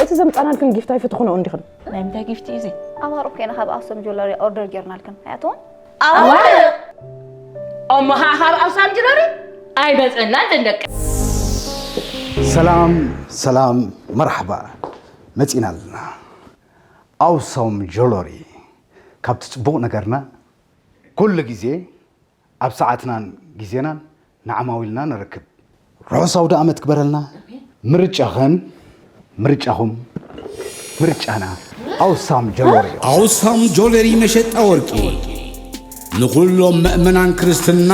እቲ ዘምጻናልክን ጊፍት ኣይፈተኹንኦ እንዲኽን። ናይ ምንታይ ጊፍቲ እዩ እዚ? ኣማርቕ ኮይና ካብ ኣክሱም ጆለሪ ኦርደር ጌርናልክን ኣያትዎም ኣዋርቕ! እሞ ኸዓ ካብ ኣውሳም ጅለሪ ኣይመጸናን ደንደቀ። ሰላም ሰላም፣ መርሓባ፣ መጺና ኣለና። ኣውሳም ጆለሪ፣ ካብቲ ጽቡቕ ነገርና ኩሉ ግዜ ኣብ ሰዓትናን ግዜናን ንዓማዊልና ነረክብ። ርሑስ ኣውደ ኣመት ክበረልና። ምርጫኸን ምርጫኹም ምርጫና ኣውሳም ጆለሪ። ኣውሳም ጆለሪ መሸጣ ወርቂ ንኹሎም መእመናን ክርስትና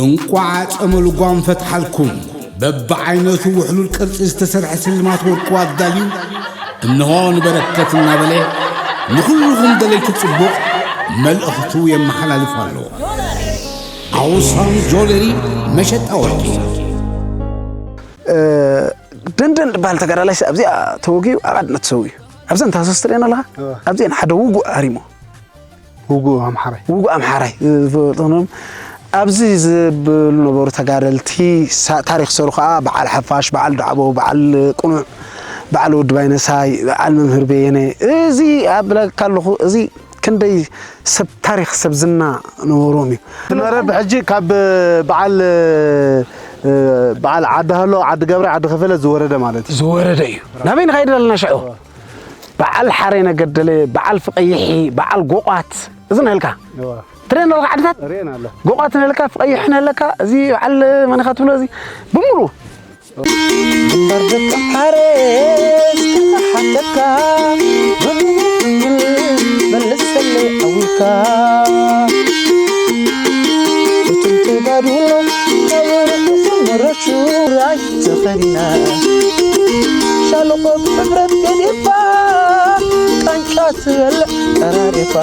እንቋዕ ጸመ ልጓም ፈትሓልኩም። በብዓይነቱ ውሕሉል ቅርጺ ዝተሰርሐ ስልማት ወርቁ ኣዳልዩ እንሆ ንበረከት እናበለ ንኹልኹም ደለይቲ ጽቡቕ መልእኽቱ የመሓላልፍ ኣሎ። ኣውሳም ጆለሪ መሸጣ ወርቂ። ደንደን ዝበሃል ተጋዳላይ ኣብዚኣ ተወጊኡ ኣብ ዓድና ተሰዊኡ። ኣብዘን ታህሳስ ትርእየን ኣለኻ? ኣብዚአን ሓደ ውጉእ ሃሪሞ። ውጉእ ኣምሓራይ። ውጉእ ኣምሓራይ ዝፈልጦም ኣብዚ ዝብሉ ነበሩ ተጋደልቲ ሳ- ታሪክ ሰሩ ከዓ በዓል ሓፋሽ፣ በዓል ዳዕቦ፣ በዓል ቅኑዕ፣ በዓል ወዲ ባይነሳይ፣ በዓል መምህር በየነ። እዚ ኣብለካ ኣለኹ፣ እዚ ክንደይ ሰብ ታሪክ ሰብ ዝና ነበሮም እዩ። መረብ ሕጂ ካብ በዓል በዓል ዓዲ ሃሎ ዓዲ ገብረ ዓዲ ከፈለ ዝወረደ ማለት እዩ። ዝወረደ እዩ። ናበይ ንኸይድ ኣለና ሽዑ? በዓል ሓሬ ነገደለ፣ በዓል ፍቐይሒ፣ በዓል ጎቋት፣ እዚ ነልካ ትሬን ኣለካ ዓድታት ሬን ኣሎ። ጎቋት ነልካ፣ ፍቐይሒ ነለካ፣ እዚ በዓል መነኻ ትብሎ፣ እዚ ብምሉ ግንባር ደቂ ሓሬ ዝተሓተካ ብምል መልሰለይ ኣዊካ እቱም ተጋድሎ ካብ ርሑቕ መረሹ ራይ ተኸዲና ሻለቆ ብሕብረት ገዲፋ ቃንጫ ትበልዕ ጠራሪፋ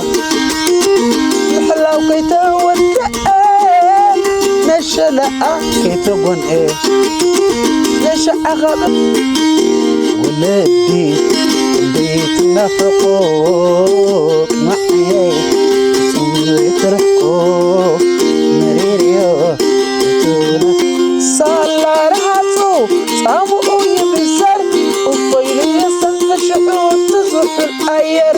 ምሕላው ከይተወድአ ነሸለኣ ከይተጎንአ ነሸዓ ካብ ወለዲ እንዴት ናፈቆ ቅማዕየ ዘይትርሕቆ መሪርዮ ሳላ ረሃጹ ጻምኡ ይብሰር እፎ ኢሉ የሰንፍሽዑ ትዙሑል ኣየር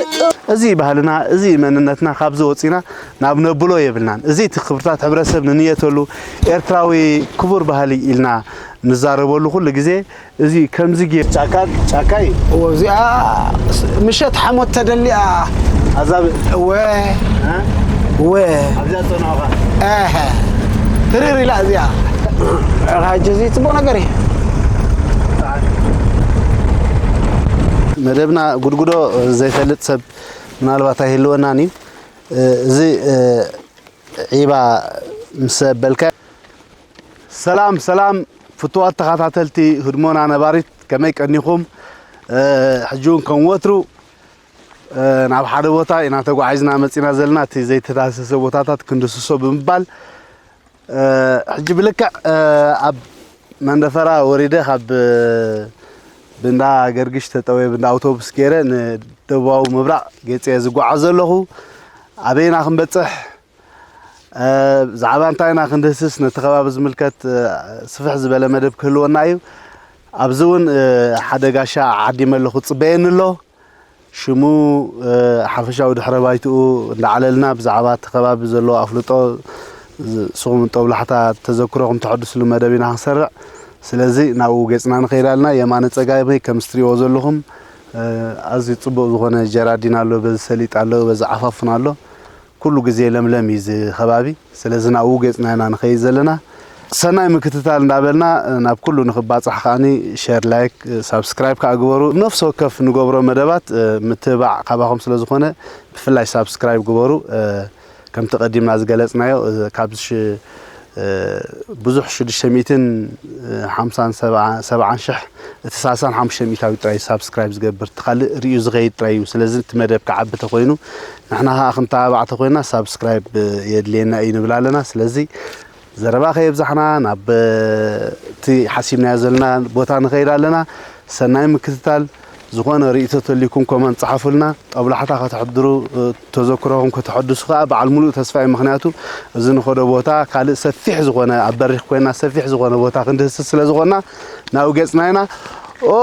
እዚ ባህልና እዚ መንነትና ካብዚ ወፂና ናብ ነብሎ የብልናን። እዚ እቲ ክብርታት ሕብረተሰብ ንንየተሉ ኤርትራዊ ክቡር ባህሊ ኢልና ንዛረበሉ ኩሉ ግዜ እዚ ከምዚ ጌር ጫካ ጫካ እዩ። እዚኣ ምሸት ሓሞት ተደሊኣ ኣዛብ እወ እ? እወ ኣብዚኣ ጸናውኻ እህ ትርር ኢላ እዚኣ ሕጂ እዚ ጽቡቕ ነገር እዩ። መደብና ጉድጉዶ ዘይፈልጥ ሰብ ምናልባት ኣይህልወናን እዩ። እዚ ዒባ ምስ በልካ ሰላም ሰላም ፍቱዋት ተኸታተልቲ ህድሞና ነባሪት ከመይ ቀኒኹም? ሕጂ እውን ከም ወትሩ ናብ ሓደ ቦታ ኢና ተጓዒዝና መፂና ዘለና እቲ ዘይተዳሰሰ ቦታታት ክንድስሶ ብምባል ሕጂ ብልክዕ ኣብ መንደፈራ ወሪደ ካብ ብንዳ ገርግሽ ተጠውየ ብንዳ ኣውቶቡስ ገይረ ንደቡባዊ ምብራቕ ገይፀ ዝጓዓዝ ዘለኹ ኣበይና ክንበፅሕ ብዛዕባ እንታይ ኢና ክንድህስስ ነቲ ከባቢ ዝምልከት ስፍሕ ዝበለ መደብ ክህልወና እዩ። ኣብዚ እውን ሓደ ጋሻ ዓዲመ ኣለኹ፣ ጽበየኒ ኣሎ። ሽሙ ሓፈሻዊ ድሕረ ባይትኡ እንዳዓለልና ብዛዕባ እቲ ከባቢ ዘለዎ ኣፍልጦ ንስኹም ጦብላሕታ ተዘክሮኹም ተሐድስሉ መደብ ኢና ክንሰርዕ። ስለዚ ናብኡ ገጽና ንኸይድ ኣለና። የማነ ጸጋመይ ከም እትሪእዎ ዘለኹም ኣዝዩ ጽቡቕ ዝኾነ ጀራዲን ኣሎ፣ በዚ ሰሊጥ ኣሎ፣ በዚ ዓፋፉን ኣሎ። ኩሉ ግዜ ለምለም እዩ እዚ ከባቢ። ስለዚ ናብኡ ገጽና ኢና ንኸይድ ዘለና። ሰናይ ምክትታል እንዳበልና ናብ ኩሉ ንኽባጻሕ ከዓኒ ሸር፣ ላይክ፣ ሳብስክራይብ ከኣ ግበሩ። ነፍሲ ወከፍ ንገብሮ መደባት ምትብባዕ ካባኹም ስለ ዝኾነ ብፍላይ ሳብስክራይብ ግበሩ። ከምቲ ቀዲምና ዝገለጽናዮ ካብዚ ሽ- ብዙሕ ሽዱሽተ ሚእትን ሓምሳን ሰብዓን ሽሕ እቲ ሳልሳን ሓሙሽተ ሚእታዊት ጥራይ ሳብስክራይብ ዝገብር እቲ ካልእ ርእዩ ዝኸይድ ጥራይ እዩ። ስለዚ እቲ መደብ ክዓቢ ተኾይኑ ንሕና ኸዓ ክንተባባዕ ተኾይና ሳብስክራይብ የድልየና እዩ ንብል ኣለና። ስለዚ ዘረባ ከየብዛሕና ናብ እቲ ሓሲብናዮ ዘለና ቦታ ንኸይድ ኣለና። ሰናይ ምክትታል። ዝኾነ ርእይቶ ተልዩኩም ኮመንት ጸሓፉልና። ጦብላሕታ ከተሕድሩ ተዘክሮኹም ከተሐድሱ ከኣ በዓል ሙሉእ ተስፋ እዩ። ምኽንያቱ እዚ ንኸዶ ቦታ ካልእ ሰፊሕ ዝኾነ ኣብ በሪኽ ኮይና ሰፊሕ ዝኾነ ቦታ ክንድህስስ ስለ ዝኾንና ናብኡ ገጽና ኢና። ኦ፣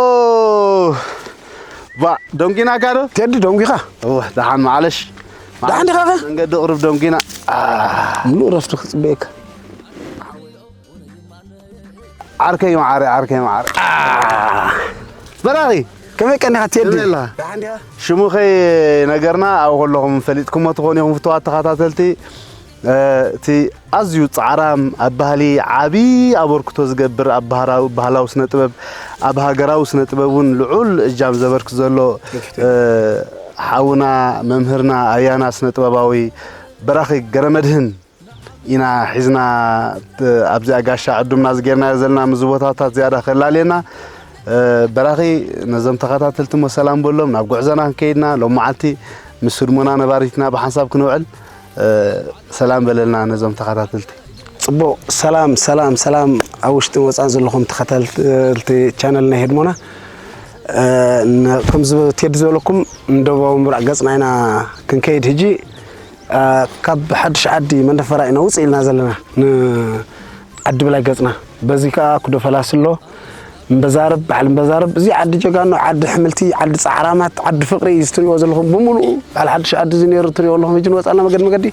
ባ፣ ደንጊናካ ዶ? ቴዲ፣ ደንጊኻ? እወ፣ ደሓን ማዕለሽ። ደሓን ዲኻ ኸ? መንገዲ ቁሩብ ደንጊና። አ። ሙሉእ እረፍቲ ክጽበየካ። ዓርከይ መዓረ፣ ዓርከይ መዓረ። አ። በራኺ። ከመይ ቀኒኻ ቴዲ? ከመይ ኣላ? ደሓን ዲኻ? ሽሙ ከይነገርና ኣብኡ ከለኹም ፈሊጥኩሞ ትኾኑ ኢኹም ፍቱዋት ተኸታተልቲ። እ፣ እቲ ኣዝዩ ጻዕራም ኣብ ባህሊ ዓቢ ኣበርክቶ ዝገብር ኣብ ባህራዊ-፣ ባህላዊ ስነ ጥበብ፣ ኣብ ሃገራዊ ስነ ጥበብ እውን ልዑል እጃም ዘበርክት ዘሎ፣ እ፣ ሓውና መምህርና ኣያና ስነ ጥበባዊ በራኺ ገረመድህን ኢና ሒዝና፣ እ፣ ኣብዚኣ ጋሻ ዕዱምና ዝጌርናዮ ዘለና፣ ምስ ቦታታት ዝያዳ ከላልየና። እ፣ በራኺ ነዞም ተኸታተልቲ እሞ ሰላም በሎም፣ ናብ ጉዕዞና ክንከይድና ሎም መዓልቲ ምስ ህድሞና ነባሪትና ብሓንሳብ ክንውዕል፣ እ፣ ሰላም በለልና ነዞም ተኸታተልቲ። ጽቡቕ፣ ሰላም፣ ሰላም፣ ሰላም ኣብ ውሽጥን ወጻን ዘለኹም ተኸታተልቲ ቻነልና ሄድሞና። እ፣ ን-፣ ከም ዝብ-፣ ቴዲ ዝበለኩም ንደቡባዊ ምብራቕ ገጽና ኢና ክንከይድ። ሕጂ፣ እ፣ ካብ ሓድሽ ዓዲ መንደፈራ ኢና ውጽእ ኢልና ዘለና። ን-፣ ዓዲ ብላይ ገጽና። በዚ ከኣ ኩዶ ፈላሲ ኣሎ። እምበዛርብ፣ በዓል እምበዛርብ፣ እዚ ዓዲ ጀጋኑ፣ ዓዲ ሕምልቲ፣ ዓዲ ጻዕራማት፣ ዓዲ ፍቕሪ እዩ። እዚ ትሪእዎ ዘለኹም ብምሉኡ በዓል ሓድሽ ዓዲ እዚ ነይሩ ትሪእዎ ኣለኹም። ሕጂ ንወጻልና መገዲ መገዲ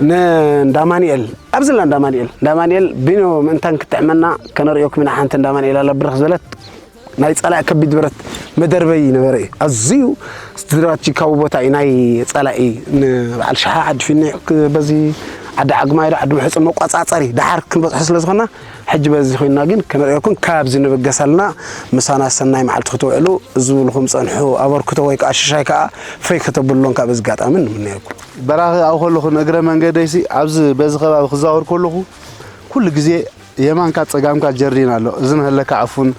ን-፣ እንዳ ኣማኑኤል፣ ኣብዚ ላ እንዳ ኣማኑኤል፣ እንዳ ኣማኑኤል ቢኖ ምእንታን ክትጥዕመና ከነርእየኩም ኢና። ሓንቲ እንዳ ኣማኑኤል ኣላ ብርኽ ዝበለት ናይ ጸላኢ ከቢድ ብረት መደርበይ ነበረ እዩ። ኣዝዩ ስትራቴጂካዊ ቦታ እዩ ናይ ጸላኢ። ንበዓል ሸሓ ዓዲ ፊኒዕ ክ-፣ በዚ ዓዲ ዓግማይ ዶ ዓዲ ምሕጽን መቋጻጸሪ ደሓር ክንበጽሖ ስለ ዝኾንና፣ ሕጂ በዚ ኮይንና ግን ከነርእየኩም ካብዚ ንብገስ ኣለና። ምሳና ሰናይ መዓልቲ ክትውዕሉ፣ እዚ ዝብልኹም ጸንሑ። ኣበርክቶ ወይ ከኣ ሽሻይ ከኣ ፈይ ከተብሉን ካብ እዚ ኣጋጣሚ ንምነየኩም። በራኺ ኣብኡ ከለኹ ንእግረ መንገደይሲ ኣብዚ በዚ ከባቢ ክዛወር ከለኹ ኩሉ ግዜ የማንካ ጸጋምካ ጀርዲን ኣሎ። እዚ ንህለካ ዕፉን፣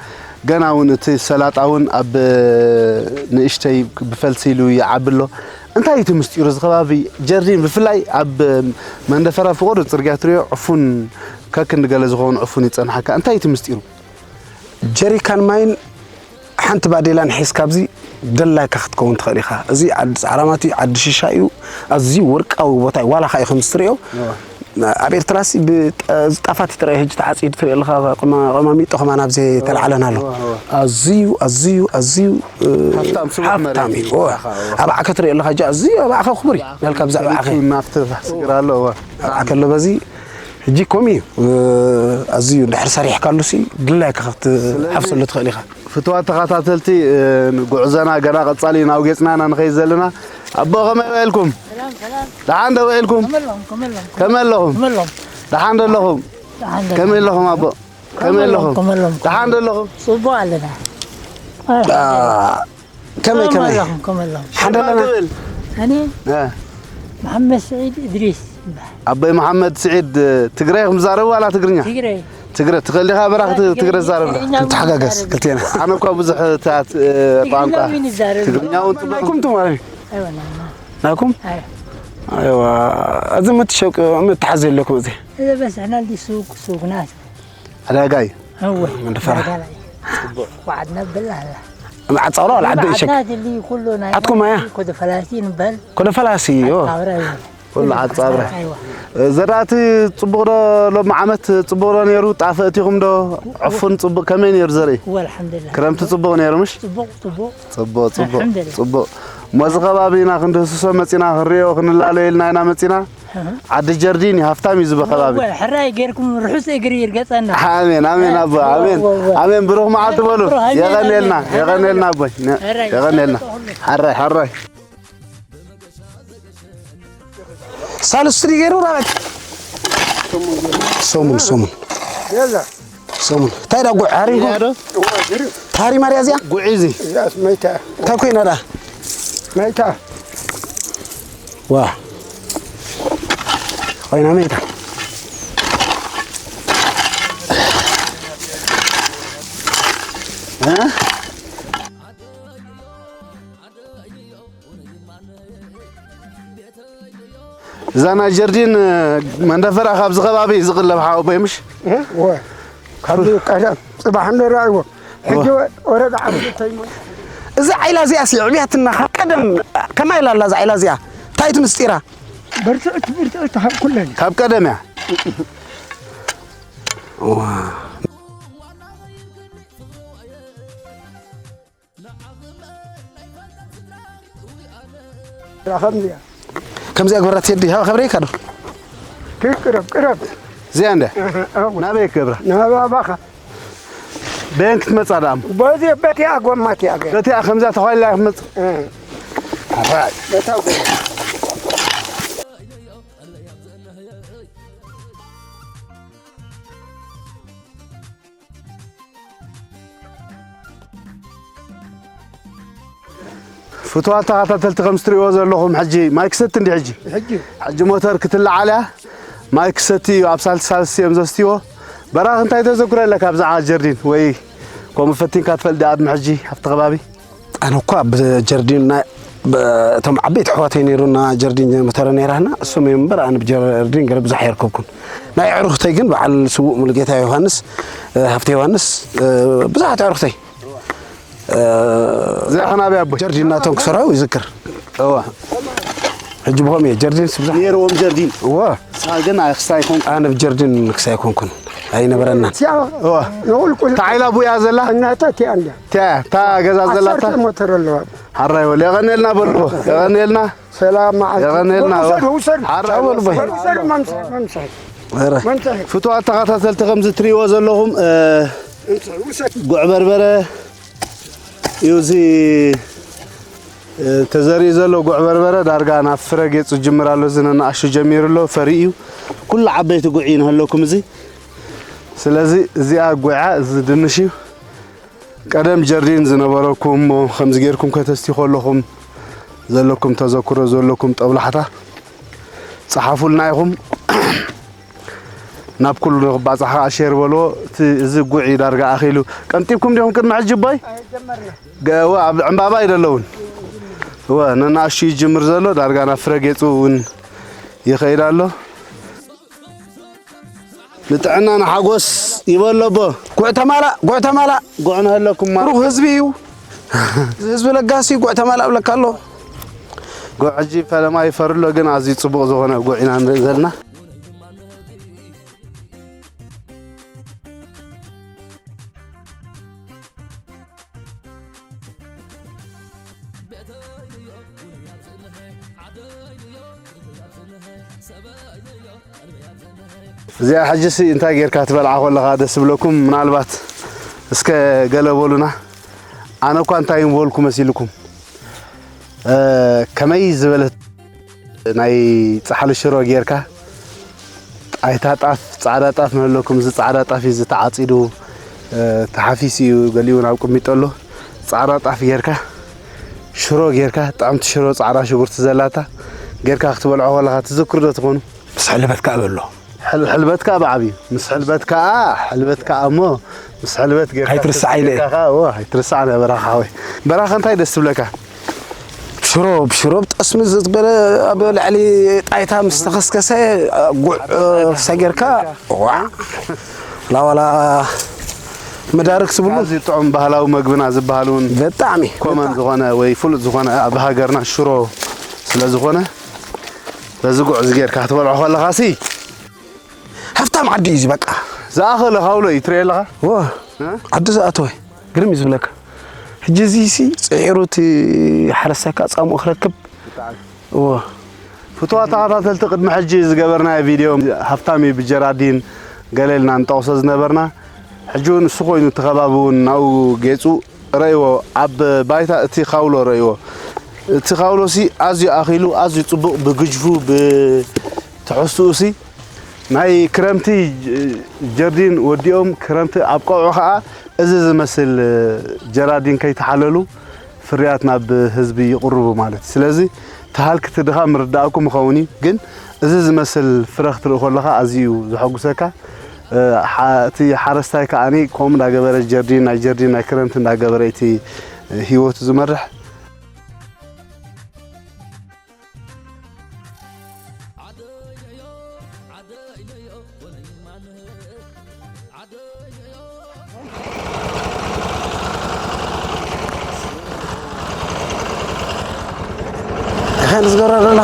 ገና እውን እቲ ሰላጣ እውን ኣብ ንእሽተይ ብፈልሲ ኢሉ ይዓቢ ኣሎ። እንታይ እዩ እቲ ምስጢሩ? እዚ ከባቢ ጀርዲን ብፍላይ ኣብ መንደፈራ ፍቑር ጽርግያ ትሪኦ ዕፉን ከክንዲ ገለ ዝኸውን ዕፉን ይጸንሓካ። እንታይ እዩ እቲ ምስጢሩ? ጀሪካን ማይን ሓንቲ ባዴላን ሒዝካ ኣብዚ ደላይካ ክትከውን ትኽእል ኢኻ። እዚ ዓዲ ጻዕራማት እዩ፣ ዓዲ ሽሻ እዩ፣ ኣዝዩ ወርቃዊ ቦታ እዩ። ዋላ ኸኣ እዩ ከምዚ ትሪኦ። እወ። ኣብ ኤርትራሲ ብጠ-፣ እዚ ጣፋት እዩ ጥራይ ሕጂ ተዓጺዱ ትሪኦ ኣለኻ፣ ቆማ-፣ ቆማሚጦ ከማን ኣብዚ ተላዕለን ኣሎ። እወ፣ እወ። ኣዝዩ፣ ኣዝዩ፣ ኣዝዩ፣ እ፣ ሃፍታም ስቡሕ መሬት ሃፍታም እዩ። እዩ። እወ። ኣኻ፣ እወ። ኣብ ዓከ ትሪኦ ኣለኻ፣ ሕጂ ኣዝዩ ኣብ ዓኸ ክቡር እዩ። ናልካ ብዛዕባ ዓኸ። ቤቱ ናፍቲ ስግር ኣሎ፣ እወ። ኣብ ዓከ ኣሎ በዚ ሕጂ ከምኡ እዩ። እ፣ ኣዝዩ እንድሕር ሰሪሕካሉሲ ድላይካ ክትሓፍሰሉ ትኽእል ኢኻ። ፍቱዋት ተኸታተልቲ፣ እ፣ ጉዕዞና ገና ቀጻሊ እዩ፣ ናብ ጌጽና ኢና ንኸይድ ዘለና። ኣቦ፣ ከመይ ውዒልኩም? ሰላም፣ ሰላም። ደሓን ዶ ውዒልኩም? ከመይ ኣለኹም? ከመይ ኣለኹም? ከመይ ኣለኹም? ከመይ ኣለኹም? ደሓን ዶ ኣለኹም? ደሓን ዶ ኣለኹም? ከመይ ኣለኹም? ከመይ ኣለኹም? ከመይ ኣለኹም? ደሓን ዶ ኣለኹም? ጽቡቕ ኣለና። ኣ፣ ከመይ፣ ከመይ ከመይ? ኣለኹም? ከመይ ኣለኹም? ሓንዳ ኣለና? ትብል? እኔ እ። መሓመድ ስዒድ እድሪስ ይበሃል። ኣቦይ መሓመድ ስዒድ፣ ትግረ ኢኹም ትዛረቡ ዋላ ትግርኛ? ትግረ። ትግረ ትኽእል ዲኻ? በራኽ ት-፣ ትግረ ትዛረብ ዶ? ትግርኛ እውን ትሓጋገዝ ይዛረብ። ክልቴና። ኣነ እኳ ብዙሕ ታት-፣ እ፣ ትግርኛ ቋንቋ እውን ይዛረብ። ትግርኛ እውን ጽቡቕ። ናይኩም ትማሊ? ኣይወ፣ ናይና። ናይኩም? ኣይ። ኣይዋ፣ እዚ ምትሸቅ-፣ ምትሓዝ የለኩም እዚ? እዚ በስሕና እንዲ ሱቅ፣ ሱቅ ናት። ዕዳጋ እዩ። እወ፣ መንደፈራ። ዕዳጋ ላይ። ጽቡቕ። ወዓድ ነብል ኣላ። ዓጻውራ ወላ ዓዲ እሸክ? ዓድና ድሊ ኩሉ ናይ ኣትኩም ኣያ? ኮደ ፈላሲ ንበል። ኮደ ፈላሲ፣ እዮ። ኣጻውራ እዩ። ኩሉ ዓጻብረ። ኣይዋ። ዘራእቲ ጽቡቕ ዶ ሎሚ ዓመት ጽቡቕ ዶ ነይሩ? ጣፍ እቲኹም ዶ? ዕፉን ጽቡቕ ከመይ ነይሩ ዘርኢ? እወ፣ ኣልሓምዱሊላህ። ክረምቲ ጽቡቕ ነይሩ ምሽ? ጽቡቕ፣ ጽቡቕ። ጽቡቕ፣ ጽቡቕ፣ ኣልሓምዱሊላህ። ጽቡቕ። እሞ እዚ ከባቢ ኢና ክንድህስሶ መጺና፣ ክንሪኦ፣ ክንላለዮ ኢልና ኢና መጺና። ኣሃ። ዓዲ ጀርዲን እዩ፣ ሃፍታም እዩ ዝብ ከባቢ። እወ፣ ሕራይ ጌርኩም ርሑስ እግሪ ይርገጸና። ኣሜን፣ ኣሜን፣ ኣቦ፣ እወ፣ ኣሜን። እወ፣ እወ። ኣሜን፣ ብሩኽ መዓልቲ በሉ። ብሩኽ፣ ኣሜን፣ የቐንየልና፣ ኣሜን። የቐንየልና ኣቦይ። ነ-፣ ሕራይ፣ የቐንየልና። ሰላም። ሕራይ፣ ሕራይ። ሳልስቲ ድዩ ገይሩ ራበይ? ሰሙን፣ ሰሙን። ገዛ። ሰሙን። እንታይ ዳ ጉዕ ሃሪም እያ ዶ? እወ፣ ግርም። ታሪ ማርያ እዚኣ? ጉዕ እዚ። እዚኣስ መይታ። እንታይ ኮይና ዳ? መይታ። ዋ። ኮይና መይታ። እ? እዛ ናይ ጀርዲን መንደፈራ ካብዚ ከባቢ እዩ ዝቕለብ ሓወቦይ ምሽ? እ? እወ። ካብዚ ቀደም ጽባሕ እንረኣይዎ። ሕጂ እወ። ወረዳ ዓዲ ተይሞ-፣ እዛ ዓይላ እዚኣ ሲ ዕብያትና ካብ ቀደም ከማይ ኢላ ኣላ እዛ ዓይላ እዚኣ? እንታይ እቲ ምስጢራ? ብርትዕቲ፣ ብርትዕቲ ካብ ኩለን። ካብ ቀደም እያ። እዋ። ከምዚኣ ከምዚኣ ግበራ ቴዲ፣ ሃባ ከብረይካ ዶ? ኪድ ቅረብ ቅረብ። እዚኣ እንደ ናበይ ክገብራ? ናባባኻ። በየን ክትመጻ ደኣ? በዚ በቲኣ ጎማ እቲኣ ገ- በቲኣ ከምዛ ተዃሊላ ክትመጽ? እ። ኣራይ። በታ ጎማ። ፍቱዋት ተኸታተልቲ ከም እትሪእዎ ዘለኹም ሕጂ ማይ ክሰቲ እንዲ ሕጂ ሕጂ ሕጂ ሞተር ክትለዓል እያ። ማይ ክሰቲ እዩ ኣብ ሳልስቲ ሳልስቲ እዮም ዘስትይዎ። በራኽ እንታይ ተዘክሮ ኣለካ ብዛዕባ ጀርዲን ወይ ከምኡ ፈቲንካ ትፈልጥ ዲኣ ቅድሚ ሕጂ ኣብቲ ከባቢ? ኣነ እኳ ብጀርዲን ናይ እቶም ዓበይቲ ኣሕዋተይ ነይሩና ጀርዲን ሞተረ ነይራና እሶም እዮም እምበር ኣነ ብጀርዲን ገለ ብዙሕ ኣይርከብኩን። ናይ ኣዕሩኽተይ ግን በዓል ስዉእ ሙሉጌታ ዮሃንስ፣ ሃፍተ ዮሃንስ፣ ብዙሓት ኣዕሩኽተይ እዚኣ ኸ ናበይ ኣቦይ? ጀርዲን ናቶም ክሰርሑ ይዝክር። እወ። ሕጂ ብኸም እየ ጀርዲን ስብዛሕ ነይርዎም ጀርዲን። እወ። ንስኻ ግን ኣይ ክስታይ ኣይኮንኩን። ኣነ ብጀርዲን ክስታይ ኣይኮንኩን። ኣይነበረናን። እወ። ንቑልቁል። ታዒላ ቡያ ዘላ? እናታ እቲኣ እንድያ። እቲኣ እታ ገዛ ዘላ እታ? ዓሰርተ ሞተር ኣለዋ። ሓራይ በል የቐንየልና በልዎ። የቐንየልና። ሰላም መዓልቲ። የቐንየልና። ውሰዱ፣ ውሰዱ። ሓራይ በል ቦይ። ውሰዱ፣ መምስ-፣ መምስሒ። ኧረ። መምስሒ። ፍቱዋት ተኸታተልቲ ከምዚ ትሪእዎ ዘለኹም እ፣ መምስሒ፣ ውሰዱ። ጉዕ በርበረ እዩ እዚ እ፣ ተዘሪኡ ዘሎ ጉዕ በርበረ ዳርጋ ናብ ፍረ ጌጹ ዝጅምር ኣሎ። እዚ ነናእሹ ጀሚሩ ኣሎ፣ ፈሪ እዩ። ኩሉ ዓበይቲ ጉዕ እዩ ንህለኩም እዚ። ስለዚ እዚኣ ጉዓ፣ እዚ ድንሽ እዩ። ቀደም ጀርዲን ዝነበረኩም እሞ ከምዚ ጌርኩም ከተስትዩ ከለኹም ዘለኩም ተዘክሮ ዘለኩም ጠብላሕታ ጸሓፉልና ኢኹም። ናብ ኩሉ ንኽባጻሕ ከዓ ሼር በልዎ። እቲ እዚ ጉዕ እዩ ዳርጋ ኣኺሉ። ቀንጢብኩም ዲኹም ቅድሚ ሕጂ እቦይ? ገ-፣ እወ፣ ኣብ ዕምባባ እዩ ዘለውን። እወ፣ ነናእሹ ይጅምር ዘሎ፣ ዳርጋ ናብ ፍረ ጌጹ እውን ይኸይድ ኣሎ። ንጥዕና ንሓጎስ ይበሎ ኣቦ። ጉዕ ተማላእ፣ ጉዕ ተማላእ። ጉዕ ንህለኩም ማለት ብሩኽ ህዝቢ እዩ። እዚ ህዝቢ ለጋሲ ጉዕ ተማላእ እብለካ ኣሎ። ጉዕ ሕጂ ፈለማ ይፈርሎ፣ ግን ኣዝዩ ጽቡቕ ዝኾነ ጉዕ ኢና ንርኢ ዘለና። እዚኣ ሕጂሲ እንታይ ጌርካ ትበልዓ ከለኻ ደስ ዝብለኩም? ምናልባት እስከ ገለ በሉና። ኣነ እኳ እንታይ ምበልኩ መሲልኩም? እ፣ ከመይ ዝበለት ናይ ጻሕሊ ሽሮ ጌርካ፣ ጣይታ ጣፍ፣ ጻዕዳ ጣፍ ንህለኩም፣ እዚ ጻዕዳ ጣፍ እዩ፣ እዚ ተዓጺዱ፣ እ፣ ተሓፊሱ እዩ፣ ገሊኡ እውን ኣብ ቅሚጦ ኣሎ። ጻዕዳ ጣፍ ጌርካ፣ ሽሮ ጌርካ፣ ጥዕምቲ ሽሮ፣ ጻዕዳ ሽጉርቲ ዘላታ ጌርካ ክትበልዖ ከለኻ ትዝክሩ ዶ ትኾኑ? ምስ ሕልበት ከኣ በሎ። ሕል-፣ ሕልበት ከኣ ብዓብዩ። ምስ ሕልበት ከኣ፣ ሕልበት ከኣ እሞ፣ ምስ ሕልበት ጌርካ ኣይትርስዓይ ኢለ። ጌርካ ከኣ፣ እወ፣ ኣይትርስዓን እያ በራኻ ሓወይ። በራኻ እንታይ ደስ ትብለካ? ሽሮ፣ ብሽሮ ብጠስሚ ዝበለ ኣብ ልዕሊ ጣይታ ምስ ተኸስከሰ፣ ጉዕ፣ እ፣ ሳይ ጌርካ፣ ዋዕ። ላዋላ መዳርግ ትብሉ? ኣዝዩ ጥዑም ባህላዊ መግብና ዝበሃል እውን ብጣዕሚ፣ ኮመን ብጣዕሚ። ዝኾነ ወይ ፍሉጥ ዝኾነ ኣብ ሃገርና ሽሮ ስለ ዝኾነ፣ በዚ ጉዕ እዚ ጌርካ ክትበልዖ ከለኻሲ፣ ሃፍታም ዓዲ እዩ እዚ በቃ። ዝኣኸለ ካውሎ እዩ ትርኢ ኣለኻ? ዎ፣ እ? ዓዲ ዝኣተወ። ግርም እዩ ዝብለካ። ሕጂ እዚ ሲ ጽዒሩ እቲ ሓረስታይ ከኣ ጻምኡ ክረክብ። ብጣዕሚ። ዎ። ፍቱዋት ተኸታተልቲ፣ ቅድሚ ሕጂ ዝገበርናዮ ቪድዮ ሃፍታም እዩ ብጀራዲን ገለ ኢልና ንጠቕሶ ዝነበርና። ሕጂ እውን እሱ ኮይኑ እቲ ከባቢ እውን ናብኡ ጌጹ ረእይዎ፣ ኣብ ባይታ እቲ ካውሎ ረእይዎ። እቲ ካውሎሲ ኣዝዩ ኣኺሉ፣ ኣዝዩ ጽቡቕ ብግጅፉ፣ ብትሕዝትኡሲ ናይ ክረምቲ ጀርዲን ወዲኦም ክረምቲ ኣብ ቀውዒ ኸኣ እዚ ዝመስል ጀራዲን ከይተሓለሉ ፍርያት ናብ ህዝቢ ይቕርቡ ማለት እዩ። ስለዚ እቲ ሃልኪ እቲ ድኻ ምርዳእኩም ይኸውን እዩ፣ ግን እዚ ዝመስል ፍረ ክትርኢ ከለኻ ኣዝዩ እዩ ዘሐጉሰካ። እ፣ ሓ-፣ እቲ ሓረስታይ ከኣኒ ከምኡ እንዳገበረ ጀርዲን፣ ናይ ጀርዲን ናይ ክረምቲ እንዳገበረ እቲ ህይወቱ ዝመርሕ። እንታይ ዝገብራ ዘላ?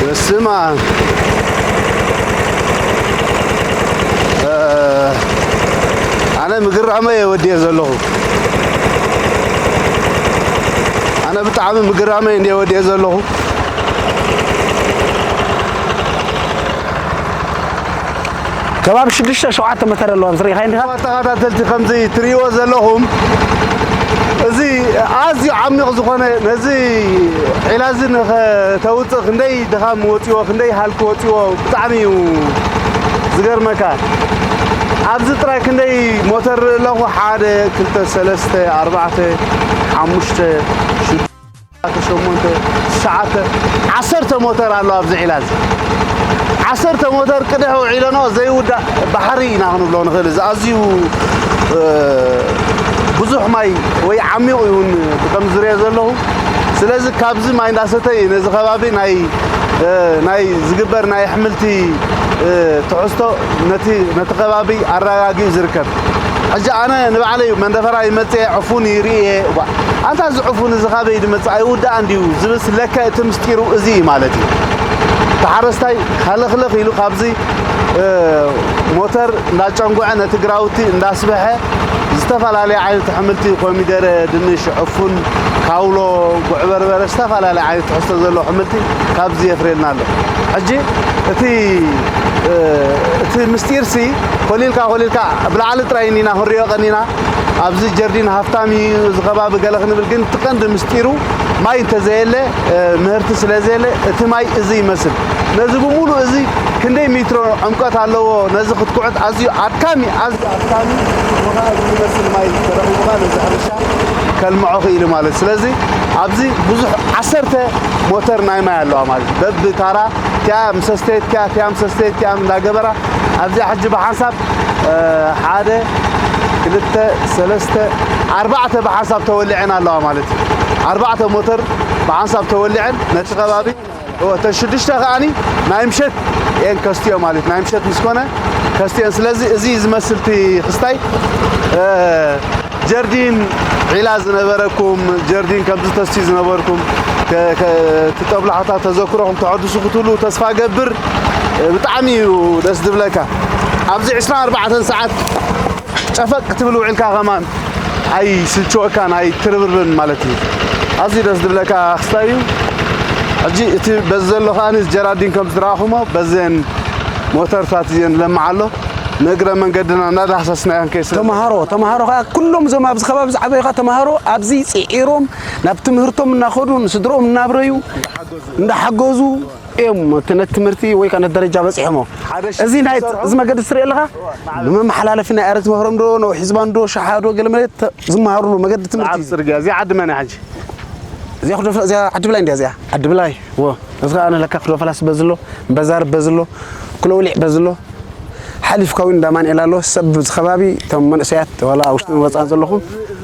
በስመ ኣብ። ኣነ ምግረመይ እየ ወዲኤ ዘለኹ። ኣነ ብጣዕሚ ምግረመይ እንድየ ወዲኤ ዘለኹ። ከባቢ ሽዱሽተ ሸውዓተ መተር ኣለዋ፣ ዝርኢኻ እንዲኻ? ተኸታተልቲ፣ ከምዚ ትርእይዎ ዘለኹም፣ እዚ ኣዝዩ ዓሚቕ ዝኾነ፣ ነዚ ዒላ እዚ ንኸተውፅእ ክንደይ ድኻም ወፂዎ፣ ክንደይ ሃልኪ ወፂዎ፣ ብጣዕሚ እዩ ዝገርመካ። ኣብዚ ጥራይ ክንደይ ሞተር ኣለኹ? ሓደ፣ ክልተ፣ ሰለስተ፣ ኣርባዕተ፣ ሓሙሽተ፣ ሽዱሽተ፣ ሸሞንተ፣ ትሽዓተ፣ ዓሰርተ ሞተር ኣሎ ኣብዚ ዒላ እዚ። ዓሰርተ ሞተር ቅድሕ ውዒለኖ ዘይውዳእ ባሕሪ ኢና ክንብሎ ንኽእል። እዚ ኣዝዩ፣ እ፣ ብዙሕ ማይ ወይ ዓሚቕ እዩ እውን፣ ከም ዝሪኦ ዘለኹ። ስለዚ ካብዚ ማይ እንዳሰተ እዩ ነዚ ከባቢ ናይ፣ እ፣ ናይ ዝግበር ናይ ኣሕምልቲ፣ እ፣ ትሕዝቶ ነቲ፣ ነቲ ከባቢ ኣረጋጊኡ ዝርከብ። ሕጂ ኣነ ንባዕለይ መንደፈራ ይመጽእ እየ፣ ዕፉን ይርኢ እየ። እባ፣ ኣንታ እዚ ዕፉን እዚ ካበይ ዝመጽእ፣ ኣይውዳእን ድዩ ዝብስ፣ ለከ እቲ ምስጢሩ እዚ እዩ ማለት እዩ። እቲ ሓረስታይ ሃለኽለኽ ኢሉ ካብዚ፣ እ፣ ሞተር እንዳጨንጉዐ ነቲ ግራውቲ እንዳስበሐ ዝተፈላለየ ዓይነት ኣሕምልቲ፣ ኮሚደረ፣ ድንሽ፣ ዕፉን፣ ካውሎ፣ ጉዕ በርበረ፣ ዝተፈላለየ ዓይነት ትሕዝቶ ዘለዎ ኣሕምልቲ ካብዚ የፍርየልና ኣሎ። ሕጂ እቲ፣ እ፣ እቲ ምስጢርሲ ኮሊልካ ኮሊልካ ብላዕሊ ጥራይ ኢና ክንሪኦ ቀኒና። ኣብዚ ጀርዲን ሃፍታም እዩ፣ እዚ ከባቢ ገለ ክንብል፣ ግን እቲ ቀንዲ ምስጢሩ ማይ እንተዘየለ፣ እ፣ ምህርቲ ስለ ዘየለ፣ እቲ ማይ እዚ ይመስል። ነዚ ብምሉእ እዚ ክንደይ ሜትሮ ዕምቀት ኣለዎ፣ ነዚ ክትኩዕት ኣዝዩ ኣድካሚ፣ ኣዝዩ ኣድካሚ፣ እዚ ዝመስል ማይ ተረኺቡ ከኣ ነዚ ሕርሻ ከልምዖ ክኢሉ ማለት። ስለዚ ኣብዚ ብዙሕ ዓሰርተ ሞተር ናይ ማይ ኣለዋ ማለት እዩ። በብታራ እቲኣ ምስ ኣስተየት እቲኣ፣ እቲኣ ምስ ኣስተየት እቲኣ እንዳገበራ ኣብዚኣ ሕጂ ብሓንሳብ፣ እ፣ ሓደ፣ ክልተ፣ ሰለስተ፣ ኣርባዕተ ብሓንሳብ ተወሊዐን ኣለዋ ማለት እዩ። ኣርባዕተ ሞተር ብሓንሳብ ተወሊዐን ነቲ ከባቢ፣ እወ፣ እተን ሽዱሽተ ከኣኒ ናይ ምሸት እየን ከስትዮ ማለት፣ ናይ ምሸት ምስ ኮነ ከስትየን። ስለዚ እዚ ዝመስል እቲ ክስታይ፣ እ፣ ጀርዲን ዒላ ዝነበረኩም፣ ጀርዲን ከምዚ ተስትዩ ዝነበርኩም፣ ከ-፣ ከ-፣ እቲ ጦብላሕታ ተዘክሮኹም ተሐድሱ ክትህልዉ ተስፋ ገብር። ብጣዕሚ እዩ ደስ ዝብለካ። ኣብዚ ዕስራን ኣርባዕተን ሰዓት ጨፈቅ ክትብል ውዒልካ ከማን ኣይስልችወካን ኣይትርብርብን ማለት እዩ። ኣዝዩ ደስ ዝብለካ ክስታይ እዩ። ሕጂ እቲ በዚ ዘሎ ከኣ ጀራዲን ከም ዝረኣኹሞ በዘን ሞተርታት እየን ለምዓ ኣሎ። ንእግረ መንገድና እናዳህሰስና እየን ከይስለ ተምሃሮ፣ ተምሃሮ ከኣ ኩሎም እዞም ኣብዚ ከባቢ ዝዓበዩ ከኣ ተምሃሮ ኣብዚ ጽዒሮም ናብ ትምህርቶም እናኸዱ ንስድርኦም እናብረዩ እንዳሓገዙ እዮም እቲ ነቲ ትምህርቲ ወይ ከኣ ነቲ ደረጃ በጺሖሞ። ሓደ ሺህ እዚ ናይ ዝሰርሑ እዚ መገዲ ትርኢ ኣለኻ? ንመመሓላለፊ ናይ ኣረግቲ መህሮም ዶ፣ ነዊሕ ዝባን ዶ፣ ሸሓ ዶ፣ ገለ መለ ተ-፣ ዝመሃሩሉ መገዲ ትምህርቲ ሰዓብ እዩ። ጽርግያ። እዚኣ ዓዲ መን እያ ሕጂ? እዚኣ ክዶ-፣ እዚኣ ዓዲ ብላይ እንድያ እዚኣ። ዓዲ ብላይ? እዎ። እዚ ከኣ ንለካ ክዶ ፈላሲ በዝሎ፣ እምበዛር በዝሎ፣ ኩለውሊዕ በዝሎ፣ ሓሊፍካ እውን እንዳ ማንኤል ኣሎ። ሰብ እዚ ከባቢ፣ እቶም መንእሰያት ዋላ ኣብ ውሽጥን ወጻእን ዘለኹም፣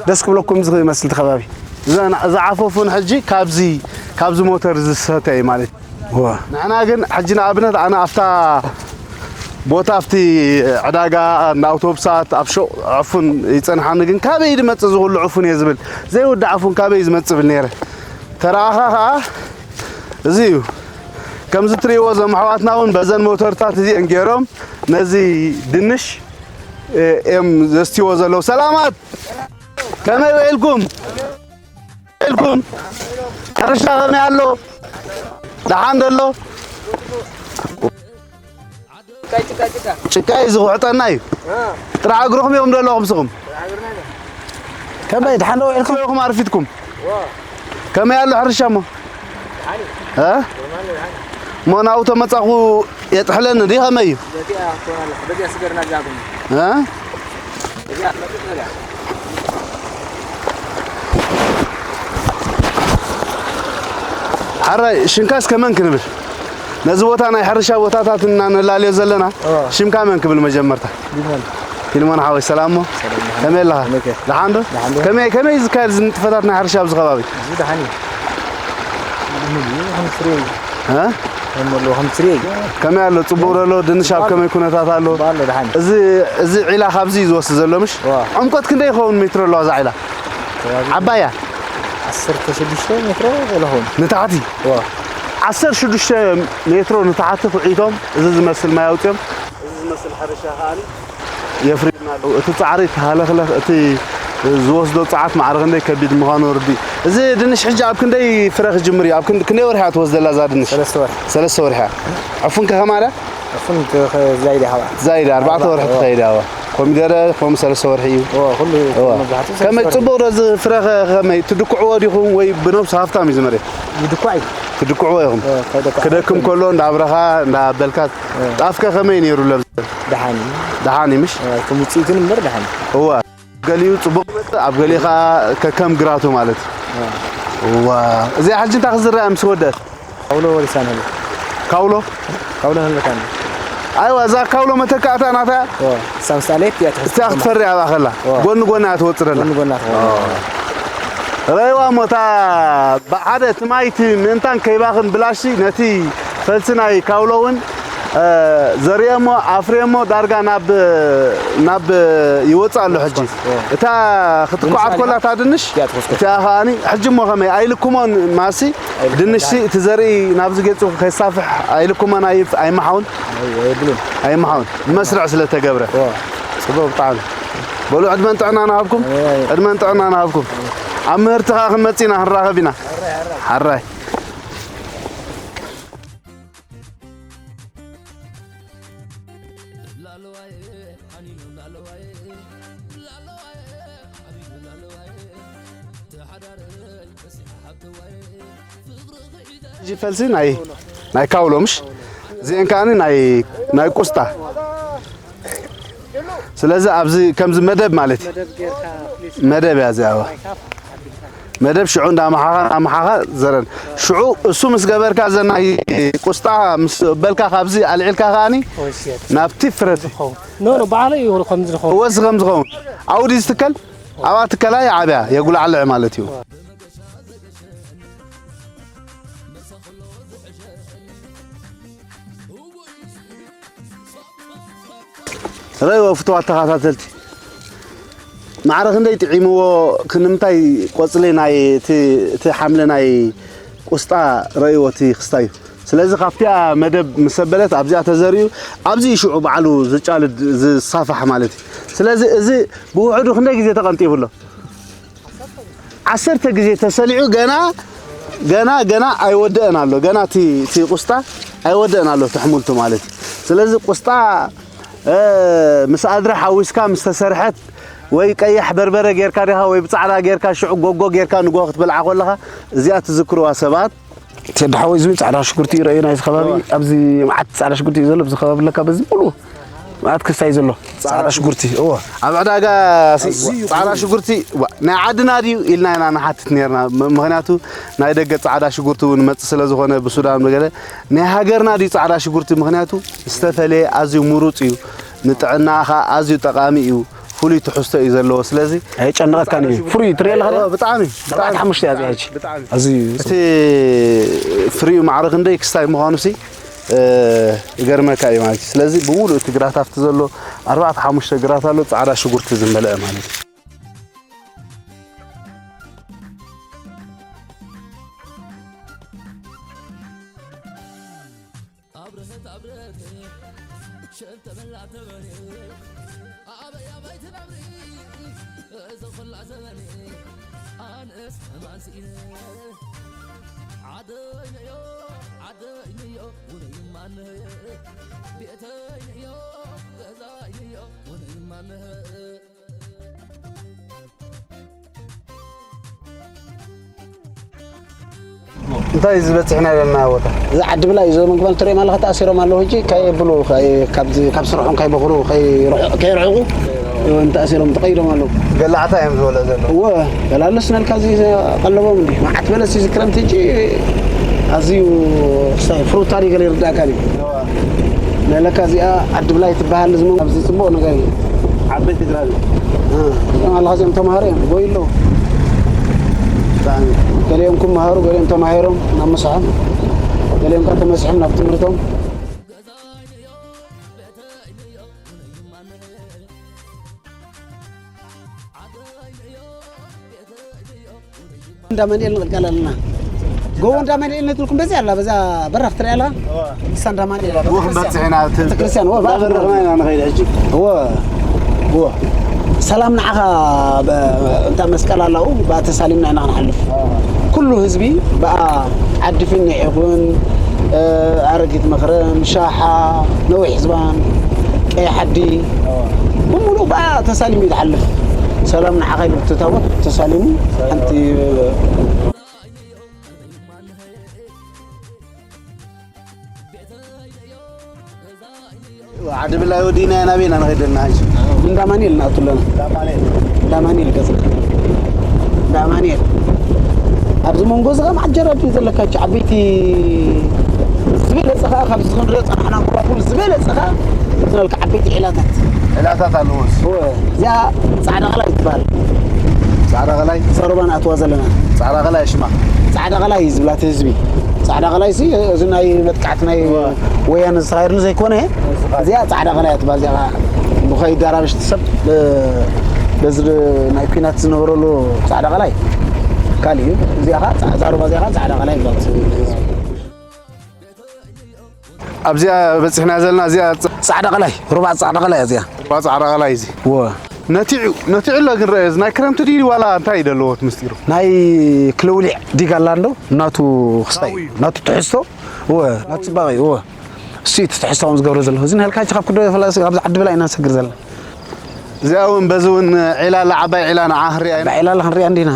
ደስ ክብለኩም እዚ ክመስል እቲ ከባቢ። እዘን ዝዓፈፉን ሕጂ ካብዚ፣ ካብዚ ሞተር ዝሰተ እዩ ማለት እዩ። እዋ። ንሕና ግን ሕጂ ንኣብነት ኣነ ኣብታ ቦታ ኣብቲ ዕዳጋ፣ እንዳ ኣውቶቡሳት፣ ኣብ ሹቕ ዕፉን ይጸንሓኒ፣ ግን ካበይ ዝመጽእ እዚ ኩሉ ዕፉን እየ ዝብል፣ ዘይውዳእ ዕፉን ካበይ ዝመጽእ ዝብል ነይረ። ተረኣኻ ኸኣ እዚ እዩ። ከምዚ ትርእይዎ እዞም ኣሕዋትና እውን በዘን ሞተርታት እዚአን ገይሮም ነዚ ድንሽ፣ እ፣ እዮም ዘስትይዎ ዘለዉ። ሰላማት! ከመይ ውዒልኩም? ውዒልኩም? ሕርሻ ከመይ ኣሎ? ደሓን ዶ ኣሎ? ጭቃ እዩ ዝኹሕጠና እዩ። ጥራሕ እግርኹም ኢኹም ዶ ኣለኹም ንስኹም? ከመይ ደሓን ዶ ውዒልኩም? ኢኹም ኣርፊድኩም? ከመይ ኣሎ ሕርሻ እሞ? እ? እሞ ናብኡ ተመጻኹ የጥሕለኒ ድዩ ከመይ እዩ? እ? ሓራይ ሽምካ እስከ መን ክንብል? ነዚ ቦታ ናይ ሕርሻ ቦታታት እና ነላልዮ ዘለና እዎ። ሽምካ መን ክብል መጀመርታ? ፊልሞን። ፊልሞን ሓወይ ሰላም እሞ? ሰላም፣ ደሓን። ከመይ ኣለኻ? ከመይ ከ? ደሓን ዶ? ደሓን ዶ? ከመይ፣ ከመይ ዝካየድ እዚ ንጥፈታት ናይ ሕርሻ ኣብዚ ከባቢ? እዚ ደሓን እዩ። ምን እዩ? ከም ፍሬ እዩ። እ? ከም ኣለዎ፣ ከም ፍሬ እዩ። ከመይ ኣሎ? ጽቡቕ ዶ ኣሎ? ድንሽ ኣብ ጽቡቕ ኣሎ። ከመይ ኩነታት ኣሎ? ጽቡቕ ኣሎ፣ ደሓን እዩ። እዚ፣ እዚ ዒላ ካብዚ እዩ ዝወስድ ዘሎ ምሽ? እዎ። ዕምቆት ክንደይ ይኸውን ሜትሮ ኣለዋ እዛ ዒላ? ከባቢ ዓባያ? ዓሰርተ ሽዱሽተ ሜትሮ ገለ ኸውን። ንታሕቲ? እዎ። ዓሰርተ ሽዱሽተ ሜትሮ ንታሕቲ ኩዒቶም እዚ ዝመስል ማይ ኣውፅኦም። እዚ ዝመስል ሕርሻ ከኣ የፍርዩና። እቲ ጻዕሪ፣ እቲ ሃለኽለኽ፣ እቲ ዝወስዶ ጸዓት ማዕረ ክንደይ ከቢድ ምዃኑ ርድእ። እዚ ድንሽ ሕጂ ኣብ ክንደይ ፍረ ክጅምር እዩ? ኣብ ክንድ-፣ ክንደይ ወርሒ እያ ትወስደላ እዛ ድንሽ? ሰለስተ ወርሒ። ሰለስተ ወርሒ እያ። ዕፉን ከ ከማዳ? ዕፉን ተ-፣ ከ-፣ ዛይድ እያ። ዛይድ፣ ኣርባዕተ ኣርባዕተ ወርሒ ወርሒ። ትኸይድ እያ። ኮሚደረ ከምኡ ሰለስተ ወርሒ እዩ። እዎ፣ ኩሉ እዎ። መብዛሕትኡ ሰለስተ ከመይ ወርሒ። ጽቡቕ ዶ እዚ ፍረ ከ-፣ ከመይ ትድኩዕዎ ዲኹም ወይ ብነብሱ ሃፍታም እዩ ዝመሬት? ይድኳዕ እዩ። ትድኩዕዎ ኢኹም? እዎ፣ ከይደኳዕ ክደክም ከሎ እንዳብረኻ እንዳበልካ እዎ። ጣፍከ ከመይ ነይሩ ለምሰ? ደሓን እዩ። ደሓን እዩ ምሽ? እዎ፣ ከም ውጽኢቱን እምበር ደሓን እዩ። እወ። ገሊኡ ጽቡቕ ይመጽእ፣ ኣብ ገሊኡ ኸኣ ከከም ግራቱ ማለት እዩ። እዋ፣ እዚኣ ሕጂ እንታይ ክዝርኣ ምስ ወደት? ካውሎ ወሪሳ ንህሉ። ካውሎ? ካውሎ ንህልካ ንህሉ። ኣይዋ፣ እዛ ካውሎ መተካእታ ናታ እዋ፣ ሳምሳሌት እያ ትሕዝ እቲኣ ክትፈሪ ኣብኣ ከላ፣ እዋ። ጎኒ ጎና እያ ትወጽእ ዘላ። ጎኒ ጎና ትኸውን። እዋ። ረእይዋ እሞ እታ ብሓደ እቲ ማይ እቲ ምእንታን ከይባኽን ብላሽቲ ነቲ ፈልሲ ናይ ካውሎ እውን እ፣ ዘርእየሞ ኣፍርየሞ ዳርጋ ናብ፣ ናብ ይወጽእ ኣሎ ሕጂ። እ። እታ ክትኳዓት ንምሳሌ ከላ እታ ድንሽ፣ እቲኣ ትኹስኩስ። እቲኣ ከኣኒ፣ ሕጂ እሞ ከመይ ኣይልክሞን ማሲ፣ ኣይልክሞን። ድንሽሲ እቲ ዘርኢ ናብዚ ገጹ ከይሳፍሕ ኣይልክሞን፣ ኣይ-፣ ኣይመሓውን? ኣይ-፣ ኣይብሉን። ኣይመሓውን። ብመስርዕ ስለ ተገብረ። እ። ጽቡቕ ብጣዕሚ። በሉ ዕድመን ጥዕናን ሃብኩም። ኣሜን። ዕድመን ጥዕናን ሃብኩም። ኣብ ምህርቲ ከኣ ክንመጽእ ኢና፣ ክንራኸብ ኢና። ሕራይ። ሕጂ ፈልሲ ናይ፣ ናይ ካውሎ ምሽ? እዚአን ከኣኒ ናይ፣ ናይ ቁስጣ። ስለዚ ኣብዚ ከምዚ መደብ ማለት እዩ። መደብ እያ እዚኣ። መደብ ሽዑ እንዳመሓኻ፣ እንዳመሓኻ ዘረን። ሽዑ እሱ ምስ ገበርካ ዘናይ ቁስጣ ምስ በልካ ካብዚ ኣልዒልካ ከኣኒ ናብቲ ፍረት። ኖ፣ ኖ፣ ባዕሉ እዩ ከምዚ ዝኸውን። እወ፣ እዚ ከም ዝኸውን። ኣብኡ ድዩ ዝትከል? ኣብኣ ትከላ ይዓብያ፣ የጉላዕልዕ ማለት እዩ። ረእይዎ ፍትዋት ተኸታተልቲ። ማዕረ ክንደይ ጥዒምዎ፣ ክንምታይ ቆጽሊ ናይ እቲ፣ እቲ ሓምሊ ናይ ቁስጣ ረእይዎ እቲ ክስታዩ። ስለዚ ካብቲኣ መደብ ምስ ኣበለት ኣብዚኣ ተዘሪኡ፣ ኣብዚ ሽዑ ባዕሉ ዝጫልድ ዝሳፋሕ ማለት እዩ። ስለዚ እዚ ብውሕዱ ክንደይ ግዜ ተቐንጢቡ ኣሎ? ዓሰርተ ግዜ ተሰሊዑ ገና፣ ገና፣ ገና ኣይወደአን ኣሎ። ገና እቲ፣ እቲ ቁስጣ ኣይወደአን ኣሎ፣ እቲ ሕሙልቱ ማለት እዩ። ስለዚ ቁስጣ፣ እ፣ ምስ ኣድሪ ሓዊስካ ምስ ተሰርሐት ወይ ቀይሕ በርበረ ጌርካ ዲኻ ወይ ብጻዕዳ ጌርካ ሽዑ ጎጎ ጌርካ ንጎ ክትበልዓ ከለኻ እዚኣ ትዝክርዋ ሰባት። ቴዲ ሓወይ፣ እዚ እውን ጻዕዳ ሽጉርቲ እዩ ረእዮ ናይዚ ከባቢ። እዋ። ኣብዚ መዓት ጻዕዳ ሽጉርቲ እዩ ዘሎ፣ ኣብዚ ከባቢ ኣለካ፣ በዚ ሙሉ መዓት ክስታይ ዘሎ ጻዕዳ ሽጉርቲ። እዋ። ኣብ ዕዳጋ ሲ-፣ ኣዝዩ ጻዕዳ ሽጉርቲ፣ ዋ፣ ናይ ዓድና ድዩ ኢልና ኢና ንሓትት ነርና። ም-፣ ምኽንያቱ ናይ ደገ ጻዕዳ ሽጉርቲ እውን መጽእ ስለ ዝኾነ ብሱዳን ብገለ፣ ናይ ሃገርና ድዩ ጻዕዳ ሽጉርቲ? ምኽንያቱ ዝተፈለየ ኣዝዩ ምሩጽ እዩ፣ ንጥዕና ኸኣ ኣዝዩ ጠቓሚ እዩ። ፍሉይ ትሕዝቶ እዩ ዘለዎ። ስለዚ ኣየጨንቐካን እዩ። ፍሩይ ትርኢ ኣለኻ ዶ? ኦ፣ ብጣዕሚ፣ ኣርባዕተ ብጣዕሚ። ሓሙሽተ እያ እዚኣ ሕጂ። ብጣዕሚ። ኣዝዩ እቲ ፍሪኡ ማዕረ ክንደይ ክስታይ ምዃኑሲ፣ እ፣ ይገርመካ እዩ ማለት እዩ። ስለዚ ብምሉእ እቲ ግራት ኣብቲ ዘሎ ኣርባዕተ ሓሙሽተ ግራት ኣሎ፣ ጻዕዳ ሽጉርቲ ዝመልአ ማለት እዩ። ኣብርሀት ኣብርሀት ሸንተመላ ተበሬ ኣበይ ኣበይ ትነብሪ እዚ ኹላ ዘመኔ ኣነስ ሕማን ስኢነ ዓደይ ንዮ ዓደይ ንዮ ውነይ ማነየ ቤተይ ንዮ ገዛይ ንዮ ውነይ ማነየ እንታይ እዩ ዝበጽሕና ዘለና ቦታ? እዚ ዓዲ ብላይ እዩ፣ እዞም ምግባል ትሪኦም ኣለኻ፣ ተኣሲሮም ኣለዉ። ሕጂ ከየብሉ፣ ከይ-፣ ካብዚ፣ ካብ ስርሖም ከይበኽሩ፣ ከይርሑ-፣ ከይርሕቑ፣ እዮም ተኣሲሮም፣ ተቐይዶም ኣለዉ። ገላዕታ እዮም ዝበሎ ዘለዉ። እወ፣ ገላልስ ነልካ እዚ ቀለቦም እንዲ። መዓት በለስ እዚ ክረምቲ ሕጂ ኣዝዩ ክስታይ ፍሩታ ድዩ ገለ ይርዳእካ ድዩ? እወ። ነለካ እዚኣ ዓዲ ብላይ ትበሃል፣ እዚ ምን-፣ ኣብዚ ጽቡቕ ነገር እዩ። ዓበይቲ ግራብ እዩ። እ፣ እዚኦም ኣለኻ፣ እዚኦም ተማሃሮ እዮም፣ ጎይ ኣለዉ። ብጣዕሚ። ገሊኦም ክመሃሩ፣ ገሊኦም ተማሂሮም ናብ መስሖም፣ ገሊኦም ከኣ ተመሲሖም ናብ ትምህርቶም። እንዳ መንኤል ንቕልቀል ኣለና። ጎቦ እንዳ መንኤል ነትልኩም በዚኣ ኣላ፣ በዛ በራፍ ትሪኣ ኣለኻ? እዋ። ንሳ እንዳ መንኤል እያ። እዎ፣ ክንበጽሕ ኢና። እቲ ቤተክርስትያን፣ እዎ፣ በኣፍ እንዳበረኽና ኢና ንኸይድ ሕጂ። እዎ። እወ። ሰላም ንዓኻ። ብ-፣ እንታ መስቀል ኣላው ብኣ ተሳሊምና ኢና ክንሓልፍ። ኩሉ ህዝቢ ብኣ ዓዲ ፍኒዕ ይኹን፣ እ፣ ኣረጊት መኽረም፣ ሻሓ፣ ነዊሕ ዝባን፣ ቀይሕ ዓዲ፣ ብምሉእ ብኣ ተሳሊሙ እዩ ዝሓልፍ። ሰላም ንዓኻ ኢሉ እቲ ታቦት ተሳሊሙ ሓንቲ ዓዲ ብላይ ወዲና ኢና፣ ናበይና ንኸይድ ዘለና ሕጂ? እንዳ ማንኤል ንኣቱ ኣለና። እንዳ ማንኤል። እንዳ ማንኤል ገጽና። እንዳ ማንኤል። ኣብዚ መንጎ እዚ ኸም ዓጀራ ድዩ ዘለካ? እቺ ዓበይቲ ዝበለጸ ኸኣ ካብዚ ክንሪኦ ጸናሕና፣ ኩባኩል ዝበለጸ ኸኣ እቲ ናልካ ዓበይቲ ዒላታት። ዒላታት ኣለዎስ? እወ፣ እዚኣ ጻዕዳ ቐላይ ትበሃል። ጻዕዳ ቐላይ? ጸረባ ንኣትዋ ዘለና። ጻዕዳ ቐላይ ሽማ? ጻዕዳ ቐላይ እዩ ዝብላ እቲ ህዝቢ። ጻዕዳ ቐላይ ሲ፣ እዚ ናይ መጥቃዕቲ ናይ እወ። ወያነ ዝተኻየደሉ ዘይኮነ፣ እዚኣ ጻዕዳ ቐላይ እያ ትበሃል። እዚኣ ኸኣ ብኸይድ ኣራብሽቲ ሰብ፣ ብ-፣ በዚ ድ-፣ ናይ ኲናት ዝነበረሉ ጻዕዳ ቐላይ ካልእ እዩ። እዚኣ ኸኣ ጻ-፣ እዛ ሩባ እዚኣ ኸኣ ጻዕዳ ቐላይ ይብላ እቲ ህዝቢ። ኣብዚኣ በጺሕና ዘለና እዚኣ ጻ- ጻዕዳ ቐላይ፣ ሩባ ጻዕዳ ቐላይ እያ እዚኣ። ሩባ ጻዕዳ ቐላይ እዚ። እወ። ነቲዑ፣ ነቲዑ ኣሎ ግን ረኣዮ፣ እዚ ናይ ክረምቲ ድዩ ዋላ እንታይ እዩ ዘለዎ እቲ ምስጢሩ? ናይ ክልውሊዕ ዲግ ኣላ እንዶ፣ ናቱ ክስታይ እዩ። ናቱ ትሕዝቶ፣ እወ፣ ናቱ ጽባቐ እዩ፣ እወ። እሱ እዩ እቲ ትሕዝቶ ከም ዝገብሮ ዘሎ። እዚ ንህልካ ካብ ክዶ ፈላሲ፣ ኣብዚ ዓዲ ብላ ኢና ንሰግር ዘለና። እዚኣ እውን፣ በዚ እውን ዒላ ኣላ፣ ዓባይ ዒላ ንዓ ክንሪኣ ኢና። ዒላ ኣላ ክንሪኣ እንዲና።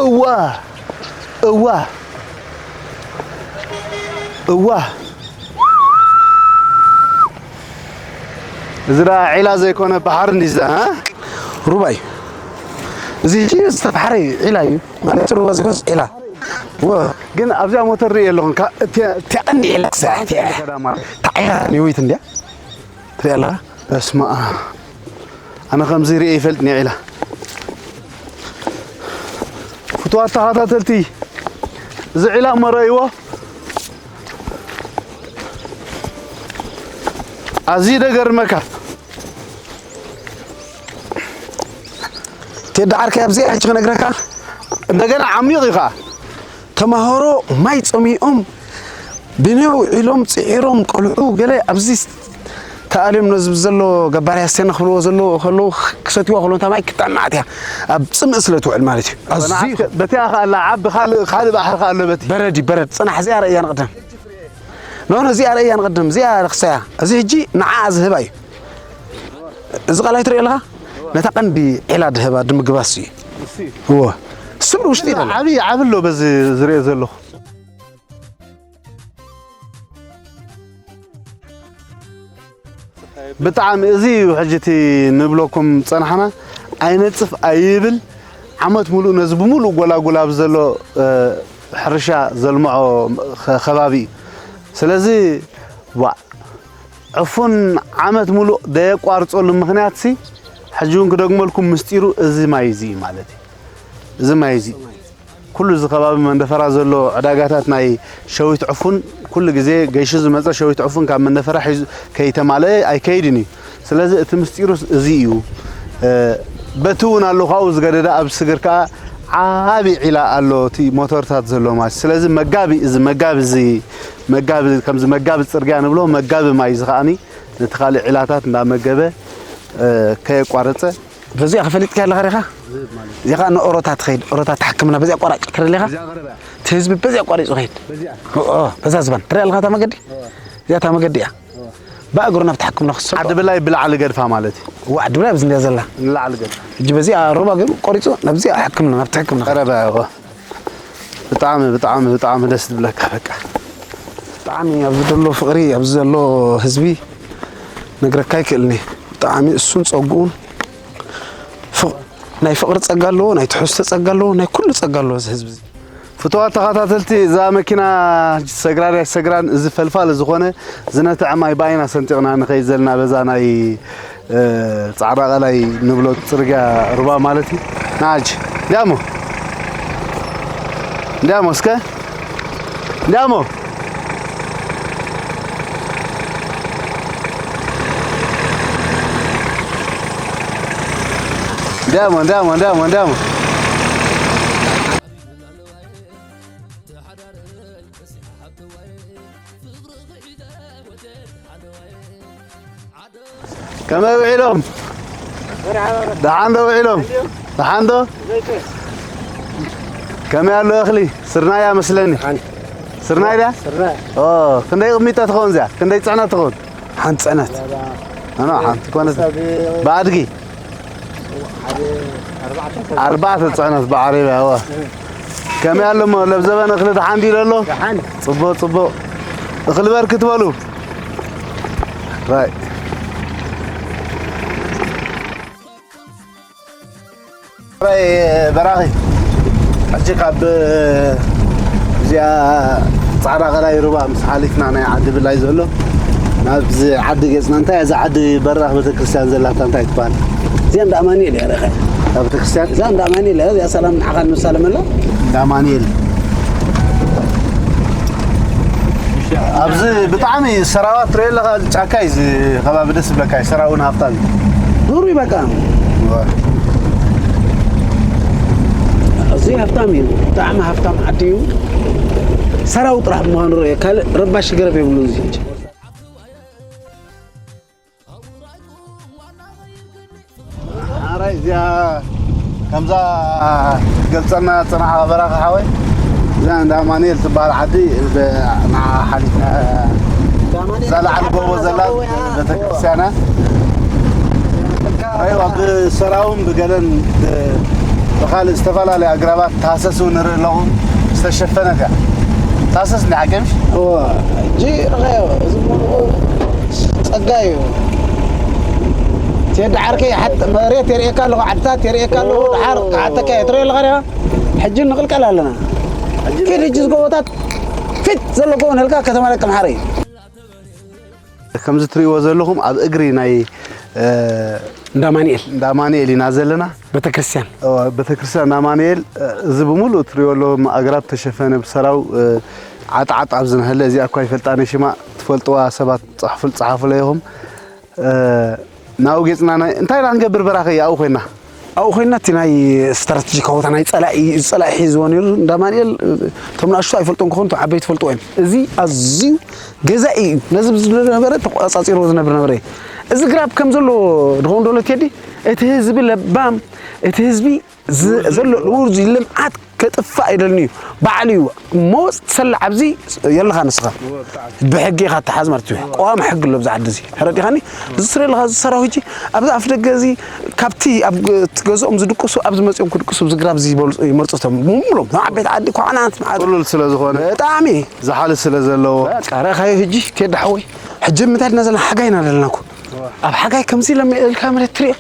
እዋ፣ እዋ፣ እዋ። እዚ ደኣ ዒላ ዘይኮነ ባሕሪ እንዲዛ፣ እ? ሩባ እዩ። እዚ ሕጂ ዝተባሕረ ዒላ እዩ። ማለት ሩባ ዘይኮነስ ዒላ። ወ-፣ ግን ኣብዚኣ ሞተር ርኢ ኣለኹ። እካ-፣ እቲኣ፣ እቲኣ ቀንዲ ዒላ ክሳዕ እቲኣ። እታ ዒላ ነዊት እንድያ። ትሪኣ ኣለኻ? በስመ ኣብ። ኣነ ከምዚ ርእየ ይፈልጥን እየ ዒላ። ፍቱዋት ተኸታተልቲ፣ እዚ ዒላ እሞ ረእይዎ። ኣዝዩ ደገርመካ። ቴዲ ዓርከይ፣ ኣብዚ ሕጂ ክነግረካ፣ እንደገና ዓሚቕ እዩ ኸዓ። ተማሃሮ ማይ ጸሚኦም ብንዮ ውዒሎም ጽዒሮም ቆልዑ ገለ ኣብዚ ተኣልዮም ነዚ ዘሎ ገባርያ ስቴና ክብልዎ ዘለዎ ከለዉ ክሰትይዋ ከለዉ፣ እታ ማይ ክትጥዕም መዓት እያ። ኣብ ጽምኢ ስለ ትውዕል ማለት እዩ። ኣዝዩ ንዓት በቲኣ ኸኣ ኣላ ዓቢ ካልእ፣ ካልእ ባሕሪ ኸኣ ኣሎ በቲ። በረድ እዩ፣ በረድ። ጽናሕ፣ እዚኣ ረእያ ንቕድም። ኖ፣ ኖ፣ እዚኣ ረእያ ንቕድም። እዚኣ ረኽሰያ። እዚ ሕጂ ንዓኣ ዝህባ እዩ። እዚ ቐላይ ትሪኦ ኣለኻ? ነታ ቀንዲ ዒላ ድህባ ድምግባስ እዩ። እዎ። ስብ ውሽጢ ይደለ። ዓብዪ፣ ዓቢ ኣሎ በዚ ዝሪኦ ዘለኹ። ብጣዕሚ እዚ እዩ ሕጂ እቲ ንብለኩም ጸናሕና፣ ኣይነጽፍ ኣይብል፣ ዓመት ሙሉእ ነዚ ብምሉእ ጎላጉል ኣብ ዘሎ፣ እ፣ ሕርሻ ዘልምዖ ኸ-፣ ከባቢ እዩ። ስለዚ፣ ዋእ፣ ዕፉን ዓመት ሙሉእ ደየቋርጸሉ ምኽንያትሲ፣ ሕጂ እውን ክደግመልኩም፣ ምስጢሩ እዚ ማይ እዚ እዩ ማለት እዩ። እዚ ማይ እዚ። ኩሉ እዚ ከባቢ መንደፈራ ዘሎ ዕዳጋታት ናይ ሸዊት ዕፉን፣ ኩሉ ግዜ ገይሹ ዝመጸ ሸዊት ዕፉን ካብ መንደፈራ ሒዙ ከይተማልአ ኣይከይድን እዩ። ስለዚ እቲ ምስጢሩስ እዚ እዩ። እ፣ በቲ እውን ኣሎ፣ ካብኡ ዝገደደ ኣብ ስግር ከኣ ዓቢ ዒላ ኣሎ፣ እቲ ሞተርታት ዘሎ ማለት። ስለዚ መጋቢ፣ እዚ መጋቢ እዚ፣ መጋቢ፣ ከምዚ መጋቢ ጽርግያ ንብሎ፣ መጋቢ ማይ እዚ ከኣኒ ነቲ ካልእ ዒላታት እንዳመገበ፣ እ፣ ከየቋረጸ። በዚኣ ከፈሊጥካ ኣለኻ ዲኻ? እዚ ኸኣ ንኦሮታ ትኸይድ፣ ኦሮታ ትሓክምና፣ በዚኣ ኣቋራጭ ትርኢ ኣለኻ? በዚኣ ቀረባ። እቲ ህዝቢ በዚኣ ኣቋሪጹ ኸይድ። በዚኣ? ኦ፣ በዛ ዝባን። ትርኢ ኣለኻ እታ መገዲ? እዚኣ እታ መገዲ እያ። እዋ። ብእግሩ ናብቲ ሕክምና ክሰዶ። ዓዲ ብላይ ብላዕሊ ገድፋ ማለት እዩ። እዋ፣ ዓዲ ብላይ ኣብዚ እንድያ ዘላ። ንላዕሊ ገድፋ። ሕጂ በዚኣ ሩባ ገይሩ ቆሪጹ ናብዚኣ ሕክምና፣ ናብቲ ሕክምና። ቀረባ፣ እዋ። ብጣዕሚ፣ ብጣዕሚ፣ ብጣዕሚ ደስ ትብለካ በቃ። ብጣዕሚ ኣብዚ ዘሎ ፍቕሪ፣ ኣብዚ ዘሎ ህዝቢ ነግረካ ኣይክእልን እየ። ብጣዕሚ እሱን ጸጉኡን ፍቕ-፣ ናይ ፍቕሪ ጸጋ ኣለዎ፣ ናይ ትሕዝቶ ጸጋ ኣለዎ፣ ናይ ኩሉ ጸጋ ኣለዎ እዚ ህዝቢ እዚ። ፍትዋት ተኸታተልቲ፣ እዛ መኪና ሰግራን ኣይሰግራን፣ እዚ ፈልፋሊ ዝኾነ ዝነትዐ ማይ ብኣይና ሰንጢቕና ንኸይድ ዘለና በዛ ናይ፣ እ፣ ጻዕዳ ቀላይ ንብሎ ጽርግያ ሩባ ማለት እዩ። ንዓጅ እንዲያሞ፣ እንዲያሞ እስከ፣ እንዲያሞ፣ እንዲያሞ፣ እንዲያሞ፣ እንዲያሞ፣ እንዲያሞ። ከመይ ውዒሎም? ደሓን ዶ ውዒሎም? ደሓን ዶ? ከመይ ኣሎ እኽሊ? ስርናይ እያ መስለኒ። ስርናይ ድያ? ኦ፣ ክንደይ ቅሚጦ ትኸውን እዚኣ? ክንደይ ጽዕነት ትኸውን? ሓንቲ ጽዕነት። ኣኖ፣ ሓንቲ ኮነት። ብኣድጊ? ኣርባዕተ ጽዕነት ብዓረብያ፣ እዋ። ከመይ ኣሎ እሞ ለብዘበን እኽሊ ደሓን ድዩ ዘሎ? ደሓን። ጽቡቕ፣ ጽቡቕ። እኽሊ በርክት በሉ። ራይ። ራይ በራኺ። ሕጂ ካብ እዚኣ ጻዕዳ ቀላይ ሩባ ምስ ሓሊፍና ናይ ዓዲ ብላይ ዘሎ ናብዚ ዓዲ ገጽና እንታይ እዛ ዓዲ በራኽ ቤተክርስትያን ዘላታ እንታይ ትበሃል? እዚኣ እንዳ ኣማኑኤል እያ፣ ርኢኻ? እዛ ቤተክርስትያን? እዛ እንዳ ኣማኑኤል እያ፣ እዚኣ ሰላም ንዓኻ ንሳለመላ። እንዳ ኣማኑኤል። ኣብዚ ብጣዕሚ ሰራዋ ትሪኦ ኣለኻ፣ ጫካ እዩ እዚ ከባቢ፣ ደስ ዝብለካ እዩ። ሰራው እውን ሃፍታም እዩ። ዱር እዩ በቃ። እዚ ሃፍታም እዩ፣ ብጣዕሚ ሃፍታም ዓዲ እዩ። ሰራው ጥራሕ ብምዃኑ ርእ፣ ካልእ ረባሺ ገረብ የብሉን እዚ። ሓራይ እዚኣ ከምዛ ገልጸና ጽናሓ በራኻ ሓወይ፣ እዛ እንዳ ኣማኑኤል ትበሃል ዓዲ ብ-፣ ንዓ ሓሊፍና እዛ ላዕሊ ጎቦ ዘላ ቤተክርስትያና። ኣይ፣ ኣብ ሰራውን ብገለን ብ-፣ ብኻልእ ዝተፈላለዩ ኣግራባት ታህሰስ እውን ንርኢ ኣለኹ፣ ዝተሸፈነት እያ። ታህሰስ እንዲ ሓቂ ምሽ? እወ፣ ሕጂ ርኸዮ፣ እዚ ምንኡ ጸጋ እዩ። ቴዲ ዓርከይ፣ ሓጥ-፣ መሬት የርእየካ ኣለኹ፣ ዓድታት የርእየካ ኣለኹ፣ ደሓር ክሓተካ እየ፣ ትሪኦ ኣለኻ ዲኻ? ሕጂ ንቕልቀል ኣለና። ኪድ ሕጂ ዝጎቦታት ፊት ዘሎ ጎቦ ንህልካ ከተማ ደቂ ኣምሓራ እዩ። ከምዚ ትሪእዎ ዘለኹም ኣብ እግሪ ናይ፣ እ፣ እንዳ ኣማኑኤል። እንዳ ኣማኑኤል ኢና ዘለና። ቤተክርስትያን። እወ፣ ቤተክርስትያን እንዳ ኣማኑኤል፣ እ፣ እዚ ብምሉእ ትሪእዎ ኣለኹም ኣግራብ ተሸፈነ ብሰራው፣ እ፣ ዓጥዓጥ ኣብ ዝነሀለ እዚኣ እኳ ይፈልጣ ነሽማ ትፈልጥዋ ሰባት ጸሕፉል-፣ ጸሓፉለይ ኢኹም። እ፣ ናብኡ ጌጽና ናይ፣ እንታይ ኢና ክንገብር በራኺ ኣብኡ ኮይና? ኣብኡ ኮይና እቲ ናይ ስትራተጂካዊ ቦታ ናይ ጸላኢ፣ ጸላኢ ሒዝዎ ነይሩ። እንዳ ኣማኑኤል፣ እቶም ንኣሽቱ ኣይፈልጦም ክኾኑ፣ እቶም ዓበይቲ ይፈልጥዎ እዮም። እዚ ኣዝዩ ገዛኢ እዩ። ነዚ ዝነበረ ተቆጻጺርዎ ዝነብር ነበረ። እዚ ግራብ ከም ዘሎ ድኸውን ዶ ቴዲ? እቲ ህዝቢ ለባም፣ እቲ ህዝቢ ዝ-፣ ዘሎ ንቡር ልምዓት ከጥፍእ ኣይደልን እዩ። ባዕሉ እዩ። እሞ ትሰልዕ ኣብዚ የለኻ ንስኻ። ብሕጊ ኢኻ ትሓዝ ማለት እዩ። ቀዋሚ ሕጊ ኣሎ ኣብዚ ዓዲ እዚ። ተረዲኻኒ? እዚ ትሪኦ ኣለኻ፣ እዚ ሰራዊት ኣብዚ ኣፍ ደገ እዚ ካብቲ ኣብ ግ-፣ እቲ ገዝኦም ዝድቅሱ ኣብዚ መጺኦም ክድቅሱ ኣብዚ ግራብ እዚ ይበሉ-፣ ይመርጹ እቶም ሙሉኦም። ኣብ ዓበይቲ ዓዲ ኳዕናት መዓት። ጥሉል ስለ ዝኾነ። ብጣዕሚ። ዝሓል ስለ ዘለዎ። በቃ ረኻዮ ሕጂ ቴዲ ሓወይ። ሕጂ ምንታይ ድና ዘለና ሓጋይ ኢና ዘለና እኮ። ኣብ ሓጋይ ከምዚ ኢሎም ኢልካ መሬት ትሪኦ።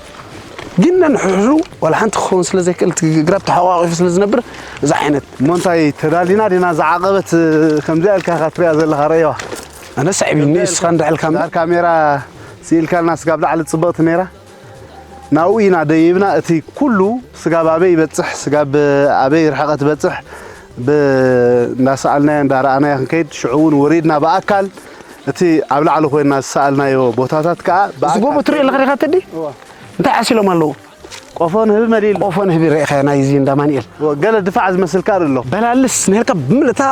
ግን ነንሕድሕዱ ዋላ ሓንቲ ክኸውን ስለ ዘይክእል፣ እቲ ግራብ ተሓቋቒፉ ስለ ዝነብር፣ እዚ ዓይነት። እሞ እንታይ ተዳሊና ዲና? ዝዓቐበት ከምዚኣ ኢልካ ኢኻ ትሪኣ ዘለኻ፣ ረእይዋ። ኣነ ሰዒቡኒ፣ ከምዚኣ ንስኻ እንዳ ኢልካ እምበር። ድሓር ካሜራ ስኢልካልና፣ ስጋብ ላዕሊ ጽብቕቲ ነይራ። ናብኡ ኢና ደይብና፣ እቲ ኩሉ ስጋብ ኣበይ ይበጽሕ፣ ስጋብ ኣበይ ርሕቐት ይበጽሕ፣ ብ-፣ እንዳሰኣልናዮ፣ እንዳረኣናዮ ክንከይድ፣ ሽዑ እውን ወሪድና ብኣካል፣ እቲ ኣብ ላዕሊ ኮይንና ዝሰኣልናዮ ቦታታት ከኣ እዚ ጎቦ ብኣካል ትሪኦ ኣለኻ ዲኻ፣ ተዲ? እዋ። እንታይ ዓሲሎም ኣለዉ? ቆፎ ንህቢ መሊሉ። ቆፎ ንህቢ ርኢኻዮ ናይዚ እንዳ ኣማኑኤል? ወ-፣ ገለ ድፋዕ ዝመስል ከኣ ኣሎ። በላልስ ነርካ ብምልእታ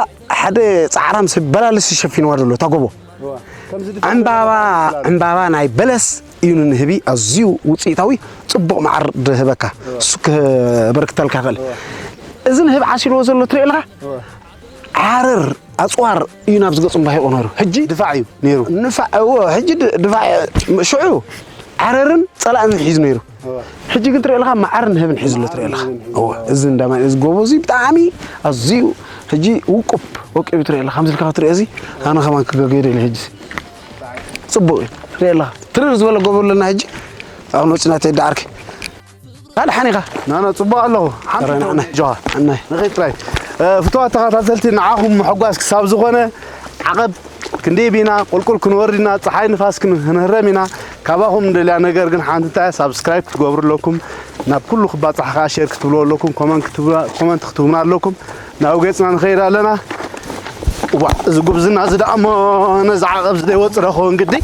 ሓደ ጻዕራም ሰብ በላልስ ይሸፊንዋ ዘሎ እታ ጎቦ። ወ-፣ ከምዚ ድፋዕ ዕምባባ፣ ዝመስል ኣሎ። ዕምባባ ናይ በለስ እዩ ንንህቢ ኣዝዩ ውጽኢታዊ ጽቡቕ መዓር ድህበካ። ወ-፣ እሱ ክበርክተልካ ይኽእል። ወ-፣ እዚ ንህቢ ዓሲልዎ ዘሎ ትሪኦ ኣለኻ? ወ-፣ ዓረር ኣጽዋር እዩ ናብ ዝገጹ እምባ ሂቑ ነይሩ። ሕጂ ድፋዕ እዩ ነይሩ። ንፋዕ፣ እዎ፣ ሕጂ ድ-፣ ድፋዕ ሽዑ ዓረርን ጸላእን ሒዙ ነይሩ። እዎ። ሕጂ ግን ትሪኦ ኣለኻ፣ መዓርን ንህብን ሒዙ ኣሎ ትሪኦ ኣለኻ። መዓርን ንህብን ሒዙ እዎ፣ ኣሎ። እዚ እንዳማ-፣ እዚ ጎቦ እዚ ብጣዕሚ ኣዝዩ ሕጂ ውቁብ ወቂቡ ትሪኦ ኣለኻ። ከምዚ ኢልካ ክትሪኦ እዚ ኣነ ከማን ክገገዮ ደልየ ሕጂ። ጽቡቕ እዩ። ትሪኦ ኣለኻ። ትርር ዝበለ ጎቦ ኣለና ሕጂ። ኣብኡ ወጺና ተይዳ ዓርኪ። ካልእ ሓኒኻ? ናና፣ ጽቡቕ ኣለኹ። ሓንቲ ጥራይ ንዓና። ጆኻ። ኣናይ። ንኸይድ ጥራይ። ፍትዋት ተኸታተልቲ፣ ንዓኹም ምሕጓስ ክሳብ ዝኾነ ዓቐብ ክንድይብ ኢና፣ ቁልቁል ክንወርድ ኢና፣ ፀሓይ ንፋስ ክን-፣ ክንህረም ኢና። ካባኹም እንደልያ ነገር ግን ሓንቲ እንታይ፣ ሳብስክራይብ ክትገብሩ ኣለኩም፣ ናብ ኩሉ ክባፃሕ ከዓ ሼር ክትብሉ ኣለኩም፣ ኮመንት ክትብሉ፣ ኮመንት ክትብሉና ኣለኩም። ናብ ገፅና ንኸይድ ኣለና። ዋ፣ እዚ ጉብዝና እዚ ደኣ እሞ ነዚ ዓቐብ እዚ ደይወፅእ ዶ ክኸውን ግዲ?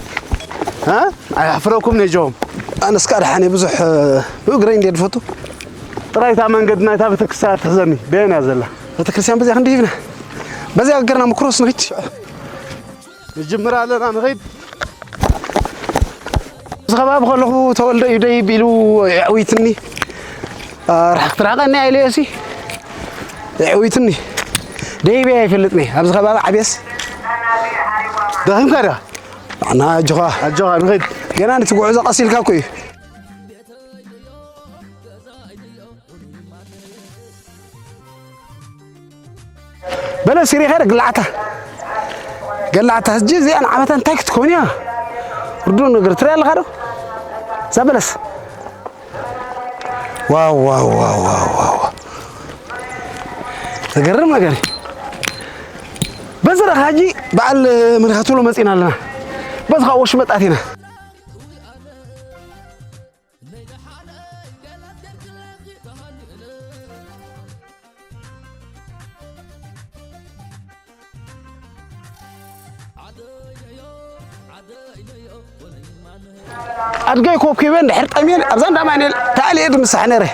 እ? ኣየሕፍረኩም ነጆም። ኣነስ ከዓ ደሓን እየ፣ ብዙሕ ብእግረይ እንድየ ዝፈቱ። ጥራይ እታ መንገዲ ናይታ ቤተክርስትያን ትሕዘኒ፣ በየን እያ ዘላ? ቤተክርስትያን በዚኣ ክንዲ ሂብና፣ በዚኣ ገርና ምክሮስ ንኺድ። ንጅምር ኣለና፣ ንኺድ። እዚ ከባቢ ከለኹ ተወልደ እዩ ደይብ ኢሉ የዕዊትኒ። አ፣ ርሕቕ ትርሕቐኒ ኢለ እሲ የዕዊትኒ። ደይበ ኣይፈልጥኒ። ኣብዚ ከባቢ ዓብየስ። ደኺምካ ድያ? ኣና ኣጆኻ። ኣጆኻ፣ ንኺድ። ገና ነቲ ጉዕዞ ቀስ ኢልካ እኮ እዩ። በለስ ይሪኸ ዶ? ግላዕታ፣ ግላዕታ። ሕጂ እዚኣ ንዓመታ እንታይ ክትከውን እያ? ርዱእ ነገር ትርኢ ኣለኻ ዶ? እዛ በለስ። ዋው፣ ዋው፣ ዋው፣ ዋው፣ ዋው። ዘገርም ነገር እዩ። በዚ ረኻ ሕጂ በዓል መሪኻትሎ መፂና ኣለና። በዚ ኻብ ወሽመጣት ኢና። ኣድገይ ኮብኪበ እንድሕር ጠምየን ኣብዛ እንዳ ማንኤል ተኣልየ ድምሳሕ ነረ።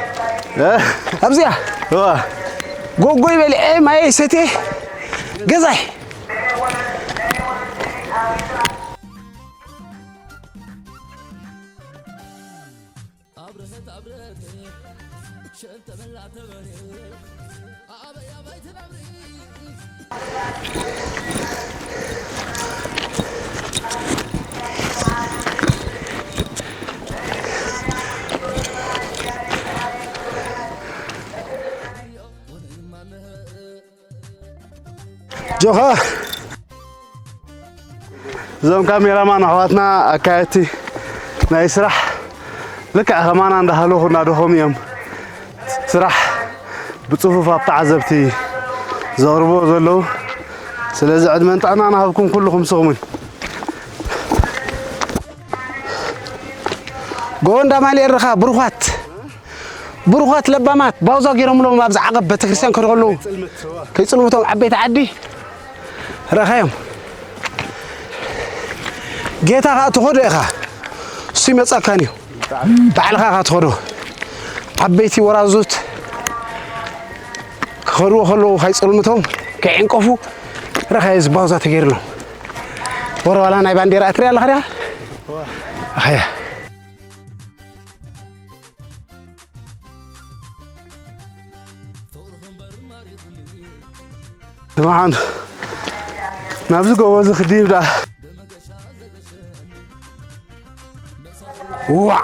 እ? ኣብዚኣ። እዋ። ጎጎይ በልዐ፣ ማየይ ሰትየ፣ ገዛይ። ጆኻ። እዞም ካሜራማን ኣሕዋትና ኣካየድቲ ናይ ስራሕ ልክዕ ከማና እንዳሃለኹ እናደኸሙ እዮም ስራሕ ብጽፉፍ ኣብ ተዓዘብቲ ዘቕርብዎ ዘለዉ። ስለዚ ዕድመን ጥዕናን ይሃብኩም ኩልኹም ስኹምን። ጎቦ እንዳ ማንኤል ርኻ ብሩኻት። ብሩኻት ለባማት ባውዛ ገይሮምሎም ኣብዚ ዓቐብ ቤተክርስትያን ከድኹ ኣለዉ። ከይጽልምቶም ዓበይቲ ዓዲ ረኻዮም። ጌታ ኸኣ ትኸዶ ኢኻ። እሱ ይመጸካን እዩ። ባዕልኻ ኸኣ ትኸዶ። ዓበይቲ ወራዙት ክኸድዎ ከለዉ ከይጽልምቶም ከይዕንቀፉ ረኻዮ፣ እዚ ባውዛ ተገይርሎም። ወረ ዋላ ናይ ባንዴራ እትሪኣ ኣለኻ ዲኻ? ኣኸያ። ስምዓን ናብዚ ጎቦ እዚ ክድይብ ደኣ። ዋዕ!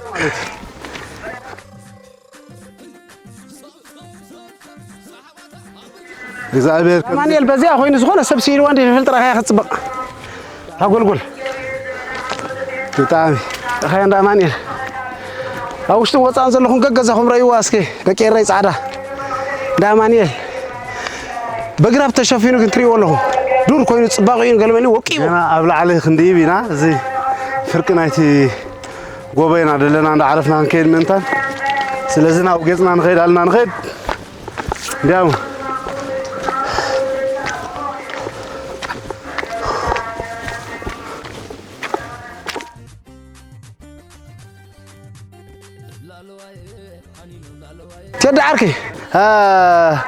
እግዚኣብሔር ከም ኣማኑኤል በዚኣ ኮይኑ ዝኾነ ሰብ ስኢልዋ እንደ ይፈልጥ ረኻያ ክትጽበቕ። ኣጎልጎል። ብጣዕሚ። ረኻያ እንዳ ኣማኑኤል። ኣብ ውሽጥን ወጻእን ዘለኹም ገገዛኹም ረእይዋ እስኪ። ደቂ ኤረይ ጻዕዳ። እንዳ ኣማኑኤል። በግራብ ተሸፊኑ ግን ትርእይዎ ኣለኹም። ዱር ኮይኑ ጽባቐኡ ገለመኒ ወቂቡ። ገና ኣብ ላዕሊ ክንድይብ ኢና። እዚ ፍርቂ ናይቲ ጎቦ ኢና ዘለና እንዳ ዓረፍና ክንከይድ ምእንታን። ስለዚ ናብ ገጽና ንኸይድ ኣልና ንኸይድ። እንዲያው ቴዲ ዓርከይ፣ አ፣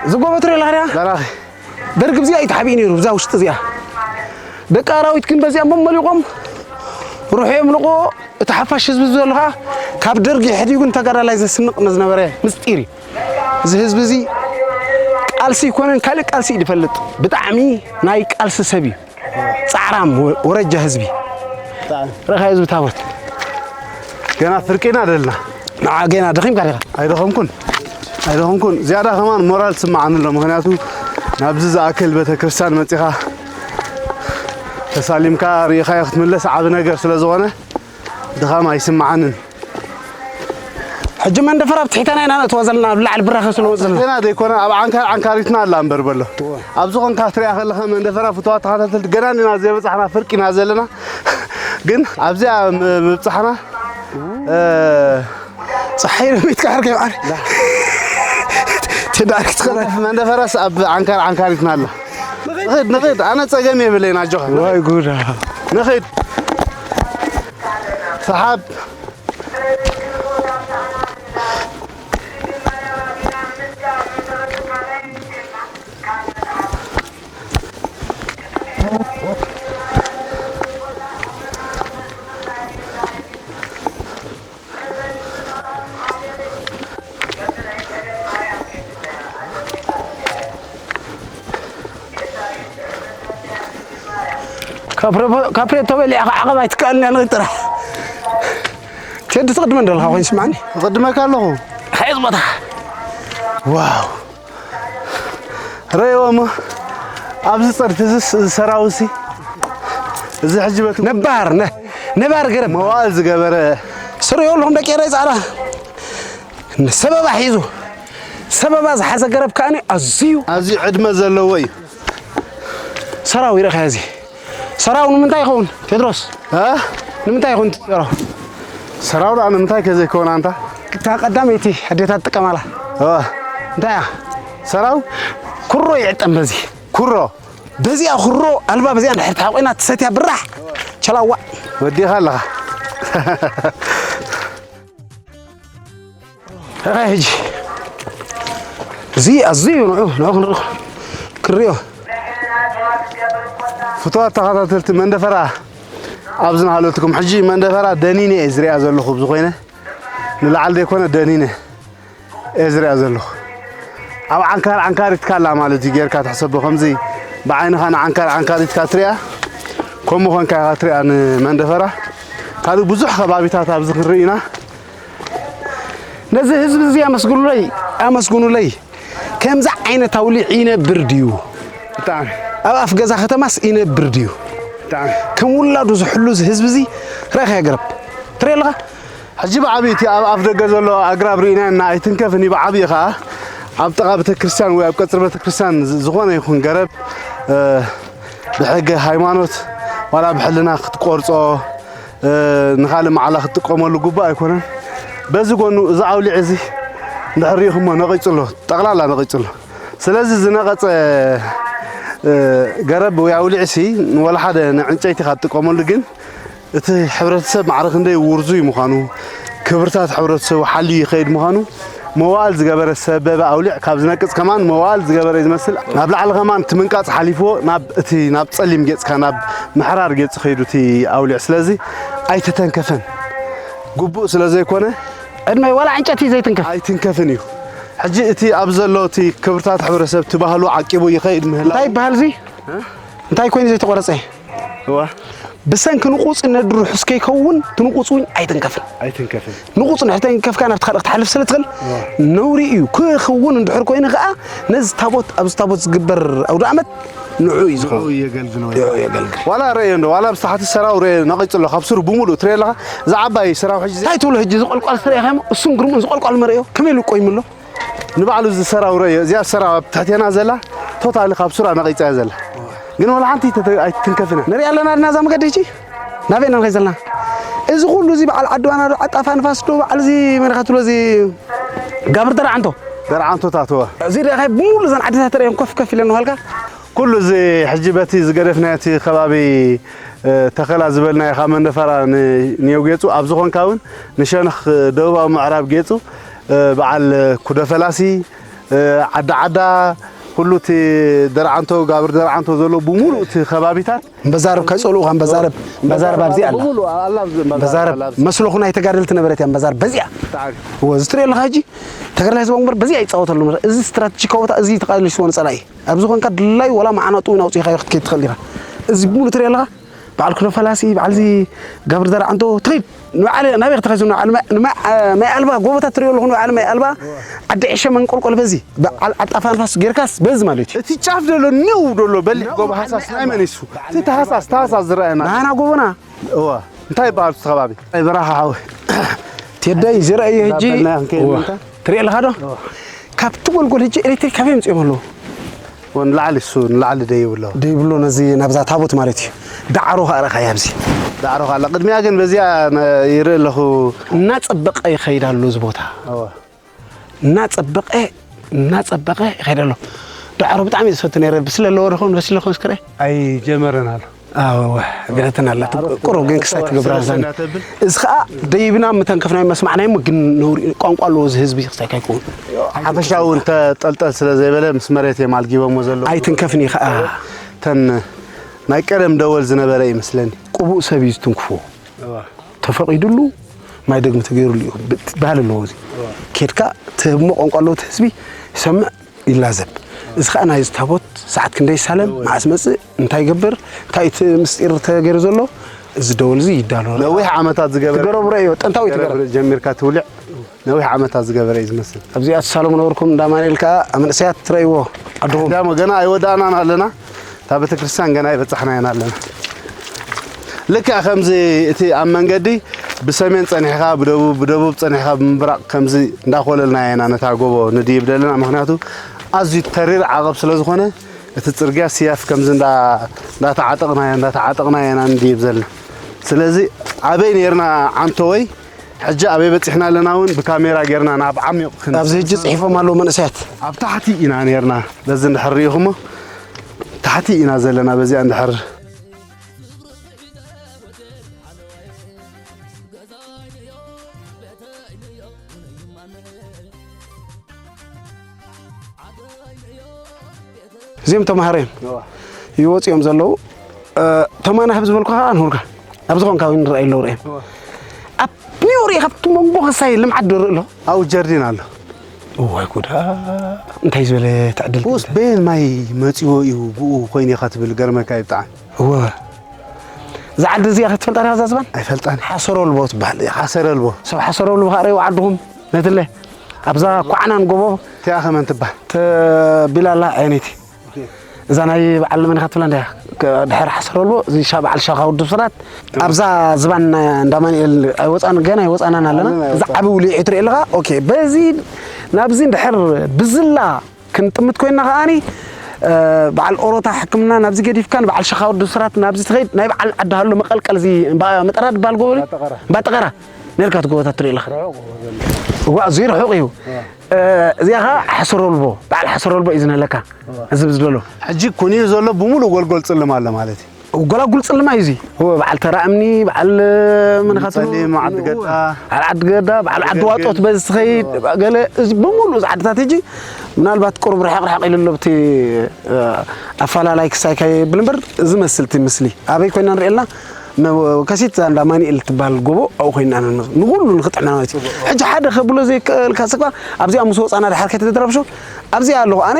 እዚ ጎቦ ትሪኦ ኣለኻ ድያ? በራኺ። ደርግ ብዚኣ እዩ ተሓቢኡ ነይሩ፣ እዛ ውሽጢ እዚኣ። ደቂ ኣራዊት ግን በዚኣ መመሊቖም ርሑዮም ልቆ፣ እቲ ሓፋሽ ህዝቢ ዘሎ ኸዓ ካብ ደርግ የሕዲጉ ንተጋዳላይ ዘስንቕ ዝነበረ ምስጢር እዩ። እዚ ህዝቢ እዚ ቃልሲ ኣይኮነን፣ ካልእ ቃልሲ እዩ ዝፈልጥ። ብጣዕሚ ናይ ቃልሲ ሰብ እዩ። ጻዕራም ወ-፣ ወረጃ ህዝቢ። ብጣዕሚ። ረኻ ህዝቢ ታቦት። ገና ፍርቂ ኢና ደልና። ንዓ ገና ደኺምካ ዲኻ? ኣይደኸምኩን። ኣይደኸምኩን። ዝያዳ ከማን ሞራል ትስምዓኒ ኣሎ። ምኽንያቱ ናብዚ ዝኣክል ቤተክርስትያን መጺኻ ተሳሊምካ ርኢኻዮ ክትምለስ ዓቢ ነገር ስለ ዝኾነ ድኻም ኣይስምዓንን። ሕጂ መንደፈራ ኣብ ትሕተና ኢና ነእትዋ ዘለና፣ ኣብ ላዕሊ ብራኸ ስለ ወፅና። ትሕተና ዘይኮነ፣ ኣብ ዓንካር ዓንካሪትና ኣላ እምበር በሎ። እወ። ኣብ ዝኾንካ ትሪኣ ከለኻ መንደፈራ ፍትዋ ተኸታተልቲ ገና እንዲና ዘይበፃሕና ፍርቂ ኢና ዘለና። ግን ኣብዚኣ ም-፣ ምብፃሕና፣ እ፣ ፀሓይ ረሚትካ ዓርከይ መዓር። ትዳር ክትኸዳ። መንደፈራስ ኣብ ዓንካር ዓንካሪትና ኣላ። ንኸይድ፣ ንኸይድ። ኣነ ፀገም የብለይን፣ ኣጆኻ። ወይ ጉዳ። ንኸይድ። ሰሓብ። ካፕሬ-፣ ካፕሬቶ በሊዕኻ ዓቐብ ኣይትከኣልን እያ ንኽጥራሕ። ቴዲ ትቕድመን ዘለኻ ኮይኑ ስምዓኒ። እቕድመካ ኣለኹ። ሓይዝ ቦታ። ዋው። ረእይዎ እሞ ኣብዚ ጸድፊ እዚስ፣ እዚ ሰራውሲ፣ እዚ ሕጂ በቲ ነባር፣ ነ-፣ ነባር ገረብ። መዋእል ዝገበረ። ስርዮ ኣለኹም ደቂ ኤረይ ጻዕዳ። ሰበባ ሒዙ፣ ሰበባ ዝሓዘ ገረብ ከኣኒ ኣዝዩ ኣዝዩ ዕድመ ዘለዎ እዩ። ሰራው ይረኸ እዚ። ሰራው ንምንታይ ይኸውን? ቴድሮስ? እ? ንምንታይ ይኸውን ሰራው? ሰራው ደኣ ንምንታይ ከዘይከውን ኣንታ? እታ ቀዳመይቲ ኣዴታት ጥቀማላ። እዋ። እንታይ እያ? ሰራው? ኩሮ ይዕጠም በዚ። ኩሮ? በዚኣ ኩሮ ኣልባ በዚኣ እንድሕር ተሓቆይና ትሰትያ ብራሕ። ቸላዋ። ወዲኻ ኣለኻ። ኸኸ ሕጂ። እዚ ኣዝዩ ንዑ፣ ንዑ ክንርኢ፣ ክንሪኦ። ፍቱዋት ተኸታተልቲ መንደፈራ፣ ኣብዚ እናሃለትኩም ሕጂ መንደፈራ ደኒነ እየ ዝሪኣ ዘለኹ፣ ብዝኾይነ ንላዕሊ ዘይኮነ ደኒነ እየ ዝሪኣ ዘለኹ። ኣብ ዓንካር ዓንካሪትካ ኣላ ማለት እዩ፣ ጌርካ ትሕሰቦ። ከምዚ ብዓይንኻ ንዓንካር ዓንካሪትካ ትሪኣ፣ ከምኡ ኾንካ ኢኻ ትሪኣ ንመንደፈራ። ካልእ ብዙሕ ከባቢታት ኣብዚ ክንርኢ ኢና። ነዚ ህዝቢ እዚ ኣመስግኑለይ፣ ኣመስግኑለይ። ከምዚ ዓይነት ኣውሊዕ ይነብር ድዩ? ብጣዕሚ። ኣብ ኣፍ ገዛ ከተማስ ይነብር ድዩ? ብጣዕሚ። ከም ውላዱ ዝሕሉ እዚ ህዝቢ እዚ ረእኻ ገረብ። ትርኢ ኣለኻ? ሕጂ ብዓቢ እቲ ኣብ ኣፍ ደገ ዘሎ ኣግራብ ርኢና ኢና፣ ኣይትንከፍን እዩ። ብዓቢ ኸኣ ኣብ ጥቓ ቤተክርስትያን ወይ ኣብ ቀጽሪ ቤተክርስትያን ዝ-፣ ዝኾነ ይኹን ገረብ፣ እ፣ ብሕገ ሃይማኖት ዋላ ብሕልና ክትቆርጾ፣ እ፣ ንኻልእ መዓላ ክትጥቀመሉ ግቡእ ኣይኮነን። በዚ ጎኑ እዚ ኣውሊዕ እዚ እንድሕር ርኢኹሞ ነቒጹ ኣሎ፣ ጠቕላላ ነቒጹ ኣሎ። ስለዚ ዝነቐጸ፣ እ፣ ገረብ ወይ ኣውሊዕሲ ንወላ ሓደ ንዕንጨይቲ ኢኻ ትጥቀመሉ፣ ግን እቲ ሕብረተሰብ ማዕረ ክንደይ ውርዙይ ምዃኑ፣ ክብርታት ሕብረተሰቡ ሓልዩ ይኸይድ ምዃኑ መዋእል ዝገበረ ሰበበ ኣውሊዕ ካብ ዝነቅጽ ከማን መዋእል ዝገበረ እዩ ዝመስል። ናብ ላዕሊ ከማን እቲ ምንቃጽ ሓሊፍዎ ናብ እቲ፣ ናብ ጸሊም ጌጽካ፣ ናብ ምሕራር ጌጽ ኸይዱ እቲ ኣውሊዕ። ስለዚ ኣይተተንከፈን። ግቡእ ስለ ዘይኮነ ዕድመይ ዋላ ዕንጨቲ ዘይትንከፍ። ኣይትንከፍን እዩ። ሕጂ እቲ ኣብ ዘሎ እቲ ክብርታት ሕብረተሰብ እቲ ባህሉ ዓቂቡ ይኸይድ ምህላው እንታይ ይበሃል እዚ? እ? እንታይ ኮይኑ ዘይተቆረጸ? እዋ። ብሰንኪ ንቑጽ ነድሩ ሕስ ከይከውን፣ እቲ ንቑጽ እውን ኣይትንከፍን። ኣይትንከፍን። ንቑጽ እንድሕር ተንከፍካ ናብቲ ካልእ ክትሓልፍ ስለ ትኽእል፣ እዋ። ነውሪ እዩ። ክኸውን እንድሕር ኮይኑ ከኣ፣ ነዚ ታቦት፣ ኣብዚ ታቦት ዝግበር ኣውደ ዓመት ንዑ እዩ ዝኸውን። ንዑ የገልግል ወይ ንዑ የገልግል። ዋላ ረእዮ እንዶ፣ ዋላ ብስተሓቲ ሰራው ረእዮ ነቒጹ ኣሎ፣ ካብ ስሩ ብምሉእ ትርእዮ ኣለኻ። እዚ ዓባይ ሰራው ሕጂ እዚ እንታይ ትብሎ ሕጂ፣ ዝቆልቋል ስረ ኢኻ እሞ፣ እሱን ግርሙን ዝቆልቋል መርእዮ፣ ከመይ ኢሉ ቆይሙ ኣሎ? ንባዕሉ እዚ ሰራው ረእዮ፣ እዚኣ ሰራው ኣብ ትሕቴና ዘላ፣ ቶታሊ ካብ ስራ ነቒጻ እያ ዘላ። ግን ወላ ሓንቲ ተተ-፣ ኣይትንከፍን እያ። ንሪኣ ኣለና ድና እዛ መገዲ ሕጂ? ናበይ ኢና ንኸይድ ዘለና? እዚ ኩሉ እዚ በዓል ዓዲ ዋና ዶ፣ ዓጣፋ ንፋስ ዶ፣ በዓል እዚ መን ኢኻ ትብሎ፣ እዚ ጋብር ደርዓንቶ? ደርዓንቶታት፣ እወ። እዚ ርኢኻዮ፣ ብምሉእ እዘን ዓድታት ርአየን ኮፍ ኮፍ ኢለን ንበልካ። ኩሉ እዚ ሕጂ በቲ ዝገደፍናዮ እቲ ከባቢ፣ እ፣ ተኸላ ዝበልናዮ ካብ መንደፈራ ን-፣ ንየው ጌጹ፣ ኣብዚ ኾንካ እውን ንሸነኽ ደቡባዊ ምዕራብ ጌጹ፣ እ፣ በዓል ኩደ ፈላሲ፣ እ፣ ዓዳ ዓዳ፣ ኩሉ እቲ ደርዓንቶ፣ ጋብር ደርዓንቶ ዘሎ ብምሉእ እቲ ከባቢታት እምበዛርብ ከይጸልኡኻ እምበዛርብ፣ እምበዛርብ ኣብዚ ኣላ። ብምሉእ ኣላ ኣብዚ እምበዛርብ እምበዛርብ ኣላ ኣብዚ። መስሎ ኹና ኣይተጋደልቲ ነበረት እያ እምበዛርብ በዚኣ። ብጣዕሚ። እወ፣ እዚ ትሪኦ ኣለኻ ሕጂ ተጋዳላይ ህዝባዊ ግንባር በዚኣ ይጻወተሉ። እዚ ስትራተጂካዊ ቦታ እዚ ተቓሊስዎ ንጸላኢ። ኣብዚ ኾንካ ድላይ ወላ መዓናጡ እውን ኣውጺእኻዮ ክትከይድ ትኽእል ኢኻ። እዚ ብምሉእ ትሪኦ ኣለኻ? በዓል ኩሎ ፈላሲ፣ በዓል እዚ ጋብር ደርዓንቶ፣ ትኸይድ ንበዓል ናበይ ክትኸይድ ንበዓል ማይ፣ ንማይ፣ ማይ ኣልባ ጎቦታት ትሪኦ ኣለኹ፣ ንበዓል ማይ ኣልባ፣ ዓዲ ዕሸ መንቆልቆል በዚ፣ በዓል ዓጣፋ ንፋስ ጌርካስ በዚ ማለት እዩ። እቲ ጫፍ ዘሎ ኒው ዘሎ በሊሕ ጎቦ ሃሳስ ናይ መን እዩ እሱ? እቲ ተሃሳስ፣ ተሃሳስ ዝረኣየና። ናና ጎቦና። እወ። እንታይ ይበሃል እቲ ከባቢ? ኣይ በራኻ ሓወይ። ቴዳይ ዝረኣየ ሕጂ እንዳበልና ክንከይድ እወ። ምንታ? ትሪኢ ኣለኻ ዶ? እወ። ካብቲ ጎልጎል ሕጂ ኤሌክትሪክ ካበይ ኣምጺኦም ኣለዉ? እወ፣ ንላዕሊ እሱ፣ ንላዕሊ ደይብሎ። ደይብሎ ነዚ ናብዛ ታቦት ማለት እዩ። ዳዕሮ ከኣ ረኣኻያ ኣብዚ። ዳዕሮ ከኣ ኣላ። ቅድሚያ ግን በዚኣ ነ-፣ ይርኢ ኣለኹ። እናጸበቐ ይኸይድ ኣሎ እዚ ቦታ። እወ። እናጸበቐ፣ እናጸበቐ ይኸይድ ኣሎ። ዳዕሮ ብጣዕሚ እየ ዝፈቱ ነይረ። ብስለ ኣለዎ ዶ ኸውን፣ በሲለ ኸውን እስከ ርኤ? ኣይጀመረን ኣሎ። ኣወ፣ ገለተን ኣላ። ቁሩብ ግን ክሳይ ትገብራ ዛን። እዚ ኸኣ ደይብና ምተንከፍናዮ መስማዕናዮ እሞ ግን ነውሪ ቋንቋ ኣለዎ እዚ ህዝቢ ክሳይ ካይከውን። ሓፈሻዊ እውን ተጠልጠል ስለ ዘይበለ ምስ መሬት እዮም ኣልጊቦሞ ዘለዉ። ኣይትንከፍን እዩ ኸኣ። ተን ናይ ቀደም ደወል ዝነበረ ይመስለኒ። ቅቡእ ሰብ እዩ ዝትንክፎ። እዋ። ተፈቒዱሉ ማይ ደግሚ ተገይሩሉ እዩ። ብ-፣ ትበሃል ኣለዎ እዚ። እዋ። ኬድካ ትህብሞ ቋንቋ ኣለዎ እቲ ህዝቢ ይሰምዕ። ይላዘብ። እዚ ኸኣ ናይዚ ታቦት ሰዓት ክንደይ ይሳለም፣ እወ። መዓስ መጽእ፣ እንታይ ይገብር፣ እንታይ እቲ ምስጢር ተገይሩ ዘሎ፣ እዚ ደወል እዚ ይዳሎ። ነዊሕ ዓመታት ዝገበረ ትገረብሮ እዮ፣ ጥንታዊ ገረብ ትገረብ። ጀሚርካ ትውልዕ፣ ነዊሕ ዓመታት ዝገበረ እዩ ዝመስል። ኣብዚኣ ትሳለሙ ነበርኩም፣ እንዳ ኣማኑኤል ከኣ መንእሰያት ትረእይዎ፣ ዓድኹም። ዳሞ ገና ኣይወዳእናን ኣለና። እታ ቤተክርስትያን ገና ኣይበጻሕናዮን ኣለና። ልክዕ ከምዚ እቲ ኣብ መንገዲ ብሰሜን ጸኒሕካ ብደቡብ፣ ብደቡብ ጸኒሕካ ብምብራቕ ከምዚ እንዳኾለልናዮ ኢና ነታ ጎቦ ንድይብ ዘለና። ምኽንያቱ ኣዝዩ ተሪር ዓቐብ ስለ ዝኾነ እቲ ጽርግያ ስያፍ ከምዚ እንዳ-፣ እንዳተዓጠቕናዮ፣ እንዳተዓጠቕናዮ ኢና ንድይብ ዘለና። ስለዚ ኣበይ ኔርና ዓንተወይ? ሕጂ ኣበይ በጺሕና ኣለና እውን ብካሜራ ጌርና ናብ ዓሚቕ ክን-፣ ኣብዚ ሕጂ ጽሒፎም ኣለዉ መንእሰያት። ኣብ ታሕቲ ኢና ኔርና። በዚ እንድሕር ርኢኹሞ ታሕቲ ኢና ዘለና። በዚኣ እንድሕር እዚኦም ተማሃሮ እዮም። እዋ። ይወፁ እዮም ዘለዉ። እ፣ ተማና ህብ ዝበልኩ ከዓ ንሁርካ። ኣብዚ ኾንካ እውን ንረኣይ ኣለዉ ርአዮም። እዋ። ኣብ ኒውሪ ካብቲ መንጎ ከሳይ ልምዓት ዶ ርኢ ኣሎ? ኣብኡ ጀርዲን ኣሎ። እዋይ ጉዳ። እንታይ ዝበለ ትዕድል ውስ ትብል። በየን ማይ መፂዎ እዩ ብኡ ኮይኑ ኢኻ ትብል ገርመካ እዩ ብጣዕሚ። እወ። እዛ ዓዲ እዚኣ ክትፈልጣ ዲኻ እዛ ዝባን? ኣይፈልጣን። ሓሰሮ ልቦ ትበሃል እያ። ሓሰረ ልቦ። ሰብ ሓሰሮ ልቦ ከዓ ርእይዎ ዓድኹም ነትለ። ኣብዛ ኳዕናን ጎቦ እቲኣ ኸመን ትበሃል? ተቢላላ ዓይነይቲ። ኦኬ። እዛ ናይ በዓል መን ኢኻ ትብላ እንድያ? ከ-፣ ድሕሪ ሓሰሮ ልቦ፣ እዚ ሻ-፣ በዓል ሻኻ ውድብ ስራት፣ እወ። ኣብዛ ዝባን እንዳ ኣማኑኤል ኣይወፃን፣ ገና ኣይወፃናን ኣለና። ኣለና፣ እዛ ኣይወፃን። ዓቢ ውሊዒ ትርኢ ኣለኻ? ኦኬ፣ በዚ ናብዚ እንድሕር ብዝላ ክንጥምት ኮይንና ከኣኒ፣ እ፣ በዓል ኦሮታ ሕክምና ናብዚ ገዲፍካ፣ ንበዓል ሸኻ ወዲ ስራት ናብዚ ትኸይድ፣ ናይ በዓል ዓዲ ሃሎ መቐልቀል እዚ እምባ መጠራ ድበሃል ጎቦ፣ እምባ ጠቐራ። እምባ ጠቐራ ነርካ እቲ ጎቦታት ትርኢ ኣለኻ። ርሑቕ ጎቦ ዘሎ። እዋ፣ እዚ ርሑቕ እዩ። እዋ። እ፣ እዚኣ ኸዓ ሓሰሮ ኣልቦ፣ በዓል ሓሰሮ ኣልቦ እዩ ዝነለካ። እዋ። እዚ ብዝደሎ። ሕጂ ኩንዩ ዘሎ ብምሉእ ጎልጎል ጽልም ኣሎ ማለት እዩ። ጎላጉል ጽልማ እዩ እዚ። እወ፣ በዓል ተራ እምኒ፣ በዓል መን ኢኻ ትብሎ? ጸሊም፣ ዓዲ ገዳ። በዓል ዓዲ ገዳ፣ በዓል ዓዲ ዓዲ ዋጦት ገርግር። በዚ ትኸይድ፣ ገለ እዚ ብምሉእ እዚ ዓድታት ሕጂ ምናልባት ቁሩብ ርሕቕ ርሕቕ ኢሉ ኣሎ፣ ብቲ፣ እ፣ ኣፈላላይ ክሳይ ከይብል እምበር፣ እዚ መስል እቲ ምስሊ። ኣበይ ኮይና ንርኢ ኣለና? መ-፣ ከሲት እንዳ ኣማኑኤል ትበሃል ጎቦ፣ ኣብኡ ኮይና ንርኢ። ንኹሉ ንኽጥዕመና ማለት እዩ። ሕጂ ሓደ ከብሎ ዘይክእል ካስኳ፣ ኣብዚኣ ምስ ወጻና ድሓር ከይተተረብሾ፣ ኣብዚኣ ኣለኹ ኣነ።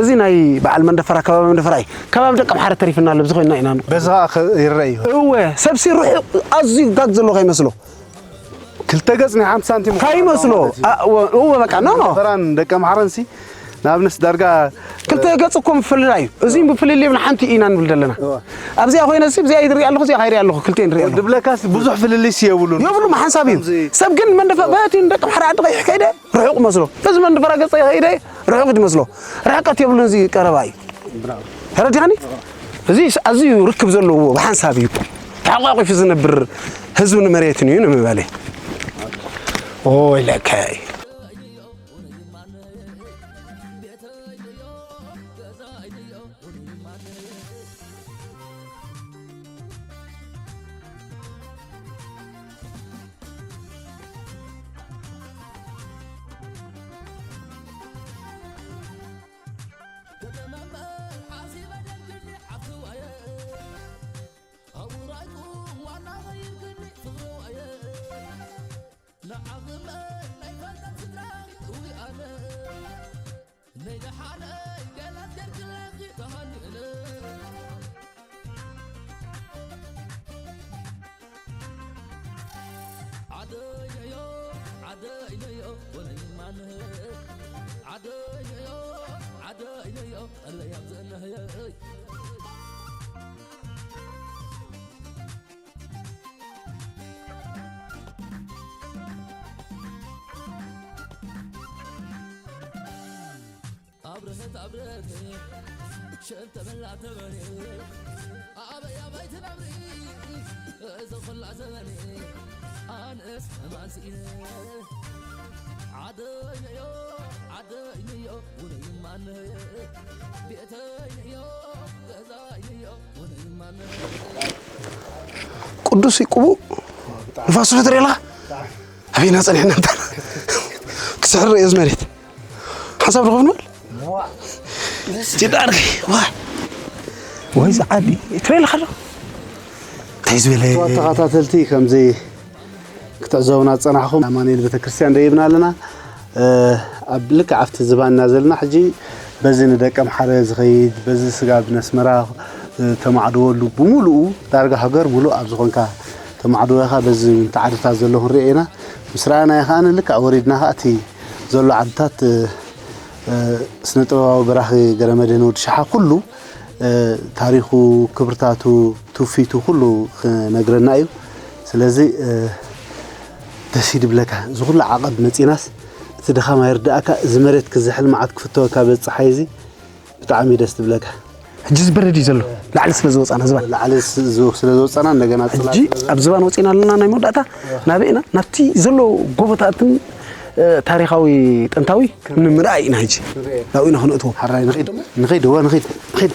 እዚ ናይ በዓል መንደፈራ፣ ከባቢ መንደፈራ እዩ። ከባቢ ደቂ ኣምሓረ ተሪፍና ኣሎ፣ ብዚ ኮይና ኢና ንቆም። በዚ ኸዓ ኸ-፣ ይረአ እዩ። እወ፣ ሰብሲ ርሑቕ ኣዝዩ ጋግ ዘለዎ ከይመስሎ። ክልተ ገጽ ናይ ሓንቲ ሳንቲም ከይመስሎ። ማለት እዩ። ኣ-፣ እወ፣ እወ፣ በቃ፣ ኖ፣ ኖ። መንደፈራን ደቂ ኣምሓረንሲ፣ ንኣብነት ዳርጋ ክልተ ገጽ እኮ ምፍልላይ እዩ። እዚ ምፍልል የብልና፣ ሓንቲ ኢና ንብል ዘለና። እወ። ኣብዚኣ ኮይነ ሲ፣ ብዚኣ ይርኢ ኣለኹ፣ እዚኣ ከይርኢ ኣለኹ፣ ክልተ ንርኢ ኣለኹ። ድብለካስ ብዙሕ ፍልልይሲ የብሉን። የብሉም፣ ሓንሳብ እዩ። ከምዚ ሰብ ግን መንደፈ-፣ በቲ ንደቂ ኣምሓረ ዓዲ ቀይሕ ከይደ፣ ርሑቕ መስሎ። እዚ መንደፈራ ገጸ ከይደ፣ ርሑቕ ድመስሎ። ርሕቀት የብሉን፣ እዚ ቀረባ እዩ። ብራቮ። ተረዲኻኒ? እዚ ኣዝዩ ርክብ ዘለዎ ብሓንሳብ እዩ። ተሓቋቂፉ ዝነብር ህዝብን መሬትን እዩ ንምባለይ። ኦይ ለካይ። መታብረት ሸንተመላ ተበሬ ኣበይ ኣበይ ትነብሪ እዚ ኹላ ዘመኔ ኣነስ ሕማን ስኢነ ዓደይ ንዮ ዓደይ ንዮ ውነይ ማነ ቤተይ ንዮ ገዛይ ንዮ ውነይ ማነ ቅዱስ እዩ ቅቡእ ንፋሱ ትርኢ ኣለኻ ኣበይና ጸኒሕና እንታ ክስሕር ርእዮ ዝመሬት ሓንሳብ ዶ ንበል ጅዳርኪ ዋ ወይ ዝዓቢ ትርኢ ኣለኻ ዶ እንታይ ዝበለ ተኸታተልቲ ከምዚ ክትዕዘቡና ዝጸናሕኹም ኣማኑኤል ቤተክርስትያን ደይብና ኣለና ኣብ ልክዕ ኣብቲ ዝባንና ዘለና ሕጂ በዚ ንደቀምሓረ ዝኸይድ በዚ ስጋብ ነስመራ ተማዕድወሉ ብምሉኡ ዳርጋ ሃገር ሙሉእ ኣብ ዝኾንካ ተማዕድወ ኢኻ በዚ ምንታ ዓድታት ዘሎ ክንሪኦ ኢና ምስ ረኣናዮ ከዓ ልክዕ ወሪድና ከዓ እቲ ዘሎ ዓድታት ስነ ጥበባዊ በራኺ ገረመድህን ወዲ ሸሓ ኩሉ ታሪኹ ክብርታቱ ትውፊቱ ኩሉ ክነግረና እዩ ስለዚ ደስ ይድብለካ እዚ ኩሉ ዓቐብ መፂናስ እቲ ድኻም ኣይርዳእካ እዚ መሬት ክዝሕል መዓት ክፍተወካ በዚ ፀሓይ እዚ ብጣዕሚ ደስ ትብለካ ሕጂ ዝበረድ እዩ ዘሎ ላዕሊ ስለ ዝወፃና ዝባን ላዕሊ ስለ ዝወፃና እንደገና ሕጂ ኣብ ዝባን ወፂና ኣለና ናይ መወዳእታ ናበይ ኢና ናብቲ ዘሎ ጎቦታትን ታሪኻዊ ጥንታዊ ንምርኣይ ኢና ሕጂ ናብኡ ኢና ክንእትዎ ሓራይ ንኸይድ ንኸይድ እወ ንኸይድ ንኸይድ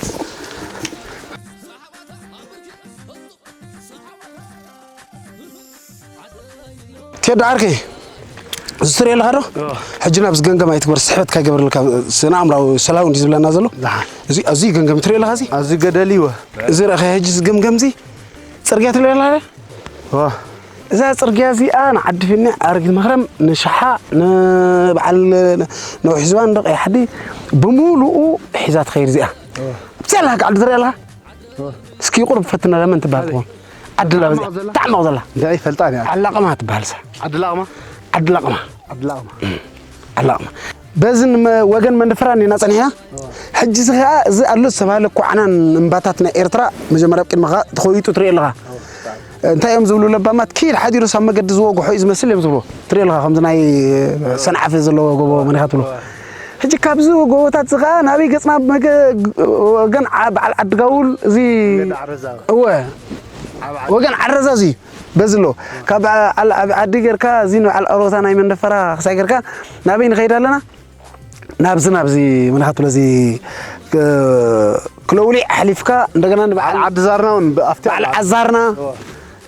ቴዲ ዓርከይ እዚ ትሪኦ ኣለኻ ዶ ሕጂ ናብዚ ገምገም ኣይትግበር ስሕበት ካይገብረልካ ስነ ኣእምራዊ ሰላዊ እንዲ ዝብለና ዘሎ እዚ ኣዝዩ ገምገም ትሪኦ ኣለኻ እዚ ኣዝዩ ገደል ይወ እዚ ረኸ ሕጂ ዝገምገም እዚ ፅርግያ ትሪኦ ኣለኻ ዶ እዛ ፅርግያ እዚኣ ንዓዲ ፊኒ ኣረጊት መኽረም ንሸሓ ንበዓል ነዊሕ ዝባን ዶ ቀይሓዲ ብምሉኡ ሒዛ ትኸይድ እዚኣ ብቻ ኣለካ ዓዲ ትሪኦ ኣለኻ እስኪ ቁሩብ ፈትና ለመን ትበሃል ትኾን ዓዲ ላበዚኣ ታዕመቕ ዘላ እንታይ ይፈልጣ እያ ዓላቕማ ትበሃል ሳ ዓዲ ላቕማ ዓዲ ላቕማ ዓዲ ላቕማ ዓዲ ላቕማ በዚ ወገን መንደፈራ እኒና ጸኒሕና ሕጂ እዚ ኸዓ እዚ ኣሎ ዝተባህለ ኳዕናን እምባታት ናይ ኤርትራ መጀመርያ ኣብ ቅድመኻ ተኸዊጡ ትሪኦ ኣለኻ እንታይ እዮም ዝብሉ ለባማት ኪድ ሓዲሩ ሳብ መገዲ ዝወግሖ እዩ ዝመስል እዮም ዝብሉ ትሪኦ ኣለኻ ከምዚ ናይ ሰንዓፈ ዘለዎ ጎቦ መን ኢኻ ትብሎ ሕጂ ካብዚ ጎቦታት እዚ ከዓ ናበይ ገፅና መገ ወገን ዓ- በዓል ዓዲ ጋውል እዚ እወ ወገን ዓረዛ እዚ እዩ በዚ ኣሎ ካብ በዓል ዓቢ ዓዲ ጌርካ እዚ ንበዓል ኣሮታ ናይ መንደፈራ ክሳይ ጌርካ ናበይ ንኸይድ ኣለና ናብዚ ናብዚ መን ኢኻ ትብሎ እዚ ክ- ክለውሊዕ ሓሊፍካ እንደገና ንበዓል ዓዲ ዛርና እውን ኣብቲ በዓል ዓዛርና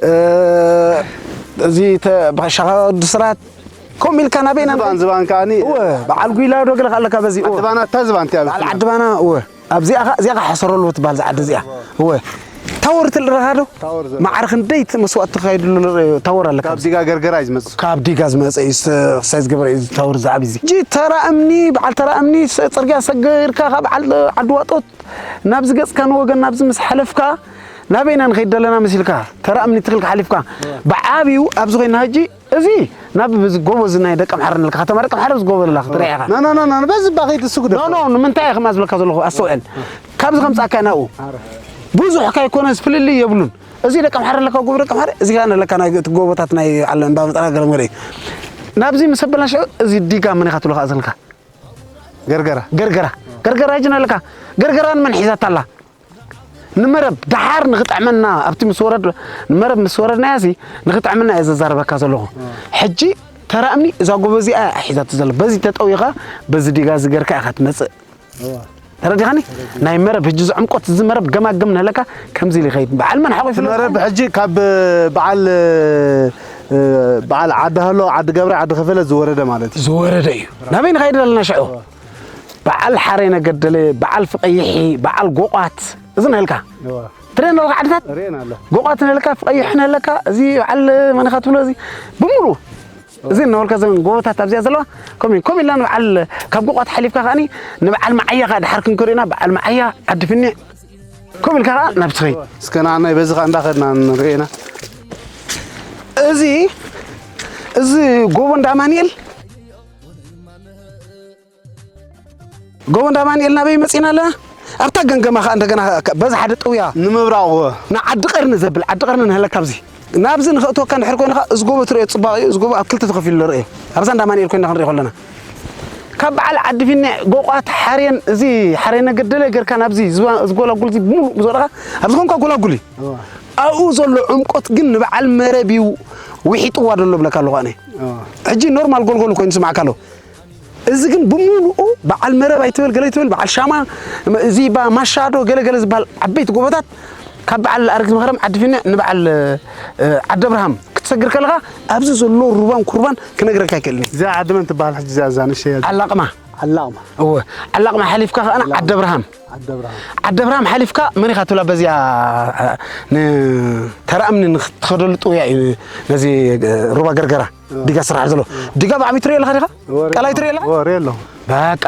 እ፣ እዚ ተ- ሸኻ ወዲ ስራት ከምኡ ኢልካ ናበይና ዝባን ዝባን ከዓኒ እወ በዓል ጉይላ ዶ ገለ ኣለካ በዚ እወ ዝባን ኣታ ዝባን እቲያ በዓል ዓዲ ባና እወ ኣብዚኣ ኸ እዚኣ ኸ ሓሰረሉ ትበሃል ዝዓዲ እዚኣ እወ ታወር ትልረኻ ዶ ታወር ዘ- ማዕረ ክንደይ እቲ መስዋእቲ ተካይድሉ ንርኢ ታወር ኣለካ ካብ ዲጋ ገርገራ እዩ ዝመጽእ ካብ ዲጋ ዝመፀ እዩ ስ- ክሳይ ዝገበረ እዩ ታወር ዝዓብ እዚ ሕጂ ተራ እምኒ በዓል ተራ እምኒ ስ- ፅርግያ ሰገርካ ካብ በዓል ዓዲ ዋጦት ናብዚ ገፅካ ንወገን ናብዚ ምስ ሓለፍካ ናበይና ንኸይድ ዘለና መሲልካ ተራ እምኒ ትኽልካ ሓሊፍካ ብዓብዩ ኣብዚ ኮይና ሕጂ እዚ ናብ እዚ ጎቦ እዚ ናይ ደቂ ኣምሓራ ንልካ ከተማ ደቂ ኣምሓራ እዚ ጎቦ ንላ ክትሪኣ ኢኻ ና ና ና ና በዚ ባኸይድ እሱ ግደ ኖ ኖ ንምንታይ ኢኻ ዝብለካ ዘለኹ ኣስተውዕል ካብዚ ከምፃካ ናብኡ ብዙሕ ካይኮነስ ፍልልይ የብሉን እዚ ደቂ ኣምሓራ ኣለካ ጎቦ ደቂ ኣምሓራ እዚ ኸዓ ኣለካ ናይ እቲ ጎቦታት ናይ ዓለ እምባ መጠራ ገረመረ ናብዚ ምስ ኣበላሽዑ እዚ ዲጋ መን ኢኻ ትብሎ ከዓ ዘለካ ገርገራ ገርገራ ገርገራ ጅን ኣለካ ገርገራ ንመን ሒዛታ ኣላ ንመረብ ደሓር ንኽጥዕመና ኣብቲ ምስ ወረድ ንመረብ ምስ ወረድናያ ሲ ንኽጥዕመና እየ ዘዛርበካ ዘለኹ ሕጂ ተራ እምኒ እዛ ጎቦ እዚኣ እያ ሒዛቶ ዘላ በዚ ተጠዊኻ በዚ ዲጋ እዚ ገርካ ኢኻ ትመፅእ ተረዲኻኒ ናይ መረብ ሕጂ ዝዕምቆት እዚ መረብ ገማግም ንህለካ ከምዚ ኢሉ ይኸይድ በዓል መን ሓቑ ይፍለ መረብ ሕጂ ካብ በዓል በዓል ዓዲ ሃሎ ዓዲ ገብረ ዓዲ ከፈለ ዝወረደ ማለት እዩ ዝወረደ እዩ ናበይ ንኸይድ ዘለና ሽዑ በዓል ሓሬ ነገደለ በዓል ፍቐይሒ በዓል ጎቋት እዚ ንህልካ ትሬን ኣለካ ዓድታት ሬን ኣሎ ጎቋት ንህልካ ፍቐይሒ ንህለካ እዚ በዓል መንኻ ትብሎ እዚ ብምሉ እዚ እናበልካ ዘን ጎቦታት ኣብዚኣ ዘለዋ ከምኡ እዩ። ከምኡ ኢልና ንበዓል ካብ ጎቋት ሓሊፍካ ከኣኒ ንበዓል መዓያ ከኣ ድሓር ክንከዶ ኢና። በዓል መዓያ ዓዲ ፍኒዕ ከምኡ ኢልካ ከኣ ናብ ትኸይድ። እስከ ንዓናይ በዚ ከኣ እንዳኸድና ንርኢ ኢና። እዚ እዚ ጎቦ እንዳ ኣማኑኤል ጎቦ እንዳ ኣማኑኤል ናበይ መጺና ኣለና? ኣብታ ገምገማ ከኣ እንደገና በዚ ሓደ ጥውያ ንምብራቕ ንዓዲ ቀርኒ ዘብል ዓዲ ቀርኒ ንህለካ ኣብዚ ናብዚ ንኸእትወካ እንድሕር ኮይኑ ከኣ እዚ ጎቦ ትርእዮ ጽባቐ እዩ። እዚ ጎቦ ኣብ ክልተ ተኸፊሉ ንርእዮ። ኣብዛ እንዳ ኣማኑኤል ኮይንና ክንርኢ ከለና ካብ በዓል ዓዲ ፊኒዕ፣ ጎቋት፣ ሓሬን፣ እዚ ሓሬነ ገደለ ገርካ ናብዚ ዝባ-፣ ዝጎላጉል እዚ ብምሉእ ምስ ወረኻ ኣብዚ ኮንካ ጎላጉል እዩ። እዋ። ኣብኡ ዘሎ ዕምቆት ግን ንበዓል መረብ እዩ ውሒጥዋ ደሎ ብለካ ኣለኹ ኣነ። እዋ። ሕጂ ኖርማል ጎልጎል ኮይኑ ስማዕካ ኣሎ። እዚ ግን ብምሉኡ በዓል መረብ ኣይትበል፣ ገለ ኣይትበል፣ በዓል ሻማ፣ እዚ ባ-፣ ማሻዶ፣ ገለ ገለ ዝበሃል ዓበይቲ ጎቦታት ካብ በዓል ኣረግት መኸረም ዓዲ ፊኒዕ ንበዓል፣ እ፣ ዓዲ ኣብርሃም ክትሰግር ከለኻ ኣብዚ ዘሎ ሩባን ኩርባን ክነግረካ ኣይክእልን እየ። እዚኣ ዓዲ መን ትበሃል? ሕጂ እዚኣ እዛ ንእሸያ ዓላቕማ። ዓላቕማ። እወ፣ ዓላቕማ ሓሊፍካ ከኣ ዓላቕማ። ዓዲ ኣብርሃም። ዓዲ ኣብርሃም። ዓዲ ኣብርሃም ሓሊፍካ መን ኢኻ ትብላ በዚኣ፣ እ፣ ን-፣ ተራ እምኒ ንኽትኸደሉ ጥውያ እዩ ነዚ፣ እ፣ ሩባ ገርገራ። ዲጋ ስራሕ ዘሎ። ዲጋ ብዓብዩ ትሪኦ ኣለኻ ዲኻ? ወረ-፣ ቀላይ ትሪኦ ኣለኻ? ወረ ኣሎ። በቃ።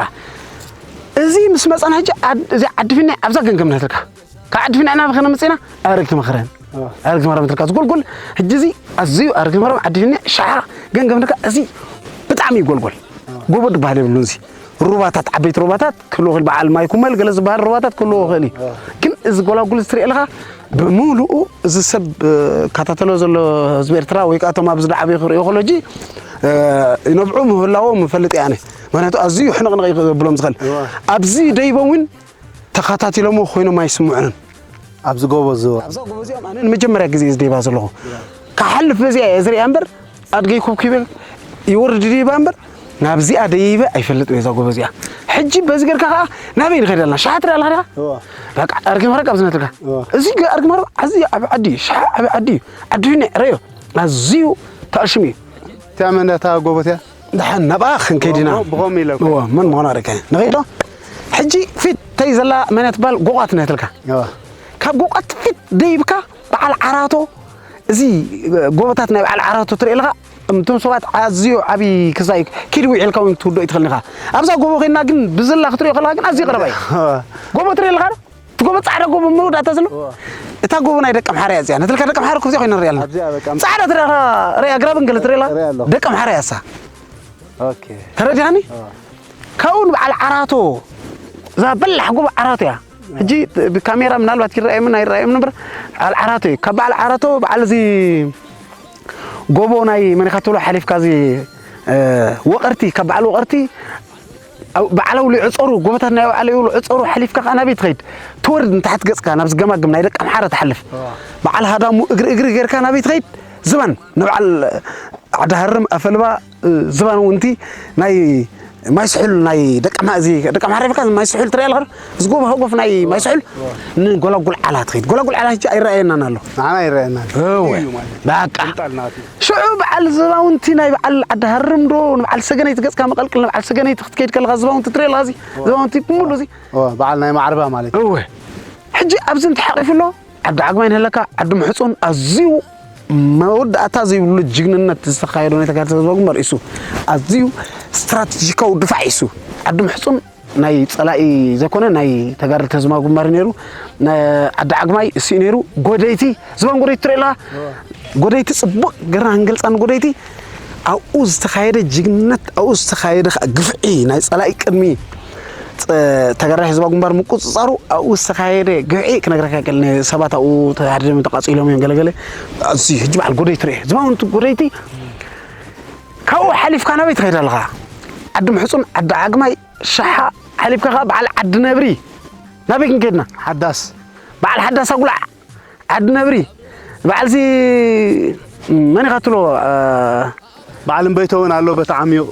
እዚ ምስ መጻና ሕጂ ዓድ-፣ እዚ ዓዲ ፊኒዕ ኣብዛ ገምገም ነትልካ። ካብ ዓዲ ፊኒዕ ናብ ኸነ መጺና ኣረግቲ መኸረን። ኣዎ። ኣረግቲ መኸረን ነትልካ። ዝጎልጎል ሕጂ እዚ ኣዝዩ ኣረግቲ መኸረን ዓዲ ፊኒዕ ሸሓ ገምገም ነትልካ። እዚ ብጣዕሚ ይጎልጎል። ኣዎ። ጎቦ ድበሃል የብሉን እዚ። ሩባታት፣ ዓበይቲ ሩባታት ክህልዎ ይኽእል፣ በዓል ማይ ኩመል ገለ ዝበሃል ሩባታት ክህልዎ ይኽእል እዩ። ግን እዚ ጎላጉል እዚ ትሪኦ ኣለኻ፣ ብምሉኡ እዚ ሰብ፣ እ፣ እከታተሎ ዘሎ ህዝቢ ኤርትራ ወይ ከኣ እቶም ኣብዚ ዝዓበዩ ክርእዩ ከሎ ሕጂ፣ እ፣ ይነብዑ ምህላዎም እፈልጥ እየ ኣነ። ምኽንያቱ ኣዝዩ ሕንቕንቕ እዩ ክብሎም ዝኽእል። እዋ። ኣብዚ ደይቦም እውን ተኸታቲሎሞ ኮይኖም ኣይስምዑንን። ኣብዚ ጎቦ ዝወ-፣ ኣብዛ ጎቦ እዚኦም ኣነ ንመጀመርያ ግዜ እየ ዝደይባ ዘለኹ። ክሓልፍ በዚኣ እየ ዝሪኣ እምበር፣ ኣድገይ ኮብኪበ ይወርድ ድይባ እምበር፣ ናብዚኣ ደይበ ኣይፈልጥን እየ እዛ ጎቦ እዚኣ። ሕጂ በዚ ጌርካ ከኣ ናበይ ንኸይድ ኣለና? ሸሓ ትርኢ ኣለኻ ዲኻ? እዋ። በቃ፣ ኣርጊ መረብ ኣብዚ ነትልካ። እዋ። እዚ ገ-፣ ኣርጊ መረብ ኣዝዩ ዓቢ ዓዲ እዩ። ሸሓ ዓቢ ዓዲ እዩ። ዓዲ ፊኒዕ ረዮ። ኣዝዩ ተኣሽም እዩ። እቲኣ መን እያ እታ ጎቦ እቲኣ? ደሓን ናብኣ ክንከይድ ኢና። ብኸ-፣ ብኸምኡ ኢለ እኮ። እዎ፣ መን ምዃና ርኢካ። ንኸይድ ዶ? ሕጂ ፊት ተይ ዘላ መን እያ ትበሃል? ጎቋት ነትልካ። እዋ። ካብ ጎቋት ፊት ደይብካ በዓል ዓራቶ፣ እዚ ጎቦታት ናይ በዓል ዓራቶ ትርኢ ኣለኻ? እቶም ሰባት ኣዝዩ ዓቢ ክሳይ ኪድ ውዒልካ እውን ትውድኦ ኣይትኽእልን ኢኻ። ኣብዛ ጎቦ ኸይድና ግን ብዝላ ክትሪኦ ከለኻ ግን ኣዝዩ ቀረባ እዩ። እዋ። ጎቦ ትርኢ ኣለኻ ዶ? እቲ ጎቦ ጻዕዳ ጎቦ መወዳእታ ዘሎ? እዋ። እታ ጎቦ ናይ ደቀምሓረ እያ እዚኣ። ነትልካ ደቀምሓረ እኮ እዚኣ ኮይና ንሪኣ ኣለና። ኣብዚኣ በቃ። ጻዕዳ ትሪኣ፣ ርያ ኣግራብን ገለ ትሪኣ ኣላ? ርያ ኣለኹ። ደቀምሓረ እያ እሳ። ኦኬ። ተረዲኻኒ? እዋ። ካብኡ ንበዓል ዓራቶ፣ እዛ በላሕ ጎቦ ዓራቶ እያ። ሕጂ ብካሜራ ምናልባት ይረኣየምን ኣይረኣየምን እምበር፣ በዓል ዓራቶ እዩ። ካብ በዓል ዓራቶ በዓል እዚ ጎቦ ናይ መን ኢኻ ትብሎ ሓሊፍካ እዚ፣ እ፣ ወቐርቲ፣ ካብ በዓል ወቐርቲ ኣብ-፣ በዓል ኣውሊዕ ጸሩ፣ ጎቦታት ናይ በዓል ኣውሊዕ ጸሩ ሓሊፍካ ከኣ ናበይ ትኸይድ? ትወርድ ንታሕቲ ገጽካ ናብዚ ገማግም ናይ ደቀምሓረ ትሓልፍ። እዋ። በዓል ሃዳሙ እግሪ እግሪ ጌርካ ናበይ ትኸይድ? ዝባን፣ ንበዓል ዓዲ ሃርም፣ ኣፈልባ፣ እ፣ ዝባን እውን እቲ ናይ ማይ ስሑል ናይ ደቀምሓ-፣ እዚ ደቀምሓረ ኢልካ ማይ ስሑል ትርኢ ኣለኻ ዶ? እዚ ጎቦ ሃጎፍ ናይ ማይ ስሑል ንጎላጉል ዓላ ትኸይድ። ጎላጉል ዓላ ሕጂ ኣይረኣየናን ኣሎ። ንዓና ኣይረኣየናን። እወ። እዩ ማለት። በቃ። ቅንጣል ናቱ። ሽዑ በዓል ዝባውንቲ ናይ በዓል ዓዲ ሃርም ዶ ንበዓል ሰገነይቲ ገጽካ መቐልቅል ንበዓል ሰገነይቲ ክትከይድ ከለኻ ዝባውንቲ ትርኢ ኣለኻ እዚ? እወ። ዝባውንቲ ብምሉ እዚ? እወ፣ በዓል ናይ ማዕርባ ማለት እዩ። እወ። ሕጂ ኣብዚ እንተሓቂፉ ኣሎ፣ ዓዲ ዓግማይ ንህለካ፣ ዓዲ ምሕጹን ኣዝዩ መወዳእታ ዘይብሉ ጅግንነት ዝተኻየዶ ናይ ተጋደልቲ ህዝባዊ ግንባር እዩ። ኣዝዩ ስትራተጂካዊ ድፋዕ እዩ። ዓዲ ምሕጹን ናይ ጸላኢ ዘይኮነ ናይ ተጋደልቲ ህዝባዊ ግንባር እዩ ነይሩ። ናይ ዓዲ ዓግማይ እሱ እዩ ነይሩ። ጎደይቲ፣ ዝባን ጎደይቲ ትርኢ ኣለኻ? እዋ። ጎደይቲ ጽቡቕ ገርና ክንገልጻ ንጎደይቲ ኣብኡ ዝተኻየደ ጅግንነት፣ ኣብኡ ዝተኻየደ ኸ-፣ ግፍዒ ናይ ጸላኢ ቅድሚ ጸ-፣ ተጋዳላይ ህዝባዊ ግንባር ምቁጽጻሩ ኣብኡ ዝተኻየደ ግፍዒ ክነግረካ ይክእል። ሰባት ኣብኡ ተሃዲዶም ተቃጺሎም እዮም ገለገለ። እዚ ሕጂ በዓል ጎደይቲ ርኤ። ዝባውንቲ ጎደይቲ ካብኡ ሓሊፍካ ናበይ ትኸይድ ኣለኻ? ዓዲ ምሕጹን ዓዲ ዓግማይ ሸሓ ሓሊፍካ ኸዓ በዓል ዓዲ ነብሪ ናበይ ክንከይድና? ሓዳስ። በዓል ሓዳስ ኣጉላዕ ዓዲ ነብሪ በዓልዚ መን ኢኻ ትብሎ? እ፣ በዓል እምበይቶ እውን ኣሎ፣ በቲ ዓሚቕ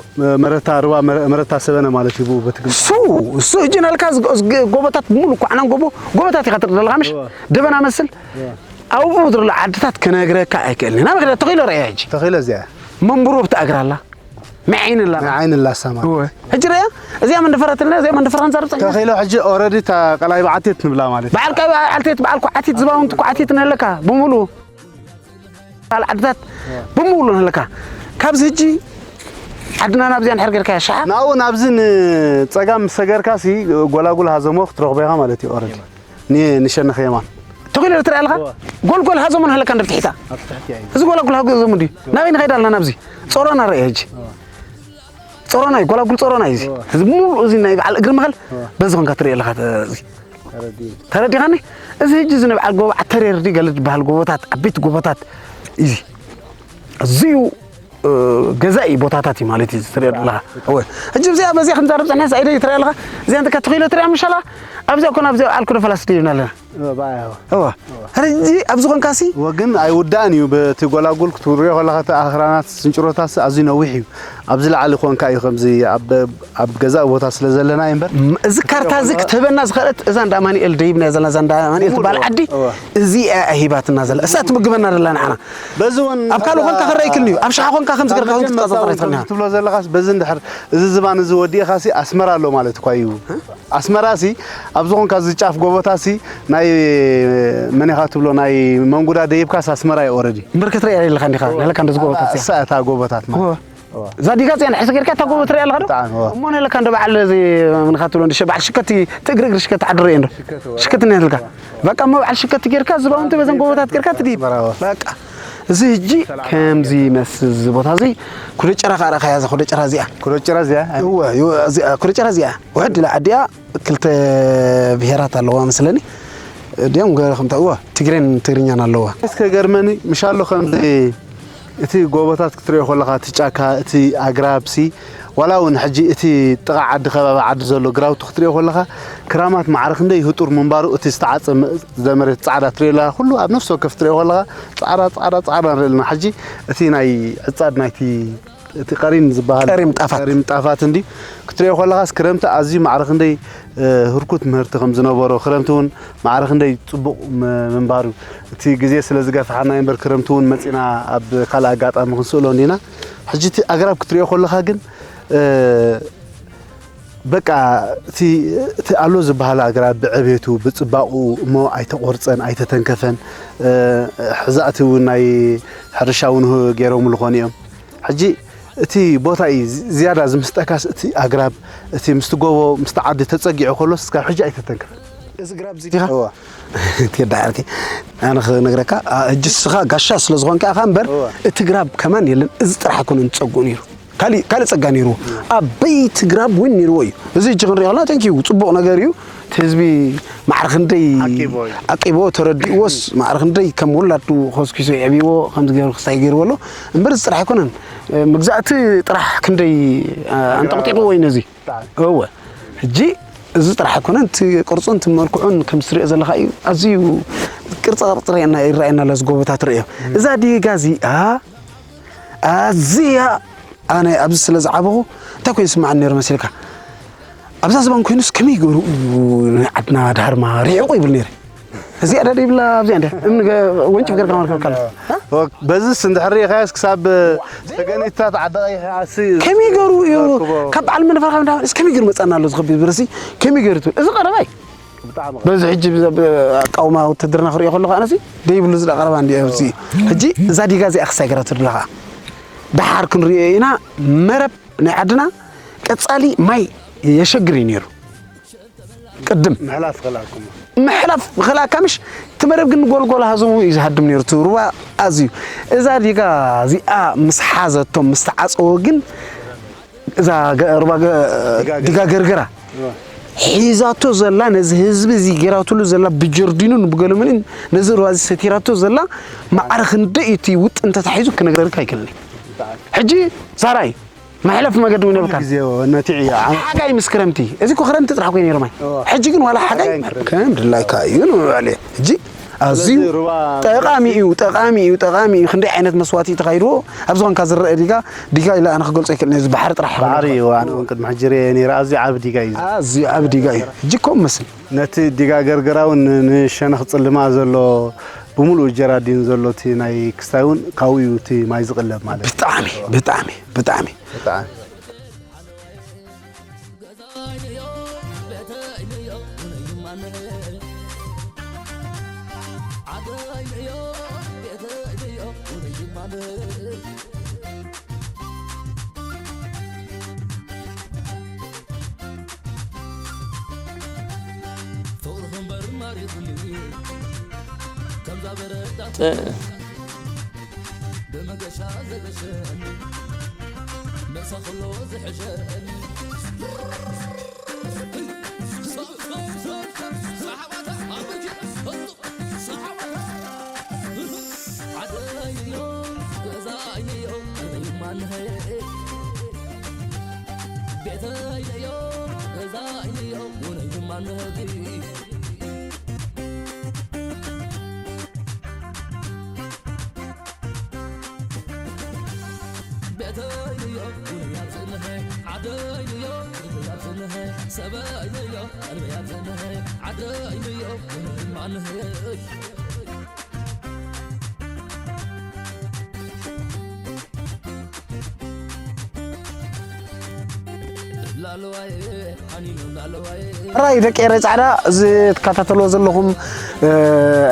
መረታ ሩባ፣ መረ-፣ መረታ ሰበነ ማለት እዩ፣ ብኡ በቲ ግንባር። እሱ፣ እሱ ሕጂ ናልካ ዝጎ-፣ ዝግ-፣ ጎቦታት ብምሉእ ኳዕናን ጎቦ፣ ጎቦታት ኢኻ ትርኢ ዘለኻ፣ ምሽ? እወ። ደበና መስል። እወ። ኣብኡ ዘሎ ዓድታት ክነግረካ ኣይክእልን። ናበይ ከይደ ተኺሎ ርኣያ ሕጂ። ተኺሎ እዚኣ። መንቡሮ ብትኣግር ኣላ። መዓይን ኣላ። መዓይን ኣላ እሳ ማለት። እወ። ሕጂ ርኣያ፣ እዚኣ መንደፈራትና፣ እዚኣ መንደፈራን ዛርብታ። ተኺሎ ሕጂ ኦረዲ እታ ቀላይ በዓቲት ንብላ ማለት። በዓል ቀላይ በዓቲት፣ በዓል ኳዓቲት፣ ዝባውንቲ ኳዓቲት ንህለካ፣ ብምሉእ። ካልእ ዓድታት ብምሉእ ንህለካ። ካብዚ ሕጂ ዓድና ናብዚኣ እንድሕር ጌርካያ ሸሓ። ናብኡ ናብዚ ንጸጋም ምስ ሰገርካሲ ጎላጉል ሃዘሞ ክትረኽቦ ኢኻ ማለት እዩ። ኦረዲ ን-፣ ንሸነኽ የማን። ተኺሎ ትርኢ ኣለኻ? እወ። ጎልጎል ሃዘሞ ንህለካ እንድሕር ትሒታ። ኣብ ትሕቲ እያ። እዚ ጎላጉል ሃዘሞ እንድዩ። ናበይ ንኸይድ ኣለና ናብዚ? ጾሮና ርአ ሕጂ። እወ። ጾሮና እዩ፣ ጎላጉል ጾሮና እዩ እዚ። እወ። እዚ ሙሉእ እዚ ናይ በዓል እግሪ መኸል እወ። በዚ ኾንካ ትርኢ ኣለኻ፣ ተ-፣ እዚ። ተረዲኡ። ተረዲኻኒ? እዚ ሕጂ እዚ ናይ በዓል ጎቦ ዓተሬር ድዩ ገለ ዝበሃል ጎቦታት፣ ዓበይቲ ጎቦታት እዩ። ኣዝዩ ገዛኢ ቦታታት እዩ ማለት እዩ ትሪኦ ኣለኻ። እወ። ሕጂ እዚኣ በዚኣ ክንዛረብ ጸኒሕና ሳይደ ትሪኦ ኣለኻ። እዚኣ እንተ ትኽኢሎ ትሪኣ ምሻላ ኣብዚኣ ኮነ ኣብዚኣ በዓል ኩደ ፈላስ ደይብና ኣለና። እወ፣ ባያ፣ እወ። እወ። እወ። ሕጂ ኣብዚ ኮንካሲ እወ፣ ግን ኣይውዳእን እዩ። በቲ ጎላጉል ክትሪኦ ከለኻ እቲ ኣኽራናት ስንጭሮታት ኣዝዩ ነዊሕ እዩ። ኣብዚ ላዕሊ ኮንካ እዩ ከምዚ ኣብ ኣብ ገዛእ ቦታ ስለ ዘለና እዩ እምበር። ም-፣ እዚ ካርታ እዚ ክትህበና ዝኸእለት እዛ እንዳ ኣማኑኤል ደይብና ዘለና እዛ እንዳ ኣማኑኤል ትበሃል ዓዲ እወ። እዚኣ እያ ሂባትና ዘላ። እሳ ትምግበና ዘላ ንዓና። በዚ እውን ኣብ ካልእ ኮንካ ክረኣይክን እዩ። ኣብ ሻሓ ኮንካ ከም ዝገርካ ኣብ ኮንካ መጀመርታ ክትቆጻጸር እውን ኣይትኽእልን ኢኻ። ከምዚ ትብሎ ዘለኻስ በዚ እንድሕር እዚ ዝባን እዚ ወዲእኻሲ ኣስመራ ኣሎ ማለት እኳ እዩ። ኣስመራሲ ኣብ ዝኾንካ እዚ ጫፍ ጎቦታሲ ናይ መን ኢኻ ትብሎ ናይ መንጉዳ ደይብካስ ኣስመራ እዩ ኦረዲ። እምበር ክትሪኣ የለኻ እንዲኻ፣ ነለካ እንደዚ ጎቦታት እያ። እሳ እታ ጎቦታት ማለት። እወ። እዛ ዲጋ እዚኣ ንሕሰ ጌርካ እታ ጎቦ ትሪኣ ኣለኻ ዶ? ብጣዕሚ፣ እወ። እሞ ነለካ እንደ በዓል እዚ ምንኻ ትብሎ እንደ በዓል ሽከቲ ትእግሪ እግሪ ሽከቲ ዓድሮ እየ እንዶ። ሽከቲ፣ እወ። ሽከቲ ነትልካ። በቃ እሞ በዓል ሽከቲ ጌርካ ዝባውንቲ በዘን ጎቦታት ጌርካ ትድይብ። በራዎ። በቃ። እዚ ህጂ ከምዚ ይመስል እዚ ቦታ እዚ ኩደ ጨራ ካኣ ረኣኻያ እዛ ኩደ ጨራ እዚኣ። ኩደ ጨራ እዚኣ? እወ፣ እወ፣ እዚኣ ኩደ ጨራ እዚኣ። ውሕድ ኢላ ዓዲኣ ክልተ ብሄራት ኣለዋ መስለኒ። ድዮም ገለ ከምታ እወ ትግሬን ትግርኛን ኣለዋ። እስከ ገርመኒ ምሻሎ ከምዚ እቲ ጎቦታት ክትሪኦ ከለኻ፣ እቲ ጫካ፣ እቲ ኣግራብሲ፣ ዋላ እውን ሕጂ እቲ ጥቓ ዓዲ፣ ከባቢ ዓዲ ዘሎ ግራውቲ ክትሪኦ ከለኻ፣ ክራማት ማዕረ ክንደይ ህጡር ምንባሩ፣ እቲ ዝተዓጸ መ-፣ ዘመሬት ጻዕዳ ትሪኦ ኣለኻ፣ ኩሉ ኣብ ነፍሲ ወከፍ ትሪኦ ከለኻ፣ ጻዕዳ፣ ጻዕዳ፣ ጻዕዳ ንርኢ ኣለና። ሕጂ እቲ ናይ ዕጻድ ናይቲ፣ እቲ ቀሪም ዝበሃል ቀሪም ጣፋት። ቀሪም ጣፋት እንዲ ክትሪኦ ከለኻስ፣ ክረምቲ ኣዝዩ ማዕረ ክንደይ እ፣ ህርኩት ምህርቲ ከም ዝነበሮ፣ ክረምቲ እውን ማዕረ ክንደይ ጽቡቕ ም-፣ ምንባሩ፣ እቲ ግዜ ስለ ዝገፍሓና እምበር፣ ክረምቲ እውን መጺና ኣብ ካልእ ኣጋጣሚ ክንስእሎ እንዲና። ሕጂ እቲ ኣግራብ ክትሪኦ ከለኻ ግን፣ እ፣ በቃ እቲ፣ እቲ ኣሎ ዝበሃል ኣግራብ ብዕቤቱ፣ ብጽባቕኡ እሞ ኣይተቖርጸን፣ ኣይተተንከፈን። እ፣ ሕዛእቲ እውን ናይ ሕርሻ እውን ገይሮምሉ ኾኑ እዮም። ሕጂ እቲ ቦታ እዩ ዝ-፣ ዝያዳ ዝምስጠካስ እቲ ኣግራብ፣ እቲ ምስቲ ጎቦ፣ ምስቲ ዓዲ ተጸጊዑ ከሎስ እስካብ ሕጂ ኣይተተንከፈን። እዚ ግራብ እዚ ዲኻ? እወ። ትዳዓርኪ። ኣነ ክነግረካ፣ ኣ፣ ሕጂ እስኻ ጋሻ ስለ ዝኾንካ ኢኻ እምበር፣ እወ። እቲ ግራብ ከማን የለን። እዚ ጥራሕ ኣይኮነን ዝጸግኡ ነይሩ። ካሊእ፣ ካልእ ጸጋ ነይርዎ። ዓበይቲ ግራብ እውን ነይርዎ እዩ። እዚ ሕጂ ክንሪኦ ከለና፣ thank you፣ ጽቡቕ ነገር እዩ። እቲ ህዝቢ ማዕረ ክንደይ ዓቂብዎ እዩ። ዓቂብዎ፣ ተረዲእዎስ፣ ማዕረ ክንደይ ከም ውላዱ ኮስኪሱ የዕብይዎ፣ ከምዚ ገይሩ ክስታይ ገይርዎ ኣሎ። እምበር እዚ ጥራሕ ኣይኮነን። መግዛእቲ ጥራሕ ክንደይ፣ አ፣ ኣንጠቕጢቕዎ እዩ ነዚ። ብጣዕሚ። እወ። ሕጂ እዚ ጥራሕ ኣይኮነን፣ እቲ ቅርጹን እቲ መልክዑን ከም ትሪኦ ዘለኻ እዩ። ኣዝዩ ቅርጻ ቅርጺ ይረኣየና፣ ይረኣየና ኣሎ፣ እዚ ጎቦታት ርእዮ። እዛ ዲጋ እዚኣ ኣዝያ ኣነ ኣብዚ ስለ ዝዓበኹ እንታይ ኮይኑ ይስምዓኒ ነይሩ መሲልካ? ኣብዛ ዝባን ኮይኑስ ከመይ ገይሩ እዩ ናይ ዓድና ዳርማ ርሒቑ ይብል ነይረ። እዚኣ ዳ ይብላ ኣብዚኣ እንደ እምኒ ገ-፣ ወንጭፍ ገርካ ማርከብካ ኣሎ። እ? በዝስ እንድሕር ርኢኻዮስ ክሳብ ሰገኒታት ዓዲ ቀይሕ ኣሲ ከመይ ገይሩ እዩ ዘርክቦ። ካብ በዓል መነፈርካ እንዳበለስ ከመይ ገይሩ መጻና ኣሎ ዝኸብድ ብርሲ ከመይ ገይሩ ትብል? እዚ ቀረባይ። ብጣዕሚ በዚ ሕጂ ብዛ-፣ ብ-፣ ኣቃውማ ውትድርና ክሪኦ ከለኹ ኣነሲ ደይብሉ ዝዳ ቀረባ እንዲ ኣብዚ። ሕጂ እዛ ዲጋ እዚኣ ክሳይ ገራ ትብላ ኸዓ። ደሓር ክንሪኦ ኢና መረብ ናይ ዓድና ቀጻሊ ማይ የሸግር እዩ ነይሩ። ቅድም ምሕላፍ ከላኩም። ምሕላፍ ከላካ ምሽ እቲ መረብ ግን ጎልጎል ሃዘሙ እዩ ዝሃድም ነይሩ። እቲ ሩባ ኣዝዩ። እዛ ዲጋ እዚኣ ምስ ሓዘቶም፣ ምስ ተዓጸወ ግን እዛ ገ-፣ ሩባ ገ-፣ ዲጋ ገርገራ። ዲጋ ገርገራ። እዋ። ሒዛቶ ዘላ ነዚ ህዝቢ እዚ ጌራትሉ ዘላ ብጀርዲኑን ብገለመልን ነዚ ሩባ እዚ ሰቲራቶ ዘላ ማዕረ ክንደይ እዩ እቲ ውጥን ተታሒዙ ክነግረልካ ኣይክእልን። ብጣዕሚ። ሕጂ ዛራይ መሕለፍ መገዲ እውን የብልካን። ግዜ ነቲ ዕያ ዓመት ሓጋይ ምስ ክረምቲ፣ እዚ እኮ ክረምቲ ጥራሕ ኮይኑ ነይሩ ማይ። እዋ። ሕጂ ግን ዋላ ሓጋይ ሓጋይ ክረምቲ። ከም ድላይካ እዩ ንብሎ። ሕጂ ኣዝዩ ስለዚ ሩባ ጠቓሚ እዩ፣ ጠቓሚ እዩ፣ ጠቓሚ እዩ። ክንደይ ዓይነት መስዋእቲ እዩ ተኻሂድዎ። ኣብዚ ኾንካ ዝረአ ዲጋ፣ ዲጋ ኢለ ኣነ ክገልጾ ኣይክእልን እየ። እዚ ባሕሪ ጥራሕ እዩ። ባሕሪ እዩ። ኣነ እውን ቅድሚ ሕጂ ርእየ ነይረ። ኣዝዩ ዓቢ ዲጋ እዩ። ኣዝዩ ዓቢ ዲጋ እዩ። ሕጂ እኮ መስል። ነቲ ዲጋ ገርገራ እውን ን-፣ ንሸነኽ ጽልማ ዘሎ ብምሉኡ ጀራዲን ዘሎ እቲ ናይ ክስታይ እውን ካብኡ እዩ እቲ ማይ ዝቕለብ ማለት እዩ። ብጣዕሚ፣ ብጣዕሚ፣ ብጣዕሚ። ብጣዕሚ። ቤተይለዮ ገዛይለዮ ውነይ ድማ ንህቲ ቤተይለዮ ውነይ ኣብፅንሐ ዓደይለዮ ውነይ ኣብፅንሐ ሰበይለዮ ቀልበይ ኣብፅንሐ ዓደይለዮ ውነይ ድማ ንህቲ ራይ ደቂ ኤረ ጻዕዳ እዚ ትከታተልዎ ዘለኹም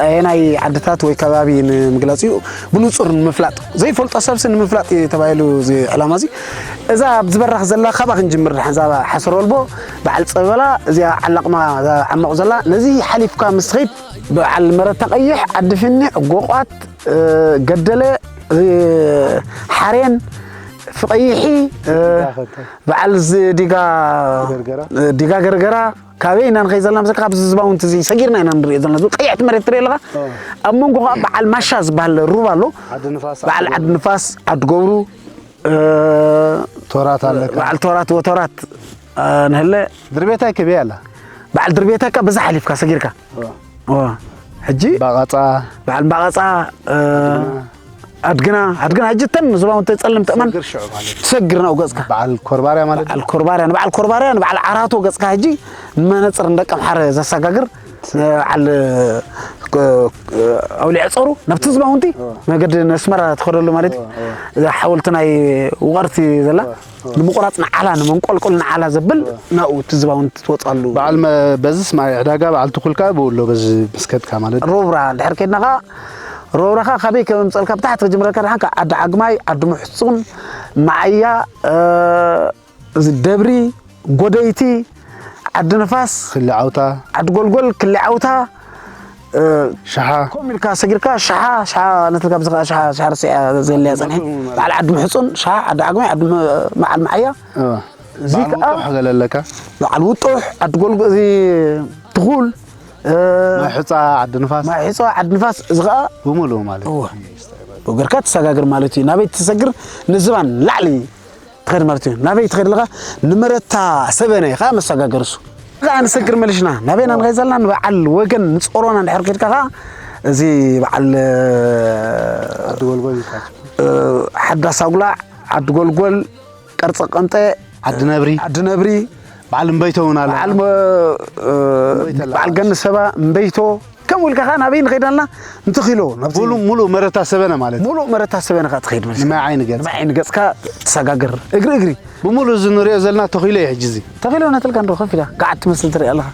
ኣየናይ ዓድታት ወይ ከባቢ ንምግላጽ እዩ ብንጹር ንምፍላጥ ዘይፈልጦ ሰብሲ ንምፍላጥ እዩ ተባሂሉ እዚ ዕላማ እዚ እዛ ኣብዚ በራኽ ዘላ ካባ ክንጅምር ድሓን ዛባ ሓሰር ወልቦ በዓል ጸበላ እዚኣ ዓላቕማ ዓመቕ ዘላ ነዚ ሓሊፍካ ምስ ትኸይድ በዓል መረታ ቀይሕ ዓዲ ፍኒዕ ጎቋት ገደለ ሓሬን ፍቐይሒ በዓል ዲጋ ገርገራ ካበይ ኢና ንኸይ ዘለና መስለካ ኣብዚ ዝባውንቲ እዚ ሰጊርና ኢና ንሪኦ ዘለና ዝብል ቀይሕቲ መሬት ትርኢ ኣለኻ ኣብ መንጎ ከዓ በዓል ማሻ ዝበሃል ሩባ ኣሎ በዓል ዓዲ ንፋስ ዓዲ ገብሩ ቶራት ኣለካ በዓል ቶራት ወቶራት ንህለ ድርቤታይ ክበይ ኣላ በዓል ድርቤታይ ካ በዛ ሓሊፍካ ሰጊርካ ሕጂ ባቐፃ በዓል ባቐፃ ኣድግና ኣድግና ሕጂ ተን ንዝባውን ተፀልም ተእመን ትሰግር ናው ገፅካ በዓል ኮርባርያ ማለት በዓል ኮርባርያ ንበዓል ኮርባርያ ንበዓል ዓራቶ ገፅካ ሕጂ መነፅር ንደቂ ኣምሓረ ዘሰጋግር በዓል ኣውሊዕ ፀሩ ናብቲ ዝባውንቲ መገዲ ነስመራ ትኸደሉ ማለት እዩ ሓወልቲ ናይ ውቐርቲ ዘላ ንምቑራፅ ንዓላ ንመንቆልቆል ንዓላ ዘብል ናብኡ እቲ ዝባውንቲ ትወፅኣሉ በዓል በዚ ስማዒ ዕዳጋ በዓል ትኹል ከዓ ብኡ ኣሎ በዚ ምስ ከድካ ማለት ሮብራ እንድሕር ከድና ከዓ ሮብራ ከዓ ካበይ ከም ምፀልካ ብታሕቲ ክጅምረልካ ድሓን ከዓ ዓዲ ዓግማይ ዓዲ ምሕፁን መዓያ እዚ ደብሪ ጎደይቲ ዓዲ ንፋስ ክሊ ዓውታ ዓዲ ጎልጎል ክሊ ዓውታ ሸሓ ኮም ኢልካ ሰጊርካ ሸሓ ሸሓ ነትልካ ብዝኻ ሸሓ ሸሓ ርሲዓ ዘልያ ጸኒሐ በዓል ዓዲ ምሕጹን ሸሓ ዓዲ ዓግማይ ዓዲ መዓል መዓያ እዚ ከዓ ገለለካ በዓል ውጡሕ ዓዲ ጎልጎ እዚ ትኹል ማይ ሕፃ ዓዲ ንፋስ ማይ ሕፃ ዓዲ ንፋስ እዚ ከዓ ብምሉኡ ማለት እወ ብእግርካ ትሰጋግር ማለት እዩ ናበይ ትሰግር ንዝባን ላዕሊ ትኸድ ማለት እዩ ናበይ ትኸድ ኣለኻ ንመረታ ሰበነ ከዓ መሰጋገር እሱ ከዓ ንሰግር መሊሽና ናበይና ንኸይ ዘለና ንበዓል ወገን ንፀሮና እንድሕር ከድካ ከዓ እዚ በዓል ሓዳስ ኣጉላዕ ዓዲ ጎልጎል ቅርፂ ቅንጠ ዓዲ ነብሪ ዓዲ ነብሪ በዓል እምበይቶ እውን ኣለ በዓል ገኒ ሰባ እምበይቶ ከምኡ ኢልካ ከዓ ናበይ ንኸይድ ኣለና ንትኺሎ ሙሉእ መረታ ሰበነ ማለት ሙሉእ መረታ ሰበነ ከዓ ትኸይድ ማለት ንማይ ዓይኒ ገጽ ንማይ ዓይኒ ገጽካ ትሰጋግር እግሪ እግሪ ብሙሉእ እዚ ንሪኦ ዘለና ተኺሎ እዩ ሕጂ እዚ ተኺሎ ነትልካ እንዶ ከፍ ኢላ ከዓ ትመስል ትርኢ ኣለኻ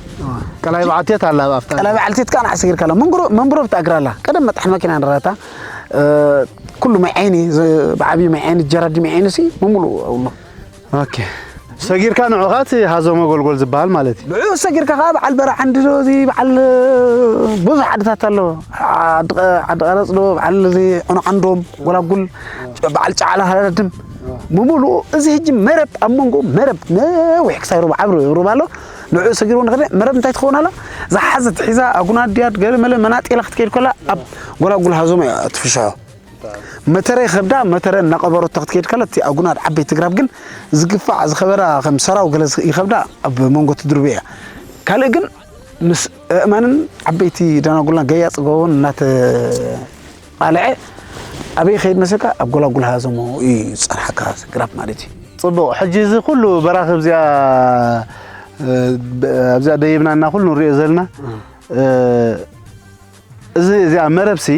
ቀላይ በዓልቴት ኣላ ኣብታ ቀላይ በዓልቴት ከዓ ንዓሰጊርካ ኣላ መንብሮ ብትኣግራ ኣላ ቀደም መጥሓን መኪና ንረታ ኩሉ ማይ ዓይኒ ብዓብዪ ማይ ዓይኒ ጀራዲ ማይ ዓይኒ ሲ ሙሙሉእ ኣብሎ ኦኬ ሰጊርካ ንዑኻ እቲ ሃዞ መጎልጎል ዝበሃል ማለት እዩ ንዑ ሰጊርካ ከዓ በዓል በረዓ እንዲ ዶ እዚ በዓል ብዙሕ ዓድታት ኣሎ ዓዲ ቀረፅ ዶ በዓል እዚ ዑኖ ዓንዶም ጎላጉል በዓል ጫዕላ ሃረድም ብምሉኡ እዚ ሕጂ መረብ ኣብ መንጎ መረብ ነዊሕ ክሳይ ሩባ ዓብሪ ሩባ ኣሎ ንዑ ሰጊርዎ ንኸደ መረብ እንታይ ትኸውን ኣላ ዝሓዘት ሒዛ ኣጉና ድያ ገለ መለ መናጤላ ክትከይድ ከላ ኣብ ጎላጉል ሃዞም እያ ትፍሽሖ መተረ ይኸብዳ መተረ እናቐበረቶ ክትከይድ ከላ እቲ ኣጉናድ ዓበይቲ ግራብ ግን ዝግፋዕ ዝኸበዳ ከም ሰራው ገለ ይኸብዳ ኣብ መንጎ ትድርብ እያ ካልእ ግን ምስ ኣእማንን ዓበይቲ ደናጉልና ገያፅ ጎቦን እናተቃልዐ ኣበይ ይኸይድ መሰልካ ኣብ ጎላጉል ሃዘሞ እዩ ዝፀንሓካ ግራብ ማለት እዩ ፅቡቕ ሕጂ እዚ ኩሉ በራኺ ኣብዚኣ ኣብዚኣ ደይብና እና ኩሉ ንሪኦ ዘለና እዚ እዚኣ መረብሲ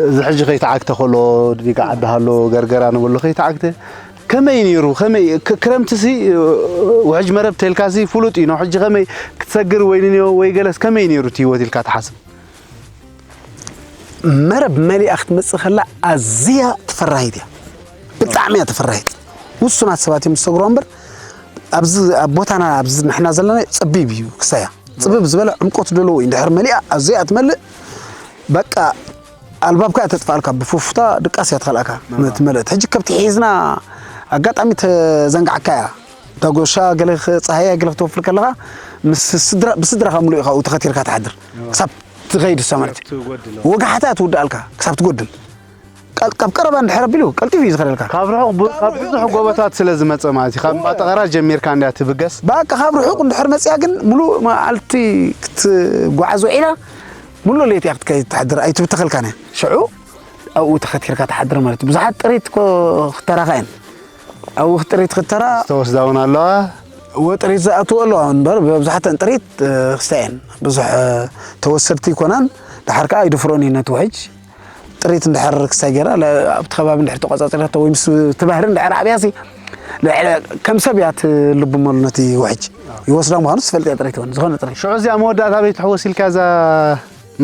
እዚ ሕጂ ከይተዓግተ ከሎ ዲጋ ዓዲ ሃሎ ገርገራ ንበሎ ከይተዓግተ ከመይ ነይሩ ከመይ ክረምትሲ ውሕጅ መረብ ተልካሲ ፍሉጥ እዩ ነው ሕጂ ከመይ ክትሰግር ወይ ንንዮ ወይ ገለስ ከመይ ነይሩ እቲ ህይወት ኢልካ ትሓስብ መረብ መሊኣ ክትመፅእ ከላ ኣዝያ ትፈራሂት እያ ብጣዕሚ እያ ትፈራሂት ውሱናት ሰባት እዮም ዝሰግሮ እምበር ኣብዚ ኣብ ቦታና ኣብዚ ንሕና ዘለና ፀቢብ እዩ ክሳያ ፅብብ ዝበለ ዕምቆት ዘለዎ እዩ እንድሕር መሊኣ ኣዝያ ትመልእ በቃ ኣልባብካ እያ ተጥፋልካ ብፉፍታ ድቃስ እያ ትኸልኣካ ትመልእት ሕጂ ከብቲ ሒዝና ኣጋጣሚ ተዘንጋዕካ እያ ዳጎሻ ገለ ፀሃያ ገለ ክትወፍር ከለኻ ምስ ስድራ ብስድራኻ ምሉእ ኢኻ ተኸቲርካ ትሓድር ክሳብ ትኸይድ እሳ ማለት እዩ ወጋሕታ ትውድኣልካ ክሳብ ትጎድል ቀል-፣ ካብ ቀረባ እንድሕር ኣቢሉ ቀልጢፉ እዩ ዝኸደልካ። ካብ ርሑቕ ብ-፣ ካብ ብዙሕ ጎቦታት ስለ ዝመጸ ማለት እዩ። ካብ እምባጠቐራ ጀሚርካ እንድያ ትብገስ። በቃ ካብ ርሑቕ እንድሕር መጽያ ግን ሙሉእ መዓልቲ ክትጓዓዝ ውዒላ፣ ሙሉእ ለይቲ እያ ክትከይድ ትሓድር፣ ኣይትብተኸልካን እያ። ሽዑ ኣብኡ ተኸቲርካ ትሓድር ማለት እዩ። ብዙሓት ጥሪት እኮ ክተራኻ እየን። ኣብኡ ጥሪት ክተራ ዝተወስዳ እውን ኣለዋ። እወ፣ ጥሪት ዝኣትዎ ኣለዋ እምበር፣ መብዛሕትአን ጥሪት፣ እ፣ ክስታይ እየን። ብዙሕ፣ እ፣ ተወሰድቲ ኣይኮናን። ደሓር ከኣ ኣይድፍሮን እዩ ነቲ ውሕጅ። ጥሪት እንድሕር ክስታይ ገይራ፣ ለ-፣ ኣብቲ ከባቢ እንድሕር ተቆጻጺራቶ ወይ ምስ እቲ ባህሪ እንድሕር ዓብያሲ፣ ልዕሊ ከም ሰብ እያ ትልብመሉ ነቲ ውሕጅ። ይወስዳ ምዃኑ ትፈልጥ እያ ጥሪት እውን፣ ዝኾነ ጥሪት። ሽዑ እዚኣ መወዳእታ ኣበይ ትሕወስ ኢልካ እዛ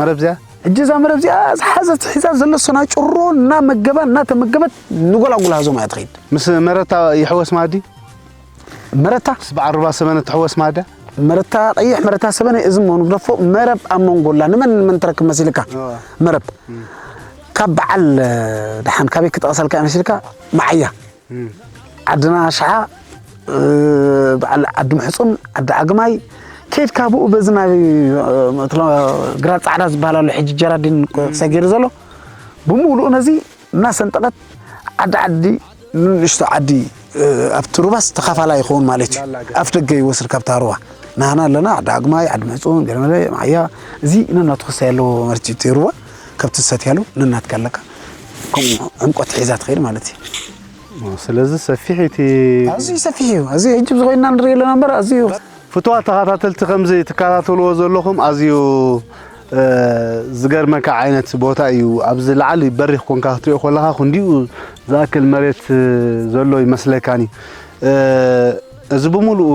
መረብ እዚኣ? ሕጂ እዛ መረብ እዚኣ ዝሓዘት ሒዛ ዘሎ ሰናጭሮ እናመገባ እናተመገበት ንጎላጉል ሃዞማ እያ ትኸይድ። ምስ መረታ ይሕወስ ማዲ? መረታ? ምስ በዓል ሩባ ሰበነ ትሕወስ ማዳ? መረታ ቀይሕ፣ መረታ ሰበነ፣ እዚ ምዃኑ ግደፎ፣ መረብ ኣብ መንጎ ኣላ። ንመን ንመን ትረክብ መሲልካ? እዋ። መረብ። እም። ካብ በዓል፣ እ፣ ደሓን ካበይ ክጠቕሰልካ እየ መሲልካ? መዓያ። እም። ዓድና ሽሓ፣ እ፣ በዓል ዓዲ ምሕጹን ዓዲ ዓግማይ፣ ከይድካ ብኡ በዚ ናይ፣ እ፣ መትሎ-፣ ግራት ጻዕዳ ዝበሃል ኣሎ፣ ሕጂ ጀራዲን እም። ክሳይ ገይሩ ዘሎ፣ ብምሉኡ ነዚ እናሰንጠቐት ዓዲ ዓዲ ንንእሽቶ ዓዲ፣ እ፣ ኣብቲ ሩባስ ተኻፋላይ ይኸውን ማለት እዩ። ላላ ገ- ኣፍ ደገ ይወስድ ካብታ ሩባ። ናህና ኣለና፣ ዓዲ ዓግማይ፣ ዓዲ ምሕጹን፣ ገለመለ፣ ማያ፣ እዚ ነናቱ ክሳይ ኣለዎ ማለት እዩ። እቲ ሩባ ካብቲ ዝሰትያሉ ነናትካ ኣለካ። ከምኡ ዕምቆት ሒዛ ትኸይድ ማለት እዩ። ኦ፣ ስለዚ ሰፊሕ እቲ ኣዝዩ ሰፊሕ እዩ። ኣዝዩ ሕጂ ብዝኾይና ንርኢ ኣለና እምበር ኣዝዩ ፍቱዋት ተኸታተልቲ፣ ከምዚ ትከታተልዎ ዘለኹም ኣዝዩ፣ እ፣ ዝገርመካ ዓይነት ቦታ እዩ። ኣብዚ ላዕሊ በሪኽ ኮንካ ክትሪኦ ከለኻ ክንዲኡ ዝኣክል መሬት፣ እ፣ ዘሎ ይመስለካኒ። እ፣ እዚ ብምሉኡ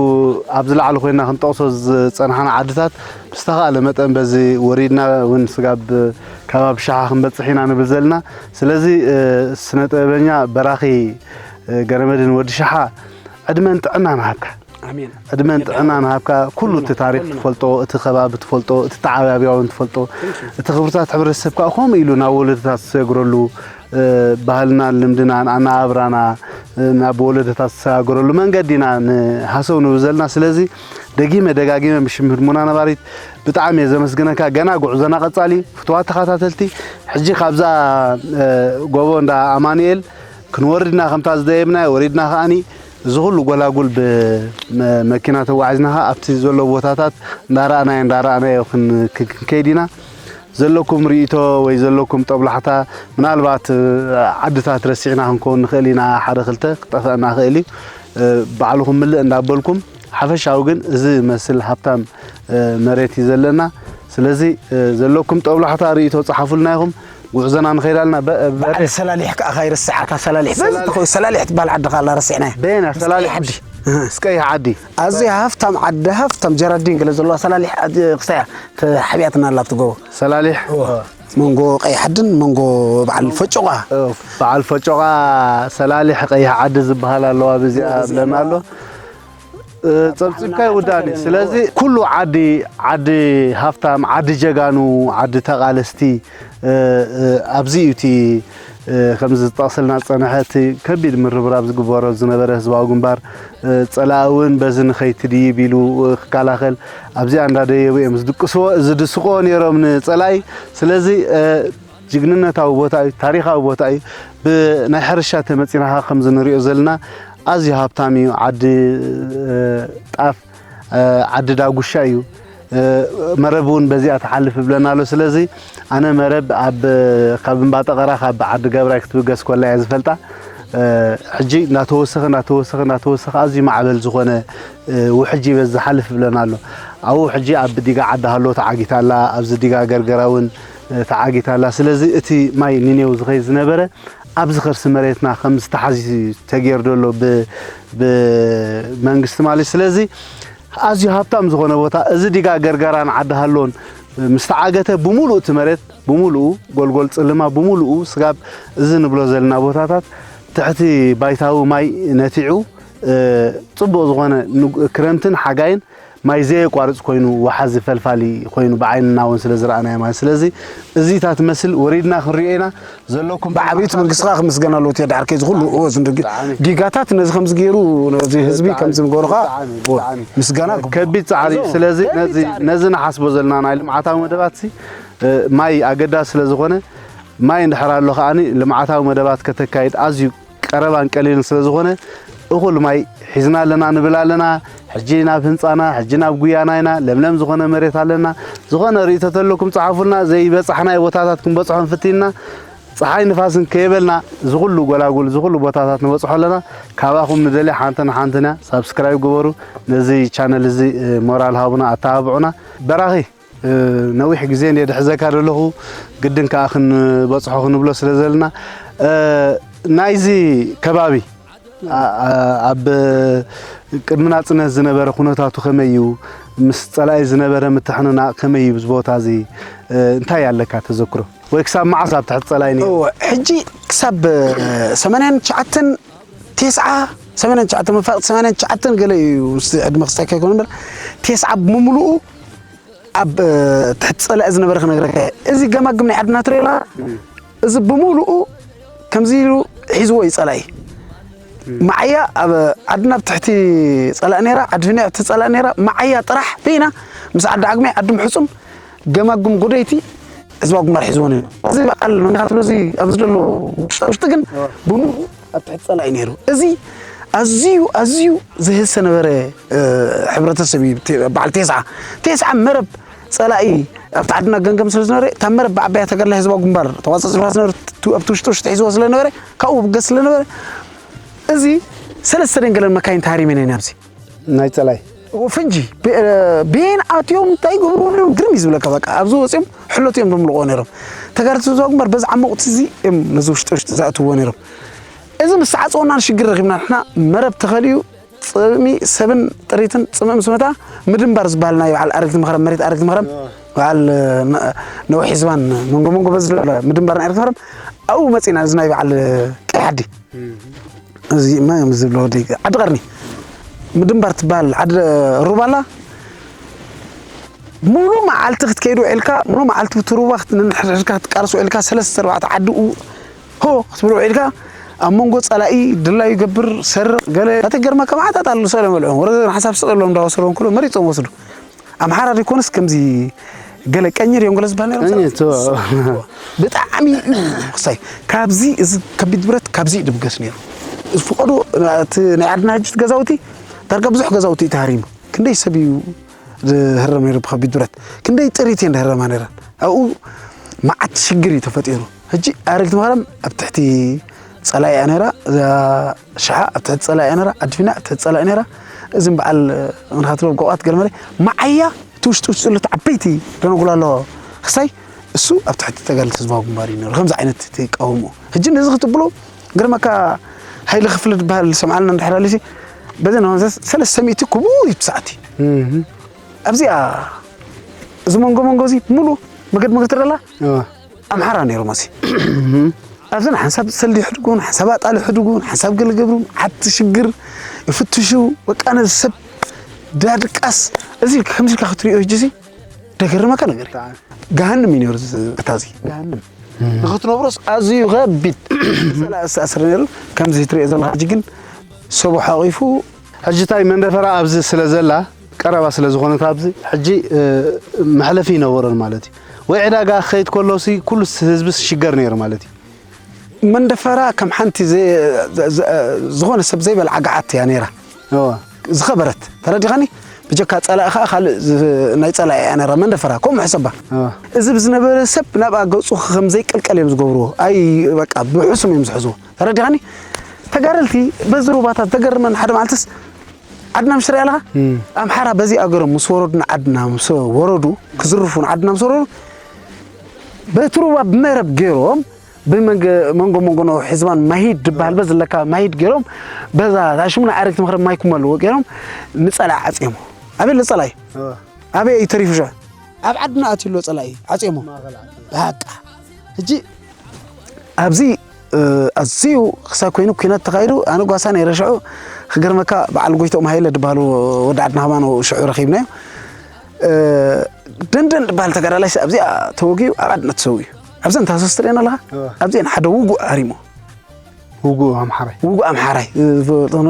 ኣብዚ ላዕሊ ኮይና ክንጠቕሶ ዝጸናሕና ዓድታት ብዝተኻእለ መጠን በዚ ወሪድና እውን ስጋብ ከባቢ ሸሓ ክንበጽሕ ኢና ንብል ዘለና። ስለዚ፣ እ፣ ስነ ጥበበኛ በራኺ፣ እ፣ ገረመድህን ወዲ ሸሓ ዕድመን ጥዕናን ሃብካ። ኣሜን። ዕድመን ኣሜን። ጥዕናን ሃብካ። ኩሉ እቲ ኩልና፣ ታሪኽ ኩልና። ትፈልጦ፣ እቲ ከባቢ ትፈልጦ፣ እቲ ተዓባብያ እውን ትፈልጦ፣ Thank you። እቲ ክብርታት ሕብረተሰብ ከኣ ከምኡ ኢሉ ናብ ወለዶታት ዝሰግረሉ፣ እ፣ ባህልናን ልምድናን ኣነባብራና፣ እ፣ ናብ ወለዶታት ዝሰጋገረሉ መንገዲ ኢና ንሃሰው ንብል ዘለና። ስለዚ ደጊመ ደጋጊመ ብሽም ህድሞና ነባሪት ብጣዕሚ እየ ዘመስግነካ። ገና ጉዕዞና ቀጻሊ እዩ። ፍቱዋት ተኸታተልቲ፣ ሕጂ ካብዛ፣ እ፣ ጎቦ እንዳ ኣማኑኤል ክንወርድ ኢና፣ ከምታ ዝደየብናዮ ወሪድና ከኣኒ፣ እዚ ኩሉ ጎላጉል ብመኪና ተጓዒዝና ከኣ ኣብቲ ዘሎ ቦታታት እንዳረኣናዮ፣ እንዳረኣናዮ ክን-፣ ክን-፣ ክንከይድ ኢና። ዘለኩም ርእይቶ ወይ ዘለኩም ጦብላሕታ፣ ምናልባት፣ እ፣ ዓድታት ረሲዕና ክንከውን ንኽእል ኢና፣ ሓደ ክልተ ክጠፍአና ይኽእል እዩ። እ፣ ባዕልኹም ምልእ እንዳበልኩም፣ ሓፈሻዊ ግን እዚ መስል ሃብታም፣ እ፣ መሬት እዩ ዘለና። ስለዚ፣ እ፣ ዘለኩም ጦብላሕታ ርእይቶ ጸሓፉልና ኢኹም። ጉዕዞና ንኸይድ ኣለና። በ-፣ በ-፣ በዓል ሰላሊሕ ከኣ ካይርስዓካ፣ ሰላሊሕ። በዚ ሰላሊሕ። ተኸ-፣ ሰላሊሕ ትበሃል ዓዲ ከኣ ኣላ ረሲዕናያ። በየና? ምስ ሰላሊሕ ቀይሕ ዓዲ። ምስ ቀይሕ ዓዲ። ኣዝያ ሃፍታም ዓዲ፣ ሃፍታም ጀራዲን ገለ ዘለዋ ሰላሊሕ ዓዲ ክስታይ እያ ተሓቢኣትና ኣላ ኣብቲ ጎቦ። ሰላሊሕ? እወ። መንጎ ቀይሕ ዓድን መንጎ በዓል ፈጮቓ። እ፣ በዓል ፈጮቓ ሰላሊሕ ቀይሕ ዓዲ ዝበሃል ኣለዋ፣ በዚኣ እወ፣ በዚኣ ብለና ኣለዋ። ኣሎ። እ፣ ጸብጺብካ ይውዳእኒ። ስለዚ ኩሉ ዓዲ፣ ዓዲ ሃፍታም፣ ዓዲ ጀጋኑ፣ ዓዲ ተቓለስቲ፣ እ፣ እ፣ ኣብዚ እዩ እቲ፣ እ፣ ከምዚ ዝጠቕሰልና ዝጸንሐ እቲ ከቢድ ምርብራብ ዝግበሮ ዝነበረ ህዝባዊ ግንባር፣ እ፣ ጸላኢ እውን በዚ ንኸይትድይብ ኢሉ፣ እ፣ ክከላኸል ኣብዚኣ እንዳደየቡ እዮም ዝድቅስዎ፣ ዝድስቕዎ ነይሮም ንጸላኢ። ስለዚ፣ እ፣ ጅግንነታዊ ቦታ እዩ፣ ታሪኻዊ ቦታ እዩ። ብናይ ሕርሻ ተመጺና ኸዓ ከምዚ ንሪኦ ዘለና ኣዝዩ ሃብታም እዩ። ዓዲ፣ እ፣ ጣፍ፣ እ፣ ዓዲ ዳጉሻ እዩ። እ፣ መረብ እውን በዚኣ ትሓልፍ ይብለና ኣሎ። ስለዚ ኣነ መረብ ኣብ፣ ካብ እምባ ጠቐራ ካብ ዓዲ ገብራይ ክትብገስ ኮላ እየ ዝፈልጣ። እ፣ ሕጂ እናተወሰኸ፣ እናተወሰኸ፣ እናተወሰኸ ኣዝዩ ማዕበል ዝኾነ፣ እ፣ ውሕጅ እዩ በዚ ዝሓልፍ ይብለና ኣሎ። ኣብኡ ሕጂ ኣብ ዲጋ ዓዲ ሃሎ ተዓጊታ ኣላ፣ ኣብዚ ዲጋ ገርገራ እውን ተዓጊታ ኣላ። ስለዚ እቲ ማይ ንኔው ዝኸይድ ዝነበረ ኣብዚ ከርሲ መሬትና ከም ዝተሓዝ ተገይሩ ዘሎ ብ-፣ ብመንግስቲ ማለት እዩ። ስለዚ ኣዝዩ ሃብታም ዝኾነ ቦታ፣ እዚ ዲጋ ገርገራን ዓዲ ሃሎን ምስ ተዓገተ፣ ብምሉእ እቲ መሬት፣ ብምሉኡ ጎልጎል ጽልማ፣ ብምሉኡ ስጋብ እዚ ንብሎ ዘለና ቦታታት ትሕቲ ባይታዊ ማይ ነቲዑ፣ እ፣ ጽቡቕ ዝኾነ ንግ-፣ ክረምትን ሓጋይን ማይ ዘየቋርጽ ኮይኑ፣ ወሓዚ ፈልፋሊ ኮይኑ ብዓይንና እውን ስለ ዝረኣናዮ ማለት። ስለዚ እዚታ ትመስል ወሪድና ክንሪኦ ኢና። ዘለኩም ብዓቢቱ መንግስቲ ከዓ ክምስገን ኣለዎ። እቲ ድሓር ከዚ ኩሉ እዎ ዝንድግ ብጣዕሚ። ዲጋታት ነዚ ከምዚ ገይሩ ነዚ ህዝቢ ብጣዕሚ። ከምዚ ምግበሩ ከዓ ብጣዕሚ፣ እዎ ብጣዕሚ። ምስጋና ግቡእ። ከቢድ ጻዕሪ እዩ። እዞም ስለዚ ከቢድ ነዚ፣ ጻዕሪ። ነዚ ንሓስቦ ዘለና ናይ ልምዓታዊ መደባት ሲ፣ እ፣ ማይ ኣገዳሲ ስለ ዝኾነ ማይ እንድሕር ኣሎ ከዓኒ ልምዓታዊ መደባት ከተካይድ ኣዝዩ ቀረባን ቀሊልን ስለ ዝኾነ እኹል ማይ ሒዝና ኣለና ንብል ኣለና። ሕጂ ናብ ህንጻና፣ ሕጂ ናብ ጉያና ኢና። ለምለም ዝኾነ መሬት ኣለና። ዝኾነ ርእይቶ ተለኩም ጸሓፉልና። ዘይበጻሕናዮ ቦታታት ክንበጽሖ ንፍትን ኢና። ጸሓይ ንፋስን ከየበልና እዚ ኩሉ ጎላጉል፣ እዚ ኩሉ ቦታታት ንበጽሖ ኣለና። ካባኹም ንደልያ ሓንትን ሓንትን እያ። ሳብስክራይብ ግበሩ። ነዚ ቻነል እዚ፣ እ፣ ሞራል ሃቡና፣ ኣተባብዑና። በራኺ፣ እ፣ ነዊሕ ግዜ እንድየ ድሕዘካ ዘለኹ፣ ግድን ከኣ ክንበጽሖ ክንብሎ ስለ ዘለና፣ እ፣ ናይዚ ከባቢ፣ እ፣ እ፣ ኣብ ቅድሚ ናጽነት ዝነበረ ኩነታቱ ከመይ እዩ? ምስ ጸላኢ ዝነበረ ምትሕንናቕ ከመይ እዩ? ኣብዚ ቦታ እዚ፣ እ፣ እንታይ ኣለካ ተዘክሮ? ወይ ክሳብ መዓስ ኣብ ትሕቲ ጸላኢ ነይሩ? እወ፣ ሕጂ ክሳብ ሰማንያን ትሽዓተን፣ ተስዓ፣ ሰማንያን ትሽዓተን፣ መፋለጢ ሰማንያን ትሽዓተን ገለ እዩ፣ ምስ ዕድመ ክስታይ ከይኮነ እምበር፣ ተስዓ ብምሉኡ ኣብ፣ እ፣ ትሕቲ ጸላኢ ዝነበረ ክነግረካ እየ። እዚ ገማግም ናይ ዓድና ትሪኦ ኣለኻ? እም። እዚ ብምሉኡ ከምዚ ኢሉ ሒዝዎ እዩ ጸላኢ። እም። መዓያ ኣብ ዓድና ኣብ ትሕቲ ጸላኢ ነይራ፣ ዓዲ ፊንያ ኣብ ትሕቲ ጸላኢ ነይራ። መዓያ ጥራሕ በይና ምስ ዓዲ ዓግማይ፣ ዓዲ ምሕጹን ገማግም ጎደይቲ ህዝባዊ ግንባር ሒዝዎ ነይሩ። እዚ በዓል መንካ ትብሎ፣ እዚ ኣብዚ ዘሎ ውሽጣ ውሽጢ ግን እዋ። ብምሉኡ ኣብ ትሕቲ ጸላኢ ነይሩ። እዚ ኣዝዩ፣ ኣዝዩ ዝህሰ ነበረ፣ እ፣ ሕብረተሰብ እዩ። ተ-፣ በዓል ተስዓ፣ ተስዓ መረብ ጸላኢ ኣብቲ ዓድና ገምገም ስለ ዝነበረ፣ እታ መረብ ብዓባያ ተጋድላይ ህዝባዊ ግንባር ተዋጻጺ ዝነበረ፣ ቱ-፣ ኣብቲ ውሽጢ ውሽጢ ሒዝዎ ስለ ነበረ፣ ካብኡ ብገስ ስለ ነበረ፣ እዚ ሰለስተ ደንገለን መካይን ተሃሪመን እየን ኣብዚ። ናይ ጸላኢ። ፍንጂ፣ ብ-፣ ቤን ኣትዮም እንታይ ይገብሩ ነይሮም? ግርም እዩ ዝብለካ። በቃ ኣብዚ ወፂኦም ሕሎት እዮም ዘምልቑዎ ነይሮም። ተጋደልቲ ህዝባዊ ግንባር በዚ ዓሞቕቲ እዚ እዮም ነዚ ውሽጢ ውሽጢ ዝኣትውዎ ነይሮም። እዚ ምስ ተዓፀወና ሽግር ረኺብና ንሕና። መረብ ተኸሊኡ፣ ፅምኢ ሰብን ጥሪትን፣ ፅምኢ ምስ መታ ምድንባር ዝበሃል ናይ በዓል ኣረግቲ መኽረም፣ መሬት ኣረግቲ መኽረም፣ በዓል ነ-፣ ነዊሕ ህዝባን መንጎ መንጎ በዚ ምድንባር ናይ ኣረግቲ መኽረም ኣብኡ መፂና። እዚ ናይ በዓል ቀይ ሓዲ እዚ ማይ እዮም ዝብሎ ወዲ ዓዲ ቀርኒ ምድንባር ትበሃል ዓዲ ሩባላ ሙሉ መዓልቲ ክትከይድ ውዒልካ፣ ሙሉ መዓልቲ ብትሩባ ክት-፣ ንንሕድሕድካ ክትቃለስ ውዒልካ፣ ሰለስተ ኣርባዕተ ዓዲ ኡ-፣ ሆ ክትብል ውዒልካ፣ ኣብ መንጎ ጸላኢ ድላዩ ይገብር፣ ሰርቕ፣ ገለ። ናተይ ገርመካ መዓታት ኣሉ ሰለ መልዑ። ወረ ሓሳብ ስቕ ኢሎም እንዳወሰድዎም ኩሎ መሪጾም ወስዱ። ኣምሓራ ዘይኮነስ ከምዚ ገለ ቀኝር እዮም ገለ ዝበሃል ነይሮም ቀኝር፣ ሰለስተ። ቶ። ብጣዕሚ እዩ ክሳይ። ካብዚ እዚ ከቢድ ብረት ካብዚ እዩ ድብገስ ነይሩ። እዚ ፍቐዶ እቲ ናይ ዓድና ሕጂ ገዛውቲ ዳርጋ ብዙሕ ገዛውቲ እዩ ተሃሪሙ። ክንደይ ሰብ እዩ ዝህረም ነይሩ ብኸቢድ ብረት? ክንደይ ጥሪት እየን ዝህረማ ነይረን? ኣብኡ መዓት ሽግር እዩ ተፈጢሩ። ሕጂ ኣረግቲ መኸረም ኣብ ትሕቲ ጸላኢ እያ ነይራ፣ እዛ ሽሓ ኣብ ትሕቲ ጸላኢ እያ ነይራ፣ ኣድፊና ኣብ ትሕቲ ጸላኢ ነይራ። እዝም በዓል ምንኻ ትብሎ ጎቋት ገለመለ መዓያ እቲ ውሽጢ ውሽጢ ዘሎ እቲ ዓበይቲ ደነጉላ ኣሎ ክሳይ እሱ ኣብ ትሕቲ ተጋደልቲ ህዝባዊ ግንባር እዩ ነይሩ። ከምዚ ዓይነት እቲ ቃውምኡ። ሕጂ ነዚ ክትብሎ ግርመካ ሃይለ ክፍለ ዝበሃል ሰምዓልና እንድሕር ኣሊሲ በዚ ነው ሰለስተ ሚእቲ ክቡር እዩ እቲ ሰዓት እዩ። እህ። ኣብዚኣ እዚ መንጎ መንጎ እዚ ሙሉ መገድ መገድ ትረላ እዋ። ኣምሓራ ነይሩ መሲ። ኣብዚ ንሓንሳብ ሰልዲ ሕድጉ፣ ንሓንሳብ ኣጣሊ ሕድጉ፣ ንሓንሳብ ገለ ገብሩ፣ ዓቲ ሽግር ይፍትሹ፣ በቃ ነዚ ሰብ ዳድቃስ፣ እዚ ኢልካ ከምዚ ኢልካ ክትሪኦ ሕጂ እዚ ደገርመካ ነገር እዩ። ብጣዕሚ። ገሃንም እዩ ነይሩ እዚ ቦታ እዚ። ገሃንም። እም። ንኽትነብሮስ ኣዝዩ ከቢድ። ሰላ-፣ ዝተኣስረ ነይሩ። ከምዚ ትሪኦ ዘለኻ ሕጂ ግን ሰቡ ሓቒፉ። ሕጂ እንታይ መንደፈራ ኣብዚ ስለ ዘላ፣ ቀረባ ስለ ዝኾነት ኣብዚ፣ ሕጂ፣ እ፣ መሕለፊ ይነበሮን ማለት እዩ። ወይ ዕዳጋ ክኸይድ ከሎሲ፣ ኩሉ ህዝብስ ሽገር ነይሩ ማለት እዩ። መንደፈራ ከም ሓንቲ ዘ-፣ ዘ-፣ ዘ-፣ ዝኾነ ሰብ ዘይበልዓ ገዓት እያ ነይራ። እዋ። ዝኸበረት። ተረዲኻኒ? ብጀካ ጸላኢ ኸኣ ካልእ ዝ-፣ ናይ ጸላኢ እያ ነይራ መንደፈራ። ከምኡ ሕሰባ። እዋ። እዚ ብዝነበረ ሰብ ናብኣ ገጹ ከም ዘይቅልቀል እዮም ዝገብርዎ። ኣይ፣ በቃ፣ ብሕሱም እዮም ዝሕዝዎ። ተረዲኻኒ? ተጋደልቲ በዚ ሩባታት ተገርመን ሓደ መዓልትስ ዓድና ምሽ ትሪኣ ኣለኻ? እም። ኣምሓራ በዚ ኣገሮም ምስ ወረዱ ንዓድና ምስ ወረዱ፣ ክዝርፉ ንዓድና ምስ ወረዱ፣ በቲ ሩባ ብመረብ ገይሮም ብመንገ-፣ መንጎ መንጎ ነዊሕ ህዝባን ማሂድ ዝበሃል በዚ ለካ ማሂድ ገይሮም በዛ ታሽሙ ንኣረግቲ መኽረብ ማይ ክመልዎ ገይሮም ንጸላኢ ዓጽዮሞ። ኣበይ ኣሎ ጸላኢ? እወ። ኣበይ እዩ ተሪፉ ሽዑ? ኣብ ዓድና ኣትዩ ኣሎ ጸላኢ ዓጽዮሞ። ማእኸል ዓዲ። በቃ። ሕጂ ኣብዚ፣ እ፣ ኣዝዩ ክሳብ ኮይኑ ኲናት ተኻይዱ፣ ኣነ ጓሳ ነይረ ሽዑ። ክገርመካ በዓል ጎይትኦም ሃይለ ዝበሃሉ ወዲ ዓድና ከማን ሽዑ ረኺብናዮ። እ፣ ደንደን ዝበሃል ተጋዳላይ ኣብዚኣ ተወጊኡ ኣብ ዓድና ተሰዊኡ። ኣብዘን ታህሳስ ትርእየን ኣለኻ? እወ። ኣብዚአን ሓደ ውጉእ ሃሪሞ። ውጉእ ኣምሓራይ። ውጉእ ኣምሓራይ፣ እ፣ ዝፈልጦም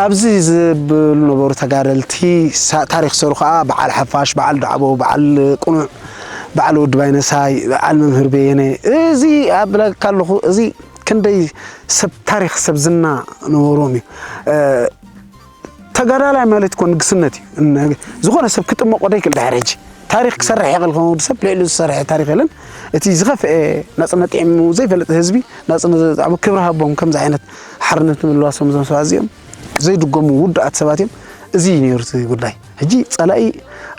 ኣብዚ ዝብሉ ነበሩ ተጋደልቲ፣ ሳ-፣ ታሪኽ ሰሩ ኸዓ በዓል ሓፋሽ፣ በዓል ዳዕቦ፣ በዓል ቅኑዕ፣ በዓል ወዲ ባይነሳይ፣ በዓል መምህር በየነ፣ እዚ ኣብለካ ኣለኹ፣ እዚ ክንደይ ሰብ ታሪኽ፣ ሰብ ዝና ነበሮም እዩ። እ፣ ተጋዳላይ ማለት እኮ ንግስነት እዩ። እነ-፣ ዝኾነ ሰብ ክጥመቆ ደይክእል ድሕሪ ሕጂ። ታሪኽ ክሰርሕ ይኽእል፣ ከም ወዲ ሰብ ልዕሊ ዝሰርሐ ታሪኽ የለን። እቲ ዝኸፍአ ናጽነት ጥዒሙ ዘይፈልጥ ህዝቢ፣ ናጽነት ኣብ ክብሪ ሃቦም፣ ከምዚ ዓይነት ሓርነት ንምልዋሶም እዞም ሰባት እዚኦም ዘይድገሙ ውዱኣት ሰባት እዮም። እዚ እዩ ነይሩ እቲ ጉዳይ። ሕጂ ጸላኢ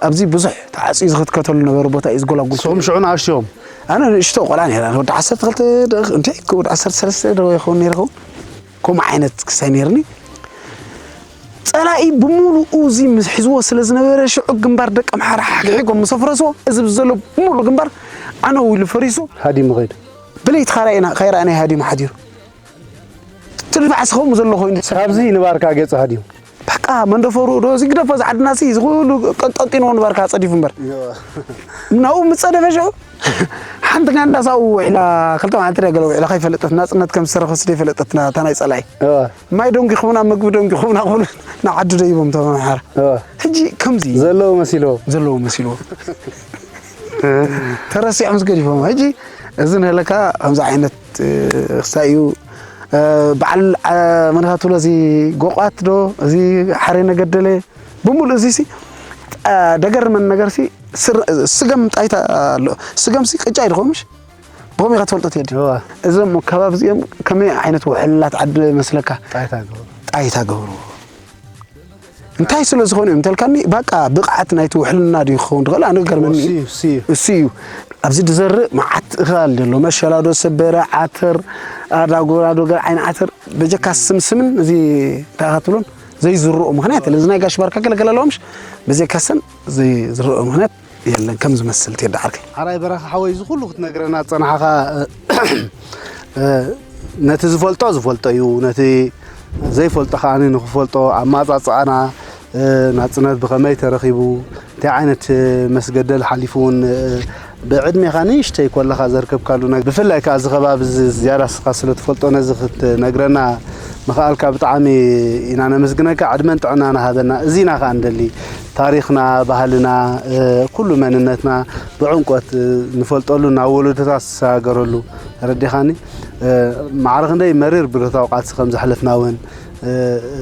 ኣብዚ ብዙሕ ተዓጽዩ ዝኽትከተሉ ነበረ ቦታ እዩ ዝጎላጉል። ንስኹም ሽዑ ንኣሽቱ ኢኹም? ኣነ ንእሽቶ ቆልዓ ነይረ። ወዲ ዓሰርተ ክልተ ዶ-፣ እንታይ እኮ ወዲ ዓሰርተ ሰለስተ ዶ ይኸውን ነይረ ይኸውን? ከምኡ ዓይነት ክሳይ ነይርኒ። ጸላኢ ብምሉኡ እዚ ምስ ሒዝዎ ስለ ዝነበረ ሽዑ ግንባር ደቂ ኣምሓራ ሓግሒጎም ምስ ኣፍረስዎ፣ እዚ ዘሎ ብምሉእ ግንባር ዓነው ኢሉ ፈሪሱ። ሃዲሙ ኸይዱ። ብለይቲ ካራ ኢና-፣ ከይረኣናዮ ሃዲሙ ሓዲሩ። ትድፋዕ ስኸሙ ዘሎ ኮይኑ። ካብዚ ንባርካ ገጹ ሃዲሙ። በቃ መንደፈሩ ዶ እዚ ግደፎ፣ እዚ ዓድና ሲ እዚ ኩሉ ቀንጠንጢንዎ ንባርካ ጸዲፉ እምበር። ናብኡ ምስ ጸደፈ ሽዑ ሓንቲ ጋንዳ ሳኡ ውዒላ፣ ክልተ መዓልቲ ደገለ ውዒላ ከይፈለጠት፣ ናጽነት ከም ዝተረኸስ ዘይፈለጠት፣ ና-፣ እታ ናይ ጸላኢ። እዋ። ማይ ደንጒኹምና፣ ምግቢ ደንጒኹምና ክብሉ ንዓዱ ደይቦም እቶም ኣምሓራ። እዋ። ሕጂ ከምዚ ዘለዉ መሲልዎ። ዘለዉ መሲልዎ። ተረሲዖም ዝገዲፎም። ሕጂ እዚ ንህለካ ከምዚ ዓይነት፣ እ፣ ክሳይ እዩ። እ፣ በዓል፣ እ፣ መን ኢኻ ትብሎ፣ እዚ ጎቋት ዶ፣ እዚ ሓሬ ነገደለ፣ ብምሉእ እዚ ሲ፣ እ፣ ደገርመን ነገር ሲ፣ ስር-፣ ስገም ጣይታ ኣሎ። ስገም ሲ ቅጫ እዩ ድኾን ምሽ? ብኸመይ ኢኻ ትፈልጦ ትሄድ? እዋ። እዞም ከባቢ እዚኦም ከመይ ዓይነት ውሕላት ዓዲ መስለካ? ጣይታ ገብሩ። ጣይታ ገብሩ። እንታይ ስለ ዝኾኑ እዮም እንተልካኒ፣ ባቃ ብቕዓት ናይቲ ውሕልና ድዩ ክኸውን ዝኽእል? ኣነ ገርመኒ እዩ። እሱ እዩ፣ እሱ እዩ። እሱ እዩ። ኣብዚ ዝዘርእ መዓት እኽሊ ኣሎ። መሸላ ዶ፣ ሰበረ፣ ዓተር፣ ኣዳጎራ ዶ፣ ገለ ዓይኒ ዓተር፣ በጀካ ስምስምን እዚ እንታይ ኢኻ ትብሎን ዘይዝርኦ ምኽንያት የለን። እዚ ናይ ጋሽ ባርካ ገለገለ ኣለዎ ምሽ? በጀካ ሰን ዘይዝርኦ ምኽንያት የለን ከም ዝመስል ቴዲ ዓርከይ። ሓራይ በረኻ ሓወይ፣ እዚ ኩሉ ክትነግረና ዝጸናሕኻ፣ እ፣ እ፣ ነቲ ዝፈልጦ ዝፈልጦ እዩ፣ ነቲ ዘይፈልጦ ከኣ ንኽፈልጦ፣ ኣማጻጽኣና፣ እ፣ ናጽነት ብኸመይ ተረኺቡ፣ እንታይ ዓይነት፣ እ፣ መስገደል ሓሊፉ እውን፣ እ፣ ብዕድሜኻ ንእሽተይ ኮለኻ ዘርከብካሉ ነገር፣ ብፍላይ ከኣ እዚ ከባቢ እዚ ዝያዳ ስኻ ስለ ትፈልጦ ነዚ ክትነግረና ምኽኣልካ ብጣዕሚ ኢና ነመስግነካ። ዕድመን ጥዕናን ሃበና። እዚ ኢና ከኣ ንደሊ። ታሪኽና፣ ባህልና፣ እ፣ ኩሉ መንነትና ብዕምቆት፣ እ፣ ንፈልጠሉ፣ ናብ ወለዶታት ዝሰጋገረሉ፣ ተረዲኻኒ? እ፣ ማዕረ ክንደይ መሪር ብረታዊ ቃልሲ ከም ዘሕለፍና እውን፣ እ፣ እ፣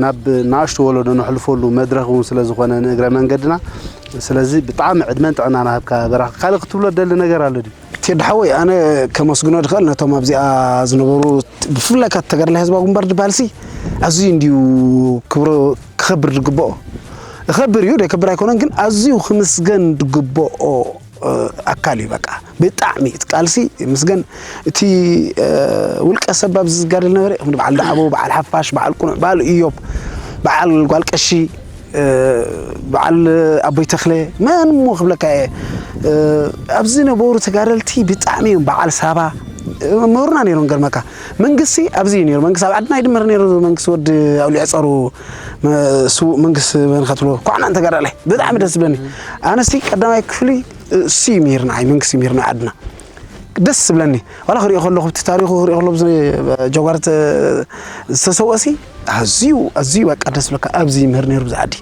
ናብ ንኣሽቱ ወለዶ ነሕልፈሉ መድረኽ እውን ስለ ዝኾነ ንእግረ መንገድና። ስለዚ ብጣዕሚ ዕድመን ጥዕናን ሃብካ በራኺ። ካልእ ክትብሎ ትደሊ ነገር ኣሎ ድዩ? ቴዲ ሓወይ፣ ኣነ ከመስግኖ ድኽእል ነቶም ኣብዚኣ ዝነበሩ፣ ብፍላይ ካብ ተጋዳላይ ህዝባዊ ግንባር ዝበሃል ሲ ኣዝዩ እንድዩ ክብሮ-፣ ክኸብር ዝግብኦ። እኸብር እዩ፣ ደይከብር ኣይኮነን፣ ግን ኣዝዩ ክምስገን ዝግብኦ፣ እ፣ ኣካል እዩ። በቃ ብጣዕሚ እቲ ቃልሲ ይምስገን። እቲ፣ እ፣ ውልቀ ሰብ ኣብዚ ዝጋደል ነበረ፣ ከም በዓል ዳዕቦ፣ በዓል ሓፋሽ፣ በዓል ቁኑዕ፣ በዓል እዮብ፣ በዓል ጓል ቀሺ፣ እ፣ በዓል ኣቦይ ተኽለ፣ መን እሞ ክብለካ እየ። እ፣ ኣብዚ ነበሩ ተጋደልቲ ብጣዕሚ እዮም። በዓል ሳባ፣ እ፣ መምህርና ነይሮም። ገርመካ፣ መንግስቲ ኣብዚ እዩ ነይሩ። መንግስቲ ኣብ ዓድና ይድምር ነይሩ። መንግስቲ ወዲ ኣውሊዕ ጸሩ፣ መ-፣ ስዉእ መንግስቲ መን ኢኻ ትብሎ፣ ኳዕናን ተጋዳላይ ብጣዕሚ ደስ ዝብለኒ። ኣነሲ ቀዳማይ ክፍሊ፣ እ፣ እሱ እዩ ምሂርና፣ ኣይ መንግስቲ ምሂርና ዓድና። ደስ ዝብለኒ። ዋላ ክሪኦ ከለኹ፣ እቲ ታሪኹ ክሪኦ ከለኹ፣ ብዚ ጀጓር ተ-፣ ዝተሰውአ ሲ፣ ኣዝዩ፣ ኣዝዩ በቃ ደስ ዝብለካ። ኣብዚ ይምህር ነይሩ፣ ብዚ ዓዲ።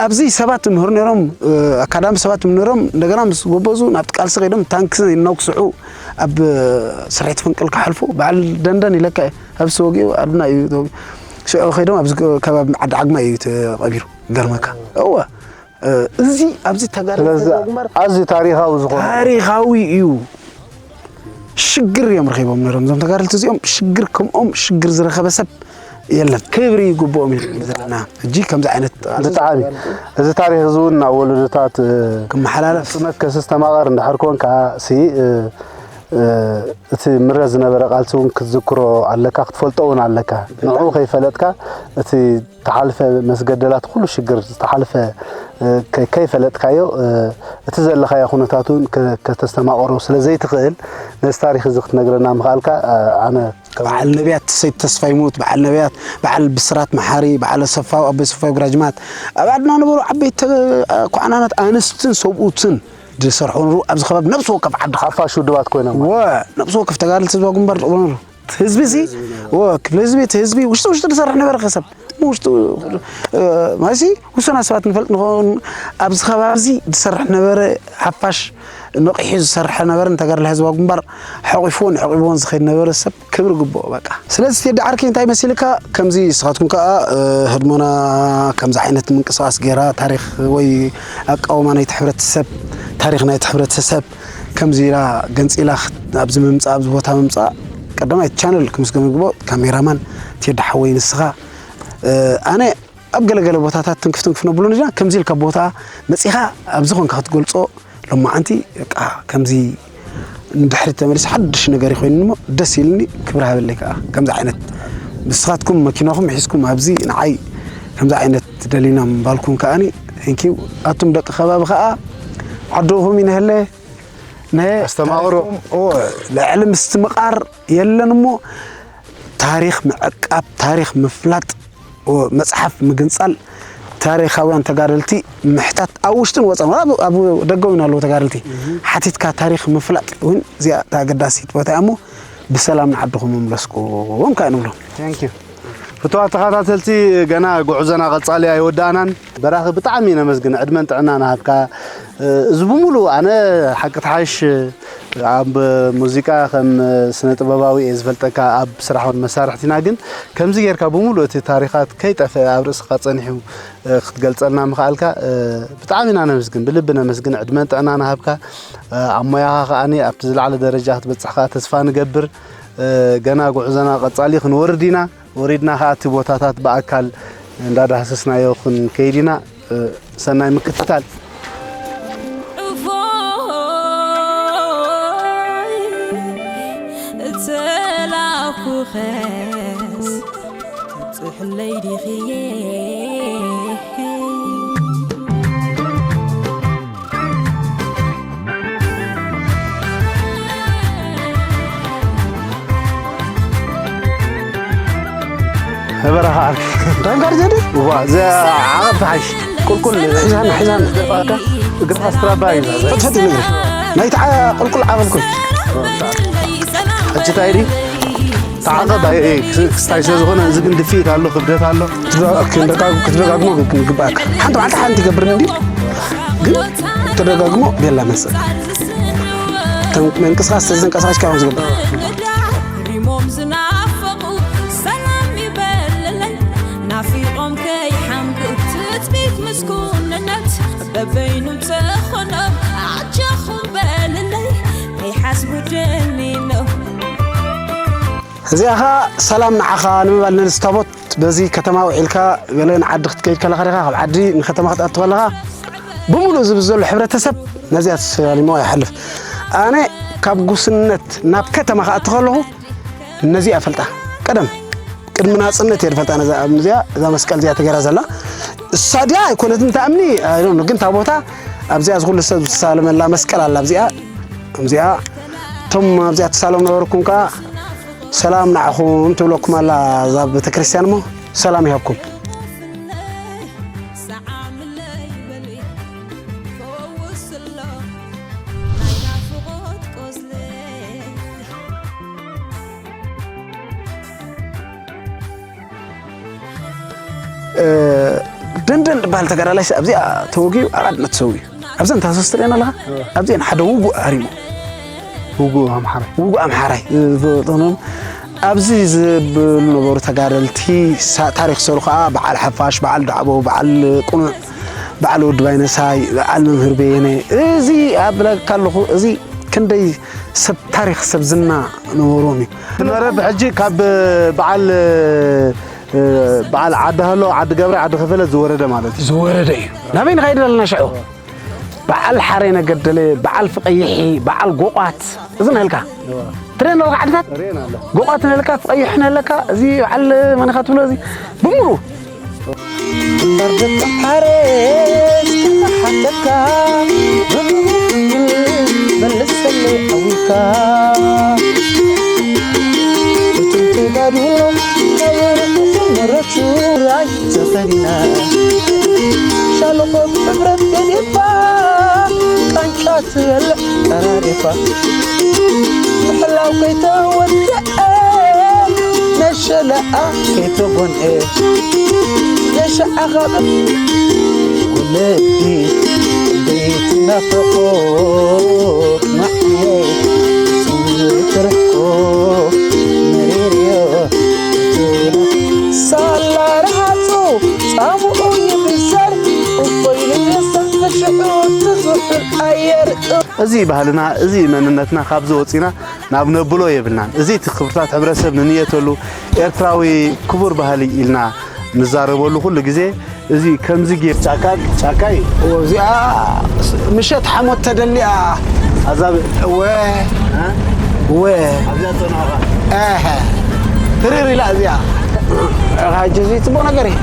ኣብዚ ሰባት ይምህሩ ነይሮም፣ እ፣ ኣካዳሚ ሰባት ይምህሩ ነይሮም። እንደገና ምስ ጎበዙ፣ ናብቲ ቃልሲ ከይዶም፣ ታንክ እናውክስዑ፣ ኣብ ስርሒት ፈንቅል ክሓልፉ፣ በዓል ደንደን ኢለካ እየ። ኣብዚ ተወጊኡ፣ ኣድና እዩ ተወጊኡ። ሽዑ ከይዶም፣ ኣብዚ ከባቢ ዓዲ ዓግማ እዩ ተቐቢሩ። ይገርመካ። እወ። እ፣ እዚ ኣብዚ ተጋደልቲ ስለዚ ግንባር ኣዝዩ ታሪኻዊ ዝኾነ ታሪኻዊ እዩ። ሽግር እዮም ረኺቦም ነይሮም። እዞም ተጋደልቲ እዚኦም ሽግር፣ ከምኦም ሽግር ዝረኸበ ሰብ የለን። ክብሪ ይግብኦም ኢና ዘለና። ሕጂ ከምዚ ዓይነት ብጣዕሚ። እዚ ታሪኽ እዚ እውን ናብ ወለዶታት፣ እ፣ ክመሓላለፍ። ጽመት ከስስተማቐር እንድሕር ኮንካ ሲ፣ እ፣ እ፣ እቲ ምረ ዝነበረ ቃልሲ እውን ክትዝክሮ ኣለካ፣ ክትፈልጦ እውን ኣለካ። ንዕኡ ከይፈለጥካ እቲ ዝተሓልፈ መስገደላት፣ ኩሉ ሽግር ዝተሓልፈ፣ እ፣ ከ-፣ ከይፈለጥካዮ፣ እ፣ እቲ ዘለኻዮ ኩነታት እውን ከ-፣ ከተስተማቕሮ ስለ ዘይትኽእል፣ ነዚ ታሪኽ እዚ ክትነግረና ምኽኣልካ፣ እ፣ ኣነ ከም በዓል ነቢያት ሰይድ ተስፋይ ሙት፣ በዓል ነቢያት፣ በዓል ብስራት መሓሪ፣ በዓል ኣሰፋው፣ ኣቦይ ኣሰፋው ግራጅማት፣ ኣብ ዓድና ነበሩ ዓበይቲ ተ-፣ ኳዕናናት ኣንስትን ሰብኡትን ዝሰርሑ ነበሩ። ኣብዚ ከባቢ ነብሲ ወከፍ ዓዲ ሓፋሽ ውድባት ኮይኖም። ወ-፣ ነብሲ ወከፍ ተጋደልቲ ህዝባዊ ግንባር ዝቕበሉ ነበሩ። ህዝቢ እዚ፣ ህዝቢ ነበሩ። ወ-፣ ክፍሊ ህዝቢ፣ እቲ ህዝቢ ውሽጢ ውሽጢ ዝሰርሕ ነበረ ከሰብ። ውሽጡ ማለትሲ ውሱናት ሰባት ንፈልጥ ንኸውን። ኣብዚ ከባቢ እዚ ዝሰርሕ ነበረ ሓፋሽ፣ ነቒሑ ዝሰርሐ ነበረ፣ ንተጋድሎ ህዝባዊ ግንባር ሓቂፍዎን ኣዕቂብዎን ዝኸይድ ነበረ ሰብ ክብሪ ግብኦ በቃ። ስለዚ ቴዲ ዓርከይ እንታይ መሲልካ፣ ከምዚ ንስኻትኩም ከኣ ህድሞና ከምዚ ዓይነት ምንቅስቓስ ገይራ፣ ታሪኽ ወይ ኣቃውማ ናይቲ ሕብረተሰብ፣ ታሪኽ ናይቲ ሕብረተሰብ ከምዚ ኢላ ገንጺላ ኣብዚ ምምጻእ፣ ኣብዚ ቦታ ምምጻእ፣ ቀዳማይ ቻነል ክምስገን ግብኦ፣ ካሜራማን ቴዲ ሓወይ ንስኻ። ኣነ ኣብ ገለገለ ቦታታት ትንክፍ ትንክፍ ነብሉ ንድና ከምዚ ኢልካ ቦታ መጺኻ ኣብዚ ኾንካ ክትገልጾ፣ ሎማዓንቲ በቃ ከምዚ ንድሕሪት ተመሊሱ ሓድሽ ነገር ይኮይኑ እሞ ደስ ኢልኒ። ክብሪ ሃበለይ ከዓ ከምዚ ዓይነት ንስኻትኩም መኪናኹም ሒዝኩም ኣብዚ ንዓይ ከምዚ ዓይነት ደሊና ምባልኩም ከዓኒ፣ thank you። ኣቱም ደቂ ከባቢ ከዓ ዓድኹም ይንህለ። ናይ ኣስተማቕሮ። እዎ፣ ልዕሊ ምስትምቓር የለን እሞ ታሪኽ ምዕቃብ፣ ታሪኽ ምፍላጥ፣ እዎ፣ መጽሓፍ ምግንጻል፣ ታሪኻውያን ተጋደልቲ ምሕታት ኣብ ውሽጥን ወጻን፣ ኣብ፣ ኣብ ደገ እውን ኣለዉ ተጋደልቲ። ሓቲትካ ታሪኽ ምፍላጥ እውን እዚኣ እታ ኣገዳሲት ቦታ እያ እሞ ብሰላም ንዓድኹም ምምለስኩም ከኣ ንብሎ። Thank you። ፍቱዋት ተኸታተልቲ፣ ገና ጉዕዞና ቀጻሊ ኣይወዳእናን። በራኺ ብጣዕሚ ነመስግን፣ ዕድመን ጥዕናን ሃብካ። እዚ ብምሉእ ኣነ ሓቂ ተሓሽ ኣብ ሙዚቃ ከም ስነ ጥበባዊ እየ ዝፈልጠካ፣ ኣብ ስራሕ እውን መሳርሕቲና፣ ግን ከምዚ ጌርካ ብምሉእ እቲ ታሪኻት ከይጠፍአ ኣብ ርእስኻ ጸኒሑ ክትገልጸልና ምኽኣልካ ብጣዕሚ ኢና ነመስግን፣ ብልቢ ነመስግን። ዕድመን ጥዕናን ሃብካ። ኣብ ሞያኻ ከኣኒ ኣብቲ ዝለዓለ ደረጃ ክትበጽሕ ከኣ ተስፋ ንገብር። ገና ጉዕዞና ቀጻሊ ክንወርድ ኢና። ወሪድና ኸኣ እቲ ቦታታት ብኣካል እንዳዳህሰስናዮ ክንከይድ ኢና። ሰናይ ምክትታል። ዕፎይ እተላኩኸስ ትብጽሕለይ ዲኽየ። በረኻ ዓርኪ። ዳንጋር ዘደ? እዋ፣ እዛ ዓቐብ ትሓይሽ። ቁልቁል ሒዛና፣ ሒዛና። እግርኻ ስትራባ እዩ። ፈትፈት ይብል። ናይቲ ዓ-፣ ቁልቁል ዓቐብ ኩን። ሕጂ እንታይ ድዩ? ተዓቐብ፣ ኣይ፣ ኣይ፣ ክስ-፣ ክስታይ ስለ ዝኾነ፣ እዚ ግን ድፍኢት ኣሎ፣ ክብደት ኣሎ። ክትደጋ-፣ ክትደጋግ-፣ ክትደጋግሞ ግን ይግባኣካ። ሓንቲ መዓልቲ ሓንቲ ይገብር እንዲ፣ ግን ተደጋግሞ ቤላ መሰል። ተን-፣ ምንቅስቃስ ተዘንቀሳቂስካ እዮም ዝገብር። ሪሞም ዝናፈቑ ሰላም ይበልለይ፣ ናፊቖም ከይሓምቁ ትጽቢት ምስኩንነት በበይኑ ተኾኖም ኣጆኹም በልለይ፣ ከይሓስቡ ደኒኖም። እዚኣ ኸኣ ሰላም ንዓኻ ንምባል ነዚ ታቦት በዚ ከተማ ውዒልካ ገለ ንዓዲ ክትከይድ ከለኻ ዲኻ፣ ካብ ዓዲ ንከተማ ክትኣቱ ከለኻ ብምሉእ እዚ ዘሎ ሕብረተሰብ ነዚኣ ተሰላሊምዋ ይሓልፍ። ኣነ ካብ ጉስነት ናብ ከተማ ክኣቱ ከለኹ ነዚኣ እፈልጣ። ቀደም ቅድሚ ናጽነት እየ ዝፈልጣ ነዛ፣ እዚኣ፣ እዛ መስቀል እዚኣ ተገይራ ዘላ። እሳ ድያ ኣይኮነትን ትኣምኒ፣ I don't know፣ ግን እታ ቦታ ኣብዚኣ እዚ ኩሉ ሰብ ዝተሳለመላ መስቀል ኣላ ኣብዚኣ። እዚኣ እቶም ኣብዚኣ ትሳለሙ ነበርኩም ከኣ ሰላም ንዓኹም ትብለኩም ኣላ እዛ ቤተክርስትያን እሞ ሰላም ይሃብኩም። እ፣ ደንደን ዝበሃል ተጋዳላይ ኣብዚኣ ተወጊኡ ኣቓድመት ተሰዊኡ። ኣብዘን ታህሳስ ትርእየን ኣለኻ? እወ። ኣብዚአን ሓደ ውጉእ ሃሪሙ። ውጉእ ኣምሓራይ። ውጉእ ኣምሓራይ። ዝፍለጦም ኣብዚ ዝብሉ ነበሩ ተጋደልቲ፣ ሳ-፣ ታሪኽ ሰሩ ኸዓ በዓል ሓፋሽ፣ በዓል ዳዕቦ፣ በዓል ቁኑዕ፣ በዓል ወዲ ባይነሳይ፣ በዓል መምህር በየነ። እዚ ኣብለካ ኣለኹ፣ እዚ ክንደይ ሰብ ታሪኽ፣ ሰብ ዝና ነበሮም እዩ። መረብ ሕጂ ካብ በዓል፣ እ፣ በዓል ዓዲ ሃሎ፣ ዓዲ ገብረ፣ ዓዲ ከፈለ ዝወረደ ማለት እዩ። ዝወረደ እዩ። ናበይ ንኸይድ ኣለና ሽዑ? በዓል ሓሬ ነገደለ፣ በዓል ፍቐይሒ፣ በዓል ጎቋት፣ እዚ ንህልካ። እዋ። ትሬን ኣለካ ዓድታት? ትሬን ኣሎ። ጎቋት ንህልካ፣ ፍቐይሒ ንህልካ፣ እዚ በዓል መን ኢኻ ትብሎ፣ እዚ ብምሉ። እምበር ደቂ ሓሬ ዝተሓተካ፣ መልሰለይ ኣዊካ። እቶም ተጋድሎ ካብ ርሑቕ መረቱ ራይ ተኸዲና፣ ሻለቆ ብሕፍረት ገዲፋ፣ ቃንጫ ትበልዕ ጠራሪፋ። ምሕላው ከይተወድአ፣ መሸለኣ ከይትኾን እየ የሸዓኻ ወለዲ ዘይትናፍቆ ማዕየ ትርሕቆ መሪርዮ ሳላ ረሃጹ ጻምኡ ይብሰር እፎይ ልብሰ ተሽዑ ትዝሑል ኣየር እዚ ባህልና እዚ መንነትና ካብዚ ወፂና ናብ ነብሎ የብልናን። እዚ እቲ ክብርታት ሕብረተሰብ ንንየተሉ ኤርትራዊ ክቡር ባህሊ ኢልና ንዛረበሉ ኩሉ ግዜ እዚ ከምዚ ጌር ጫካ ጫካ እዩ። እዚኣ ምሸት ሓሞት ተደሊያ ኣዛብ እወ እ? እወ ኣብዚኣ ጸናኻ እህ ትርር ኢላ እዚኣ ሕጂ እዚ ጽቡቕ ነገር እዩ።